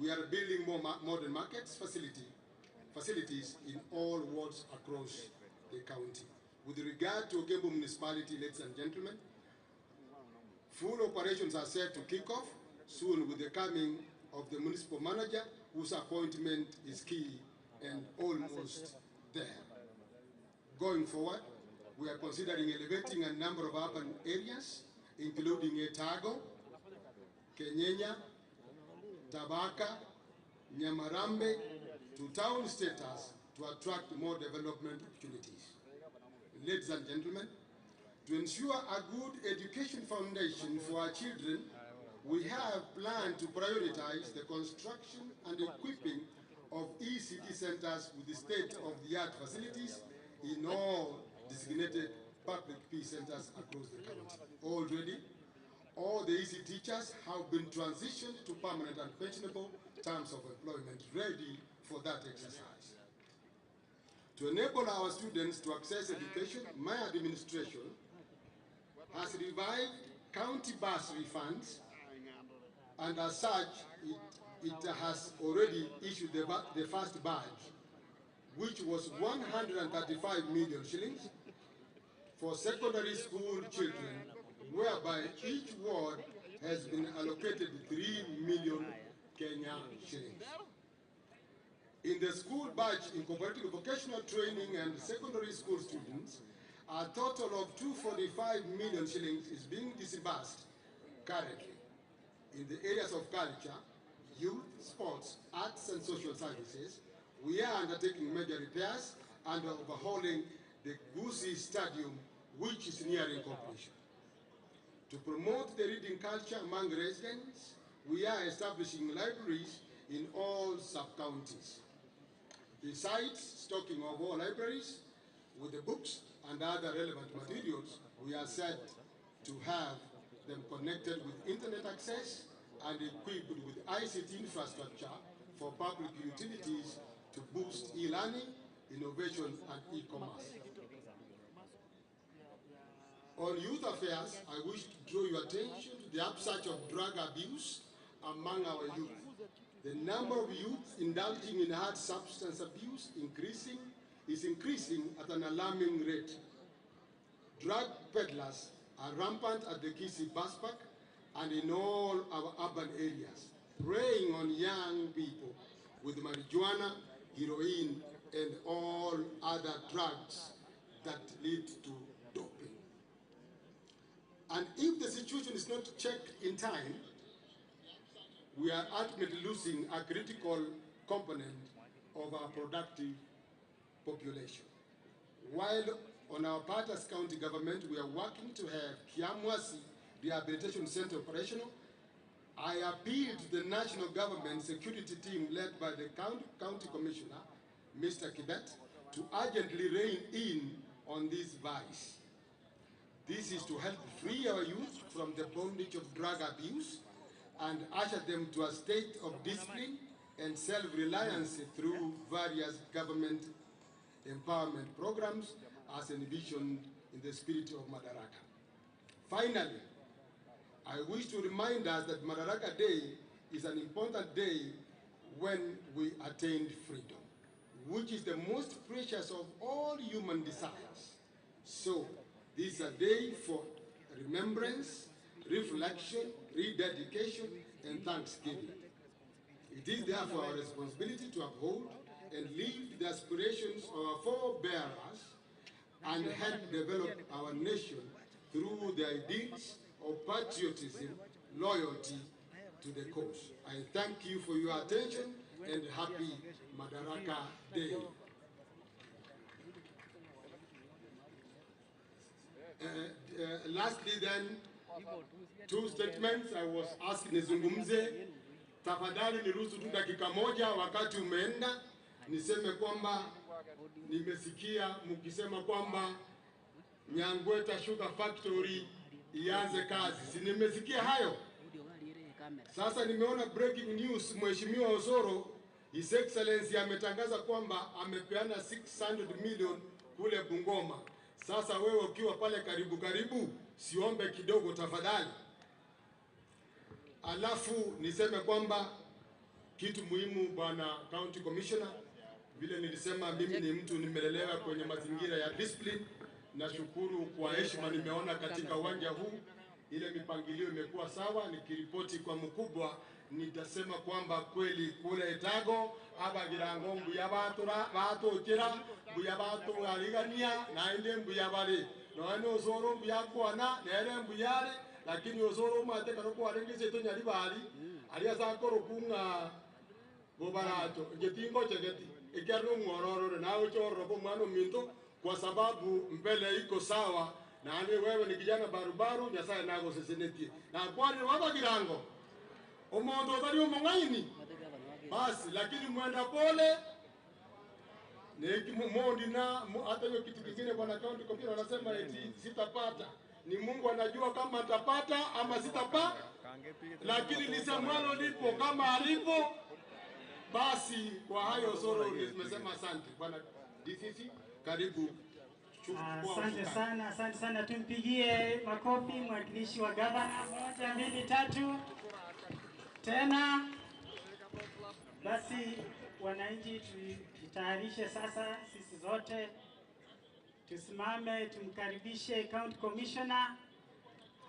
we are building more modern markets facilities in all wards across the county. With regard to Ogembo Municipality, ladies and gentlemen, full operations are set to kick off soon with the coming of the municipal manager, whose appointment is key and almost there. Going forward, we are considering elevating a number of urban areas, including Etago, Kenyenya, Tabaka, Nyamarambe, to town status to attract more development opportunities. Ladies and gentlemen, to ensure a good education foundation for our children, we have planned to prioritize the construction and equipping of ECD centers with the state-of-the-art facilities in all designated public peace centers across the county. Already, all the EC teachers have been transitioned to permanent and pensionable terms of employment, ready for that exercise. To enable our students to access education, my administration has revived county bursary funds, and as such, it has already issued the first batch, which was 135 million shillings for secondary school children, whereby each ward has been allocated 3 million Kenya shillings. In the school batch incorporating vocational training and secondary school students, a total of 245 million shillings is being disbursed currently. In the areas of culture, youth, sports, arts and social services, we are undertaking major repairs and overhauling the Gusii Stadium, which is nearing completion. To promote the reading culture among residents, we are establishing libraries in all sub-counties. Besides stocking of all libraries with the books and other relevant materials, we are set to have them connected with internet access and equipped with ICT infrastructure for public utilities to boost e-learning, innovation, and e-commerce. On youth affairs, I wish to draw your attention to the upsurge of drug abuse among our youth. The number of youths indulging in hard substance abuse is increasing at an alarming rate. Drug peddlers are rampant at the Kisii bus park and in all our urban areas, preying on young people with marijuana, heroin, and all other drugs that lead to doping. And if the situation is not checked in time, we are ultimately losing a critical component of our productive population. While on our part as county government, we are working to have Kiamwasi Rehabilitation Center operational, I appeal to the national government security team led by the county commissioner, Mr. Kibet, to urgently rein in on this vice. This is to help free our youth from the bondage of drug abuse and usher them to a state of discipline and self-reliance through various government empowerment programs as envisioned in the spirit of Madaraka. Finally, I wish to remind us that Madaraka Day is an important day when we attained freedom, which is the most precious of all human desires. So, This is a day for remembrance, reflection, rededication, and thanksgiving. It is therefore our responsibility to uphold and live the aspirations of our forebears and help develop our nation through the ideals of patriotism, loyalty to the cause. I thank you for your attention and happy Madaraka Day. Lastly then, two statements I was asked nizungumze. Tafadhali niruhusu tu dakika moja, wakati umeenda, niseme kwamba nimesikia mkisema kwamba Nyangweta Sugar Factory ianze kazi. Si nimesikia hayo? Sasa nimeona breaking news, Mheshimiwa Osoro, His Excellency ametangaza kwamba amepeana 600 million kule Bungoma. Sasa wewe ukiwa pale karibu karibu, siombe kidogo tafadhali. Alafu niseme kwamba kitu muhimu, bwana County Commissioner, vile nilisema mimi ni mtu nimelelewa kwenye mazingira ya discipline. Nashukuru kwa heshima nimeona katika uwanja huu, ile mipangilio imekuwa sawa. Nikiripoti kwa mkubwa, nitasema kwamba kweli kule Etago abagirango mbuya batura batokera mbuya batugarigania naende mbuya bari noene osoro mbuya kwana nere mbuyare lakini osoro omwate karo kwarenge tonyari bari aria ase kung'a bobaracho inche tingochegeti ekiarire omwororore nawe chororo kwa omwana ominto kwa sababu mbele iko sawa nani wewe ni kijana barubaru nyasaye nagosesenetie nakwarire wabagirango omonto otari omong'aini basi lakini mwenda pole mondi na hata hiyo kitu kingine bwana county commissioner anasema eti sitapata. Ni Mungu anajua kama atapata ama sitapata, lakini lisemwalo lipo, kama alipo basi. Kwa hayo Soro nimesema asante bwana DCC, karibu. Asante sana, asante sana. Tumpigie makofi mwakilishi wa gavana. Moja, mbili, tatu. Tena basi, wananchi tujitayarishe sasa, sisi zote tusimame tumkaribishe County Commissioner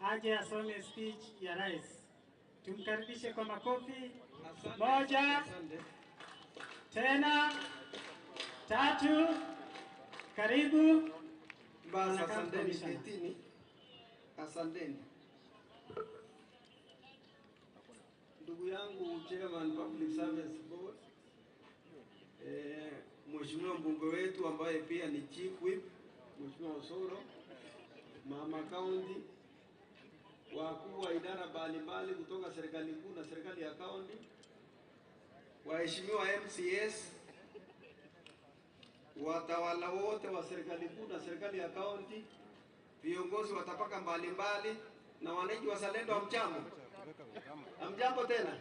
aje asome speech ya rais. Tumkaribishe kwa makofi. Moja, tena, tatu. Karibu Basi Bwana County asanteni Commissioner. ketini, asanteni ndugu yangu Chairman Public Service Board, Mheshimiwa mbunge wetu ambaye pia ni Chief Whip, Mheshimiwa Osoro, Mama County, wakuu wa idara mbalimbali kutoka serikali kuu na serikali ya county, waheshimiwa MCS, watawala wote wa serikali kuu na serikali ya kaunti, viongozi wa tabaka mbalimbali na wananchi wazalendo, hamjambo? Hamjambo tena.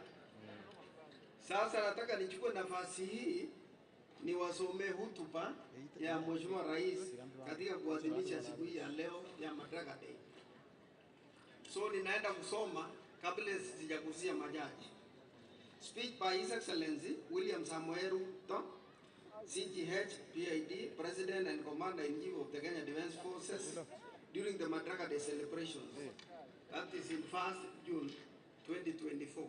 Sasa nataka nichukue nafasi hii niwasomee hotuba ya Mheshimiwa Rais katika kuadhimisha siku hii ya leo ya Madaraka Day. So ninaenda kusoma kabla sijagusia majaji. Speech by His Excellency William Samoei Ruto, CGH, PID, President and Commander-in-Chief of the Kenya Defence Forces during the Madaraka Day celebrations. That is in 1st June 2024.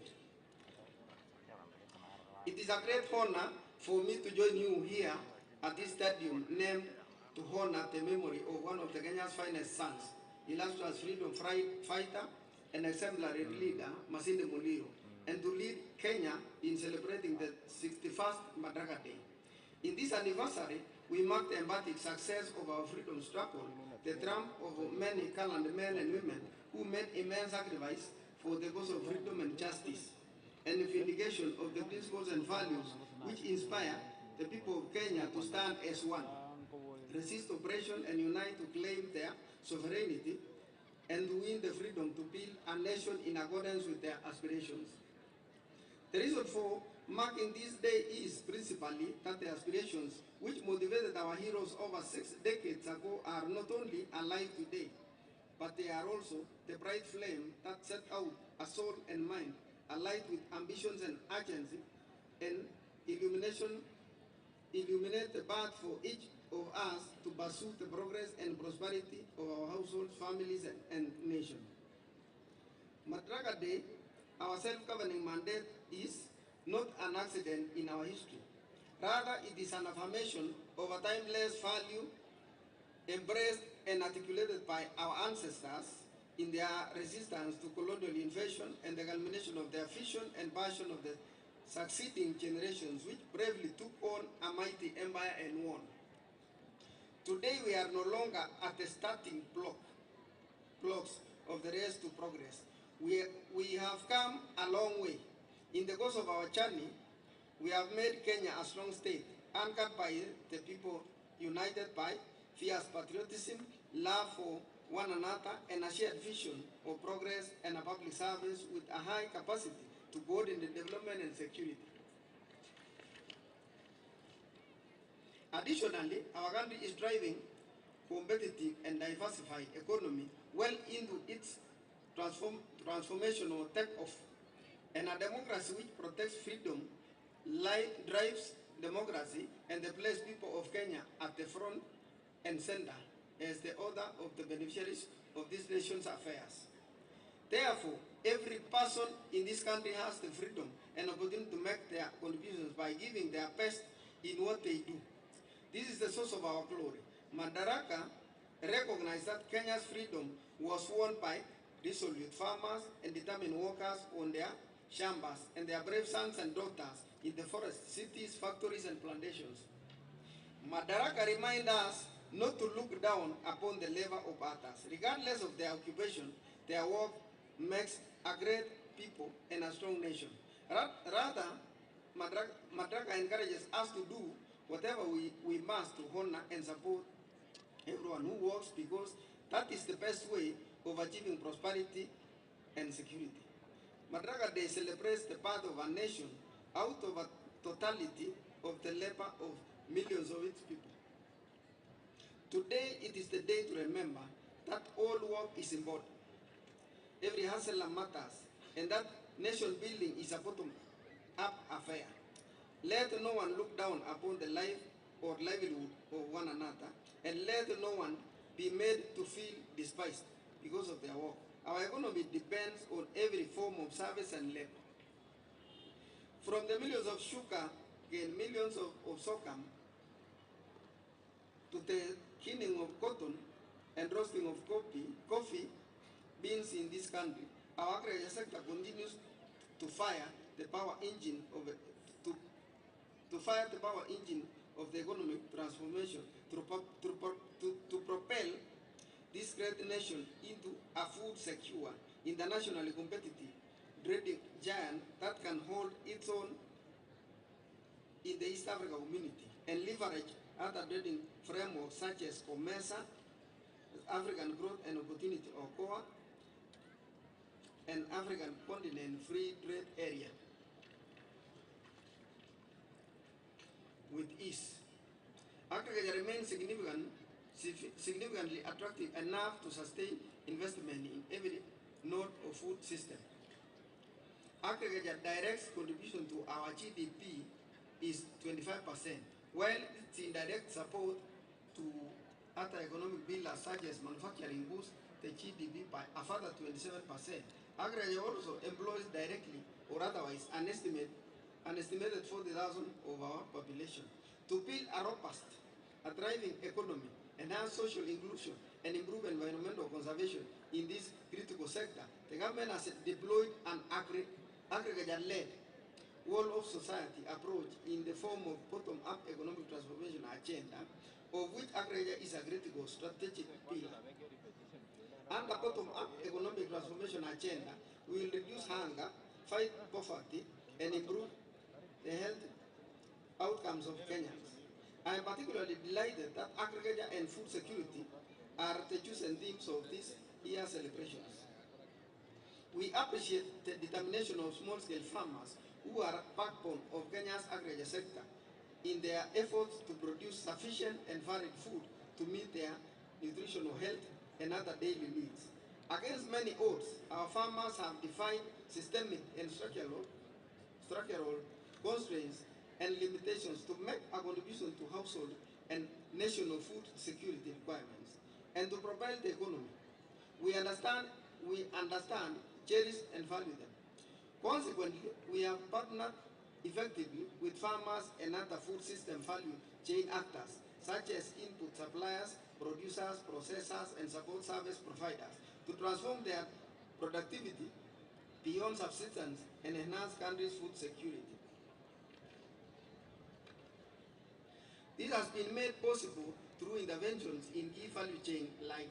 It is a great honor for me to join you here at this stadium named to honor the memory of one of the Kenya's finest sons, illustrious freedom fighter and exemplary leader, Masinde Muliro, and to lead Kenya in celebrating the 61st Madaraka Day. In this anniversary, we mark the emphatic success of our freedom struggle, the triumph of many gallant men and women who made immense sacrifice for the cause of freedom and justice, and the vindication of the principles and values which inspire the people of Kenya to stand as one, resist oppression and unite to claim their sovereignty and to win the freedom to build a nation in accordance with their aspirations. The reason for marking this day is principally that the aspirations which motivated our heroes over 6 decades ago are not only alive today, but they are also the bright flame that set out a soul and mind alight with ambitions and urgency, and illuminate the path for each of us to pursue the progress and prosperity of our households, families, and nation. Madaraka Day, our self-governing mandate is not an accident in our history. Rather, it is an affirmation of a timeless value embraced and articulated by our ancestors in their resistance to colonial invasion and the culmination of their vision and passion of the succeeding generations, which bravely took on a mighty empire and won. Today, we are no longer at the starting blocks of the race to progress. We have come a long way. In the course of our journey, we have made Kenya a strong state, anchored by the people, united by fierce patriotism, love for one another, and a shared vision of progress and a public service with a high capacity to coordinate development and security. Additionally, our country is driving competitive and diversified economy well into its transformational takeoff, and a democracy which protects freedom, drives democracy, and the place people of Kenya at the front and center as the order of the beneficiaries of this nation's affairs. Therefore, every person in this country has the freedom and opportunity to make their contributions by giving their best in what they do. This is the source of our glory. Madaraka recognized that Kenya's freedom was won by resolute farmers and determined workers on their shambas and their brave sons and daughters in the forests, cities, factories, and plantations. Madaraka reminds us not to look down upon the labor of others. Regardless of their occupation, their work makes a great people and a strong nation. Rather, Madaraka encourages us to do whatever we must to honor and support everyone who works, because that is the best way of achieving prosperity and security. Madaraka Day celebrates the birth of a nation out of a totality of the labor of millions of its people. Today, it is the day to remember that all work is important. Every hustler matters, and that nation building is a bottom-up affair. Let no one look down upon the life or livelihood of one another, and let no one be made to feel despised because of their work. Our economy depends on every form of service and labor. From the millions of sugar cane, millions of sorghum, to the ginning of cotton and roasting of coffee beans in this country, our agriculture sector continues to fire the power engine of to fire the power engine of the economic transformation to propel this great nation into a food secure, internationally competitive trading giant that can hold its own in the East Africa community and leverage other trading frameworks such as COMESA, African Growth and Opportunity AGOA, and African Continent Free Trade Area with ease. Agriculture remains significantly attractive enough to sustain investment in every node of food system. Agriculture direct contribution to our GDP is 25%, while its indirect support to other economic pillars such as manufacturing boosts the GDP by a further 27%. Agriculture also employs directly or otherwise an estimated 40,000 of our population. To build a robust, a thriving economy, enhance social inclusion, and improve environmental conservation in this critical sector, the government has deployed an agriculture-led whole of society approach in the form of bottom-up economic transformation agenda, of which agriculture is a critical strategic pillar. Under bottom-up economic transformation agenda, we will reduce hunger, fight poverty, and improve the health outcomes of Kenyans. I am particularly delighted that agriculture and food security are the chosen themes of this year's celebrations. We appreciate the determination of small-scale farmers who are backbone of Kenya's agriculture sector in their efforts to produce sufficient and varied food to meet their nutritional health and other daily needs. Against many odds, our farmers have defied systemic and structural constraints and limitations to make a contribution to household and national food security requirements and to propel the economy. We understand, we understand, cherish and value them. Consequently, we have partnered effectively with farmers and other food system value chain actors, such as input suppliers, producers, processors, and support service providers, to transform their productivity beyond subsistence and enhance country's food security. This has been made possible through interventions in key value chain like,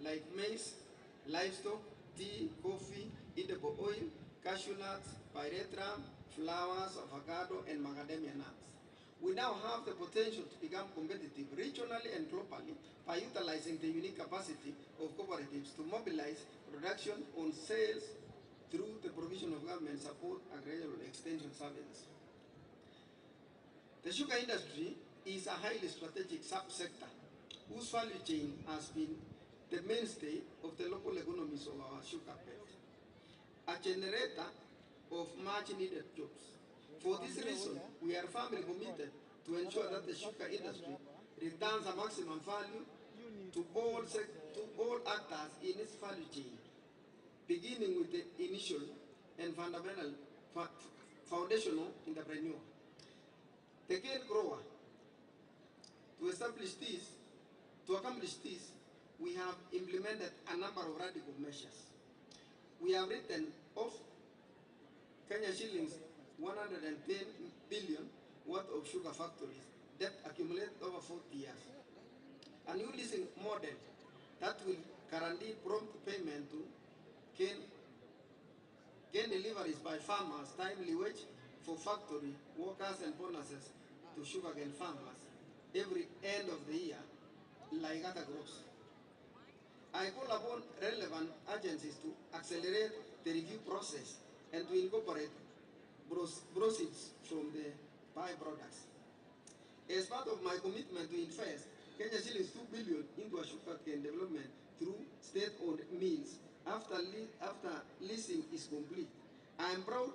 like maize, livestock, tea, coffee, edible oil, cashew nuts, pyrethrum, flowers, avocado, and macadamia nuts. We now have the potential to become competitive regionally and globally by utilizing the unique capacity of cooperatives to mobilize production on sales through the provision of government support agricultural extension services. The sugar industry is a highly strategic subsector whose value chain has been the mainstay of the local economies of our sugar belt, a generator of much needed jobs. For this reason, we are firmly committed to ensure that the sugar industry returns a maximum value to all, to all actors in its value chain, beginning with the initial and fundamental foundational entrepreneur. The cane grower. To establish this, to accomplish this, we have implemented a number of radical measures. We have written off Kenya shillings 110 billion worth of sugar factories debt accumulated over 40 years. A new leasing model that will guarantee prompt payment to cane, cane deliveries by farmers, timely wage for factory workers and bonuses to sugarcane farmers every end of the year, like other crops. I call upon relevant agencies to accelerate the review process and to incorporate proceeds from the byproducts. As part of my commitment to invest Kenya shillings 2 billion into a sugarcane development through state-owned means after, after leasing is complete, I am proud